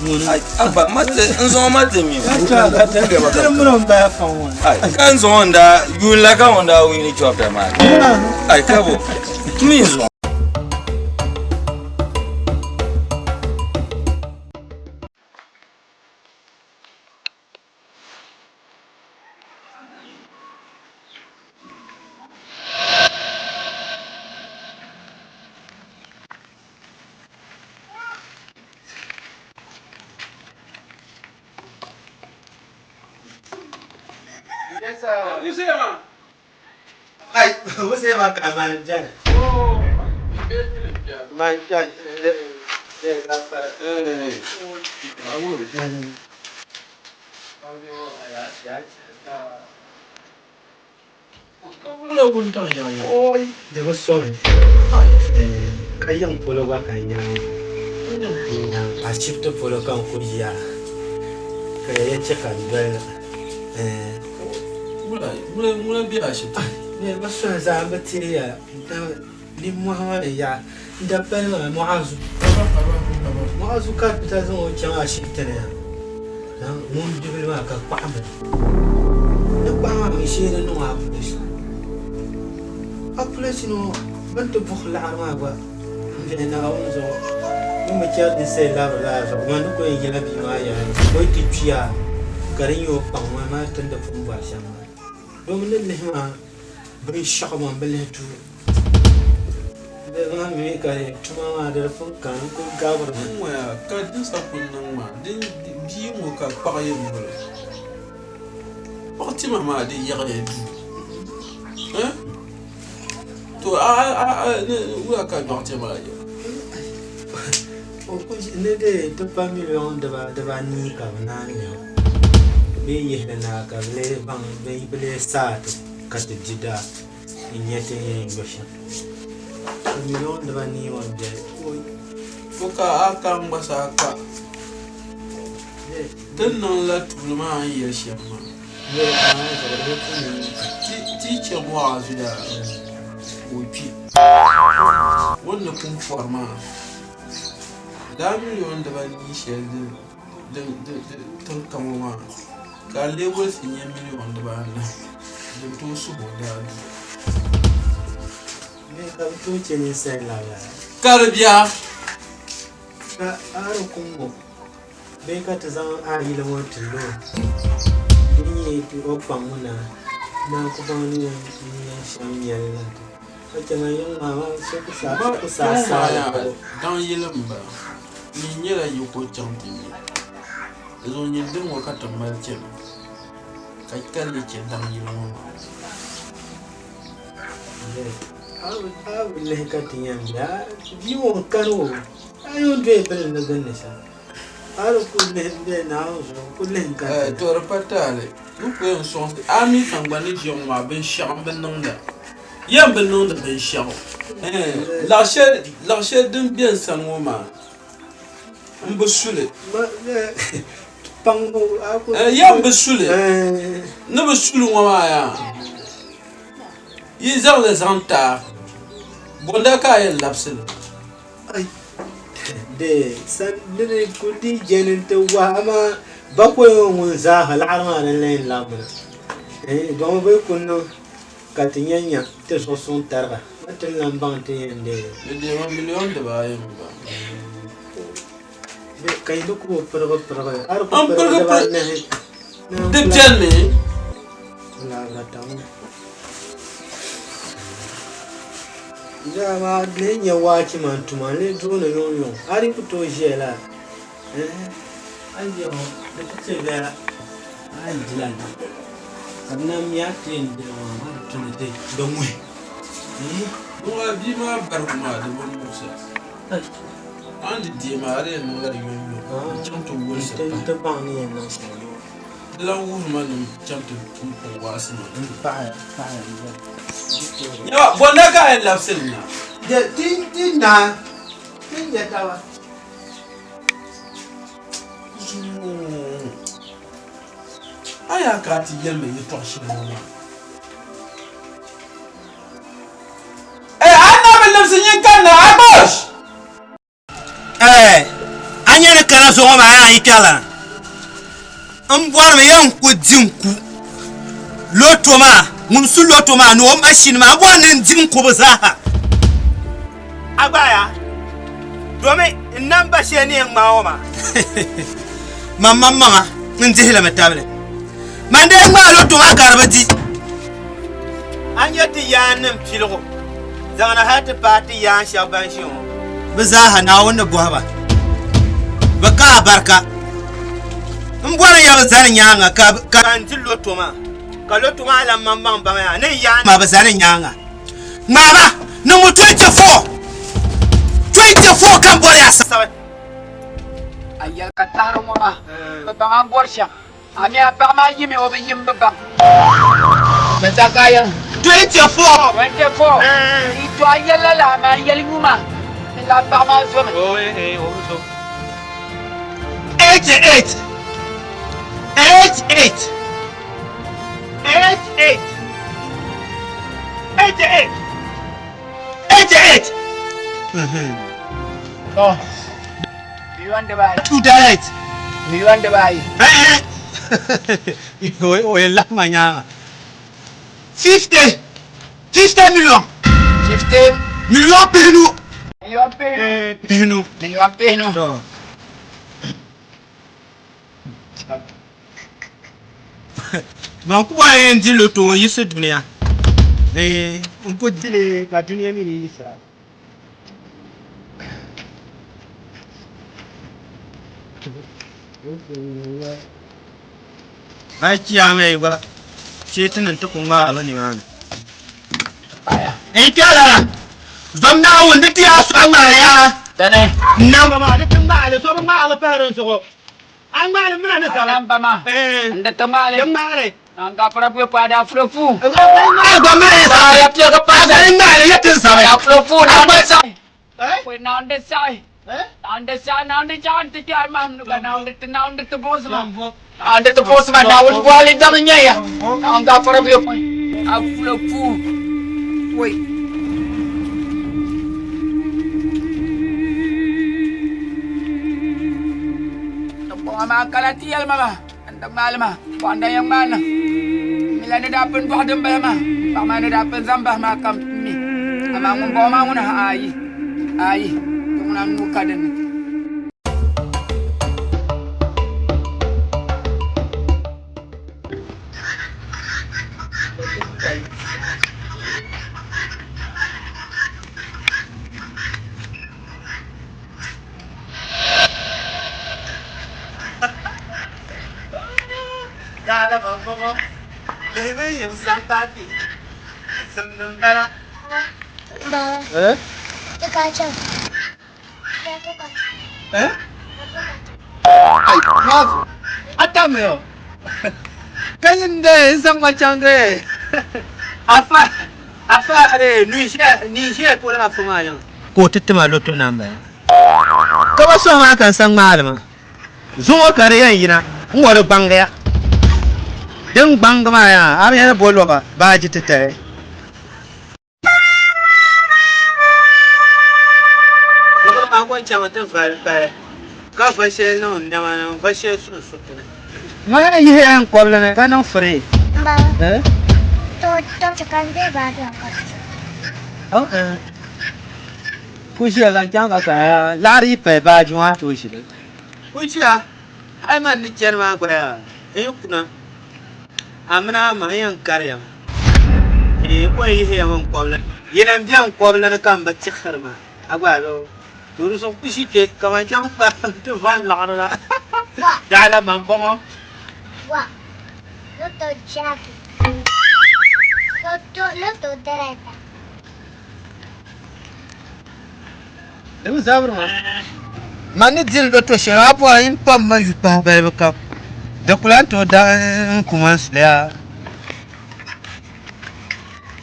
Abba, ma ti n zaŋ ma ti mi. Ka n zaŋ n daa yuun la ka ŋun daa wini chɔpita maa. Ai ka bo mi n zaŋ. Ai, você vai acabar jana. Man jan. Di bi somi ka yiŋ polo gba ka n nyaŋ ashibiti polo ka n kuli ʒiya ka ya chɛ ka n doli na. Ŋuna bɛ ashibiti ni? Bi soli zaa n bi teeya nimmohi maa ni yaɣa n dabali maa Muazu Muazu ka Peter zaŋ o chaŋ ashibiti ni ŋun bibili maa ka kpaɣimi di kpaɣa maa mi shee di niŋ operation operation ŋɔ bɛ ni ti buɣi laɣiri maa gba n vihi Naawuni zuɣu bɛ ni bi chɛri ninsal labiri lala zuɣu man ni ku yɛn yɛla bia maa yɛla o yi ti kpiya ka di nyɛ o kpaŋ maa maa ti ni di pun bɔri shɛm maa domi ni lihi maa binshɛɣu maa bi lihi tu di maa mi ka tuma maa di pun kani n kuli gabiri mi. N ŋɔya ka din sa pun niŋ maa din bia ŋɔ ka kpaɣi yɛn boli kpaɣi tima maa di yaɣiya duu eh to a a a ni wula ka dɔɣitɛ maa yɛli. O ku ni dee ti pa miliɔn dibaanii ka bɛ naan nya o bee yihili na ka bɛ lee baŋ bɛ lee saai ti ka ti di daa n-nya ti ni yɛn yo shɛm. To miliɔn dibaanii ŋɔ m-beni. O ka a ka n gba saa ka ti ni niŋ la tuuli maa a ni yɛli shɛm maa. Ti yi chɛ Muazu daa ka o kpi, o ni pun pɔri maa daa miliɔn dibanii shɛli din tiŋ ka ŋɔ maa ka a lee wolisi nyɛ miliɔn dibaanahi din tooi suhi o daa duu. Ka di biɛha. Ka a di kum ŋɔ bee ka ti zaŋ a yili ŋɔ ti lo din nyɛ ti o kpaŋ ŋɔ na naa ku baŋ ni yɛn nyɛ shɛm nyɛli la ka chɛ man yiŋ maa maa so ku saa so ku saa saa la daŋ yili m bala nyin nyɛla yi ko chaŋ ti nya di zuɣu nyin dini ŋɔ ka ti mali chani ka ka lee chɛ daŋ yili ŋɔ maa. A bi lihi ka ti yɛn be a bia ŋɔ n-kani o a yɛn doya bili ni gbunni shɛm a di ku lihi m-be Naawuni zuɣu ku lihi n-ka ti. To di pa taali n ku yɛn sɔŋsi a mi ka n gba ni ʒiya ŋɔ maa binshɛɣu m bi niŋda yɛn bi niŋdi binshɛɣu laɣ shɛli din be n sani ŋɔ maa m bi su li yɛn bi su li ni bi su li ŋɔ maa yaa Yi zaŋ li zaŋ ti a, bɔnda ka a yɛn labisi li? Di san ni di ku di jɛni nti wahi amaa bakɔi ŋɔ ŋun zaaha laɣiri maa din lee labimina. Dɔŋɔ bee ku niŋ ka ti nya nya ti zuɣu suŋ tariga ka ti ni lan baŋ ti yɛn deei li. Di deemi miliɔn dibaayi m-bala. Ka yi di ku bi pirigi pirigi a di ku pirigi dibaanahi. Di benimi. Yaa maa lihi nyɛ waachi maa n-tuma n-lihi duuni yuŋyuŋ a di ku tooi ʒiya laa a yi ʒiya ŋɔ di ku chɛ viɛla a yi dila ni ka di nam nya ti yɛn dili ŋɔ maa di tu ni di ŋuhi. Ŋɔ bia maa barigu maa di bi muɣisi a. A ni di deei maa a di yɛn niŋla di yomyom n-chaŋ ti wolisi pahi. Ti baŋ ni yɛn niŋ shɛli. Di lan wuhiri ma ni n chaŋ ti tum puɣi waɣisi maa. M paɣiya, paɣiya n-yɛli. Yawa, bɔ n-daa ka a yɛn labisi li na? Di ti ti naai, ti nya taba. Zuŋ, a yaa ka a ti yɛli ma yɛtɔɣ shɛli ŋɔ maa. Ee, a ni na bi limsi nyin kanna, Agbosh! Ɛɛ, a nya ni kana zuɣu ŋɔ maa yaa yi kpɛrila n bɔrimi yɛn ku di n ku loto maa ŋun su loto maa ni o mashini maa n bɔri ni n di n ku bi zaaha a gba yaa domi n namba shɛli ni yɛn ŋmaa ŋɔ maa man maŋmaŋa n dihilimi tabili man dee ŋmaa loto maa ka di bi di A nya ti yaannim piligu zaŋ na hal ti paai ti yaan shɛba ban ʒi ŋɔ. Bɛ zaaha Naawuni ni bɔhi ba, Bɛ ka a barika? M bɔri ya bɛ zani nyaaŋa ka ka n di loto maa, ka loto maa lan maŋmaŋ baŋ ya ni n yaan maa bɛ zani nyaaŋa. Ŋmaai ba niŋmi 24, 24 ka m bɔri ya sabi. A yɛli ka tahiri ŋɔ maa bi baŋ a ni bɔri shɛm. A mi a paɣa maa yimi o bi yim bi baŋ. Bɛ sa ka ya. 24. 24. Yi to a yɛli lala amaa n yɛli yuma ni la paɣa maa zomi. O eh o bi zo. 88 88 88 88 88. To. Miliyon dibaayi. Two direct. Miliyon dibaayi. O yɛn lahi ma nyaaŋa. 50. 50 million. 50. Miliyon pihinu. Miliyon pihinu. Pihinu. Miliyon pihinu. To. Man ku bɔri yɛn di loto ŋɔ yiɣisi dunia. N ku dili ka dunia mi ni yiɣisira. Ai chiyaama yi gba cheetinim ti ku ŋmaari li nimaani. N kpɛla zom Naawuni di ti a sɔɣi ŋmaali ya. N namba maa di ti ŋmaali so bi ŋmaali pahi din zuɣu. A ŋmaali mina ni zaba. Namba maa n di ti ŋmaali. Di ŋmaali. Nga fura bwe pa da fura fu. Nga ŋmaali gba mali zaba. Ya piɛga pa da. Nga ŋmaali ya ti zaba. Ya fura fu na ma sa. Kwe na ndi saɣi. Na ndi saɣi na ndi chaŋ ti kpɛri mahim ni gba na ndi ti na ndi ti buɣisi ma. Na ndi ti buɣisi ma na wuli bɔhili daŋ nyɛ ya. Na nga fura bwe pa. A fura fu. Wei. Kɔŋa maa kala ti yɛli ma maa. N di ŋmaali maa, pɔhim da yɛn ŋmaai niŋ. M mi la ni daa pun dɔɣi dimbala maa, m paɣ maa ni daa pun zaŋ bahi maa kam m mi. Amaa ŋumbɔŋɔ maa ŋuni ha, aai, aai, ti ŋuna n nuu ka di ni. Daadama m-bɔŋɔ, lihimi yiŋ sambaati simdi m-bala. Baba, Eh? ti ka chaŋ. Eh? Ai, mazu. Atamiyo. Kayin da n zaŋ ma chaŋ de. Afa, afa, eh, Niger polo afa maa yiŋ. Ka o ti ti ma loto namba. Ka ba sɔhi maa ka n sa ŋmaali ma. Zuŋɔ ka di yɛn yina n-ŋɔ di gbaŋgiya. Din gbaŋgi maa yaa, a bi yɛn bo loba baaji titali. Liɣiri maa ko n-chaŋ nti vali pali, ka va shɛli niŋ n nɛma ni n-va shɛli su n suhu ni. Ŋɔ yɛn yihiya n kɔbili ni ka niŋ firii. M ba, to ka n deei baaji maa ka ti chaŋ. Ku ʒiya zaŋ chaŋ ka ka laɣiri yi pali baaji ŋɔ a tooi ʒili. Ku ʒiya hali man ni chani maa gba yaa n yi kuna a mini a ma n yɛn kari ya mi. Eeh o yɛn yihi ya mi n kɔbili ni. Yili m be n kɔbili ni ka m bi tixiri ma a gba lo. To di zuɣu ku ʒi kpe ka man chaŋ kpa nti va n laɣiri la. Daɣila man bɔŋɔ. Wa, loto jaki. Loto, loto driver. Di bi zabiri ma. Man ni diri loto shɛli a bɔri n pam ma yu pahi balibu kam. Di ku lahi tooi da n ku man suli a.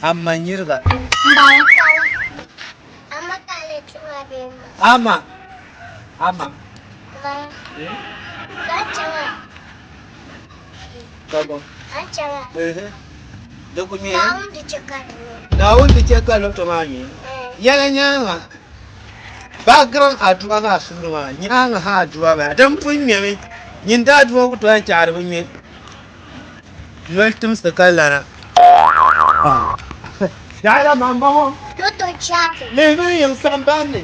Ama nyiriga. Ama. Ama. Ka bɔ? Di ku nyɛ Naawuni di chɛ ka loto maa nyɛ yɛla nyaaŋa background aduwa maa suhuri maa nyaaŋa ha aduwa maa din pun ŋmɛmi nyin daa aduwa ku tooi chaɣi di bi ŋmɛ noli timsi ka lana Daɣila man bɔŋɔ lihimi n yiŋ sambanni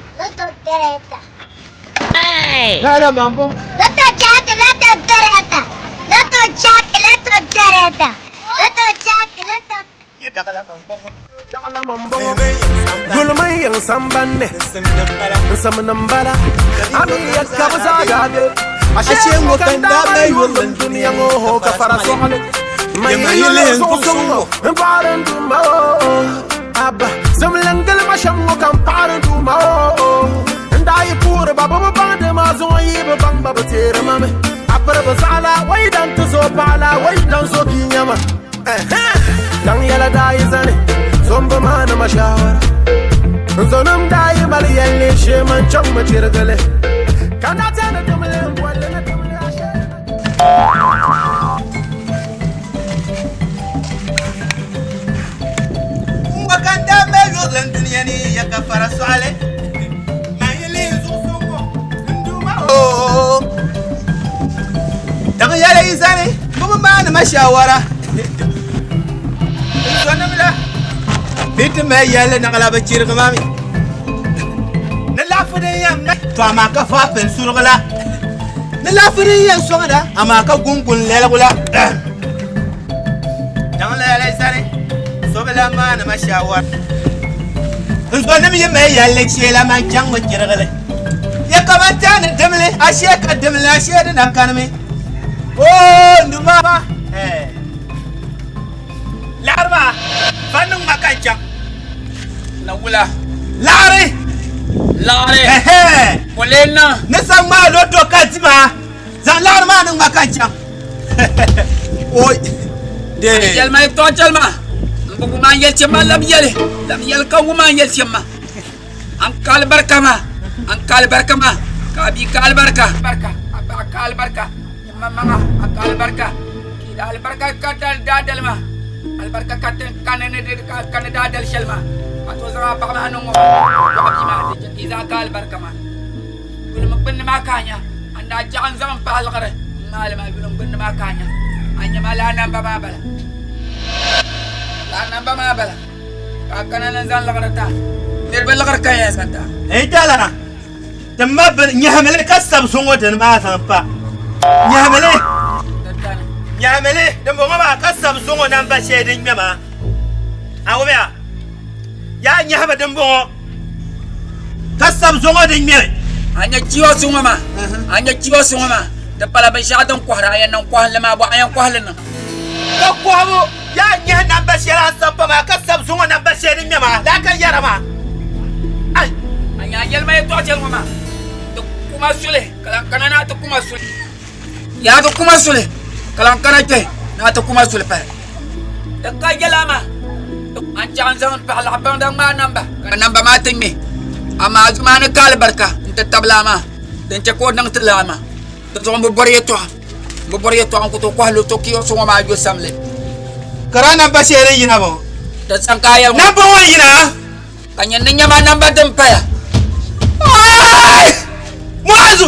Daɣila man bɔŋɔ Yulimi yiŋ sambanni n samni m-bala a mi ya ka bɛ zaa daa be ashee ŋɔ ka n daa mali yurilim dunia ŋɔ ka fara sɔɣili man yi yuli n zuɣusuŋ ŋɔ m paɣiri n Duuma o Abba zimli n gili ma shɛm ŋɔ ka m paɣiri n Duuma o n daa yi puhiri ba bɛ bi baŋdi ma zuŋɔ yi bi baŋ ba bɛ teeri ma mi a piri bi zaɣila o yi dan ti zo paɣa la o yi dan zo bia nyama Daŋ yɛla daa yi zani zomba maa ni ma shawara N zonim daa yi mali yɛlli shee man chaŋ mi chirigili Ka na tani dimli n bolli ni dimli ashe Wakanda mali yurilim dunia ni ya ka fara sɔɣili Man yi lihi zuɣusuŋ ŋɔ n Duuma oo Daŋ yɛla yi zani bɛ bi maani ma shawara N zɔnim la bɛ ti mali yɛlli naɣila bɛ chirigi ma mi Ni laɣifu din yɛn mali to amaa ka faai pini surigi la Ni laɣifu din yɛn sɔŋda amaa ka guŋguŋ lɛligu la Daŋ la yɛla yi zani so bi lahi maani ma shawara N zɔnim yi mali yɛlli cheela man chaŋ mi chirigi li Ya ka ban tɛhi ni dimli ashee ka dimli ashee di na kanimi Oo n Duuma eh Laɣiri maa va niŋ ma ka n chaŋ Na wula Laɣiri Laɣiri Ɛhɛ O lee niŋ Ni sa ŋmaa loto ka di maa Zaŋ laɣiri maa niŋ ma ka n chaŋ Oi Dee Yɛlima yɛltɔɣa chɛli ma M bi wum a ni yɛli shɛm maa labi yɛli labi yɛli ka wum a ni yɛli shɛm maa An ka alibarika maa, an ka alibarika maa, ka a bia ka alibarika. Barika, a paɣa ka alibarika, nyini ma maŋa, a ka alibarika. Ka alibarika ka daadali maa, alibarika ka ti kani ni di kani daadali shɛli maa, a tooi zaŋ a paɣa maa niŋ ŋɔ maa, dɔɣi bia maa di chɛ ka yi zaa ka alibarika maa. Yulimi gbunni maa ka a nya, a ni daa chaɣ n-zaŋ m pahi liɣiri m-maali maa, yulimi gbunni maa ka a nya, a nya ma laa namba maa bala, laa namba maa bala. Ka a kana ni n zaŋ liɣiri ti a. Niriba liɣiri ka yɛn zaŋ ti a. N dalana, ti ma bini nyɛhimili ka sabi zuŋɔ dini maa zaŋ pa. Nyɛhimili, nyɛhimili dimbɔŋɔ maa ka sabi zuŋɔ namba shɛli din ŋmɛ maa. A wumya? Yaa nyɛhimi dimbɔŋɔ ka sabi zuŋɔ din ŋmɛmi. A nya chiba suŋɔ maa, a nya chiba suŋɔ maa. Di pala binshɛɣu din kɔhira, a yɛn niŋ kɔhinli maa bɔ, a yɛn kɔhi li niŋ. Ka kɔhibu yaa nyɛhi namba shɛli a ni sabi pa maa ka sabi zuŋɔ namba shɛli din ŋmɛ maa laa ka yɛra maa. Ai! A nya a yɛli ma yɛtɔɣ shɛli ŋɔ maa, ti kuma suli ka lan kana ni a ti kuma suli. Yaa ti kuma suli ka lan kana kpe ni a ti kuma suli pahi. Di ka yɛla maa, a ni chaɣ n-zaŋ paɣ laɣibaŋda ŋmaai namba ka namba maa ti ŋme, amaa a zumaa ni ka alibarika nti tabili a maa. Din chɛ ka o niŋ ti laa maa, di zuɣu m bi bɔri yɛtɔɣa. M bi bɔri yɛtɔɣa n ku tooi kɔhi loto kiyɔsi ŋɔ maa yo samli. Ka daa namba shɛli din yina bɔ? Di zaŋ ka a yɛli ŋɔ. Namba ŋɔ n-yina. Ka nyini ni nyama namba din paya. Ai! Muazu!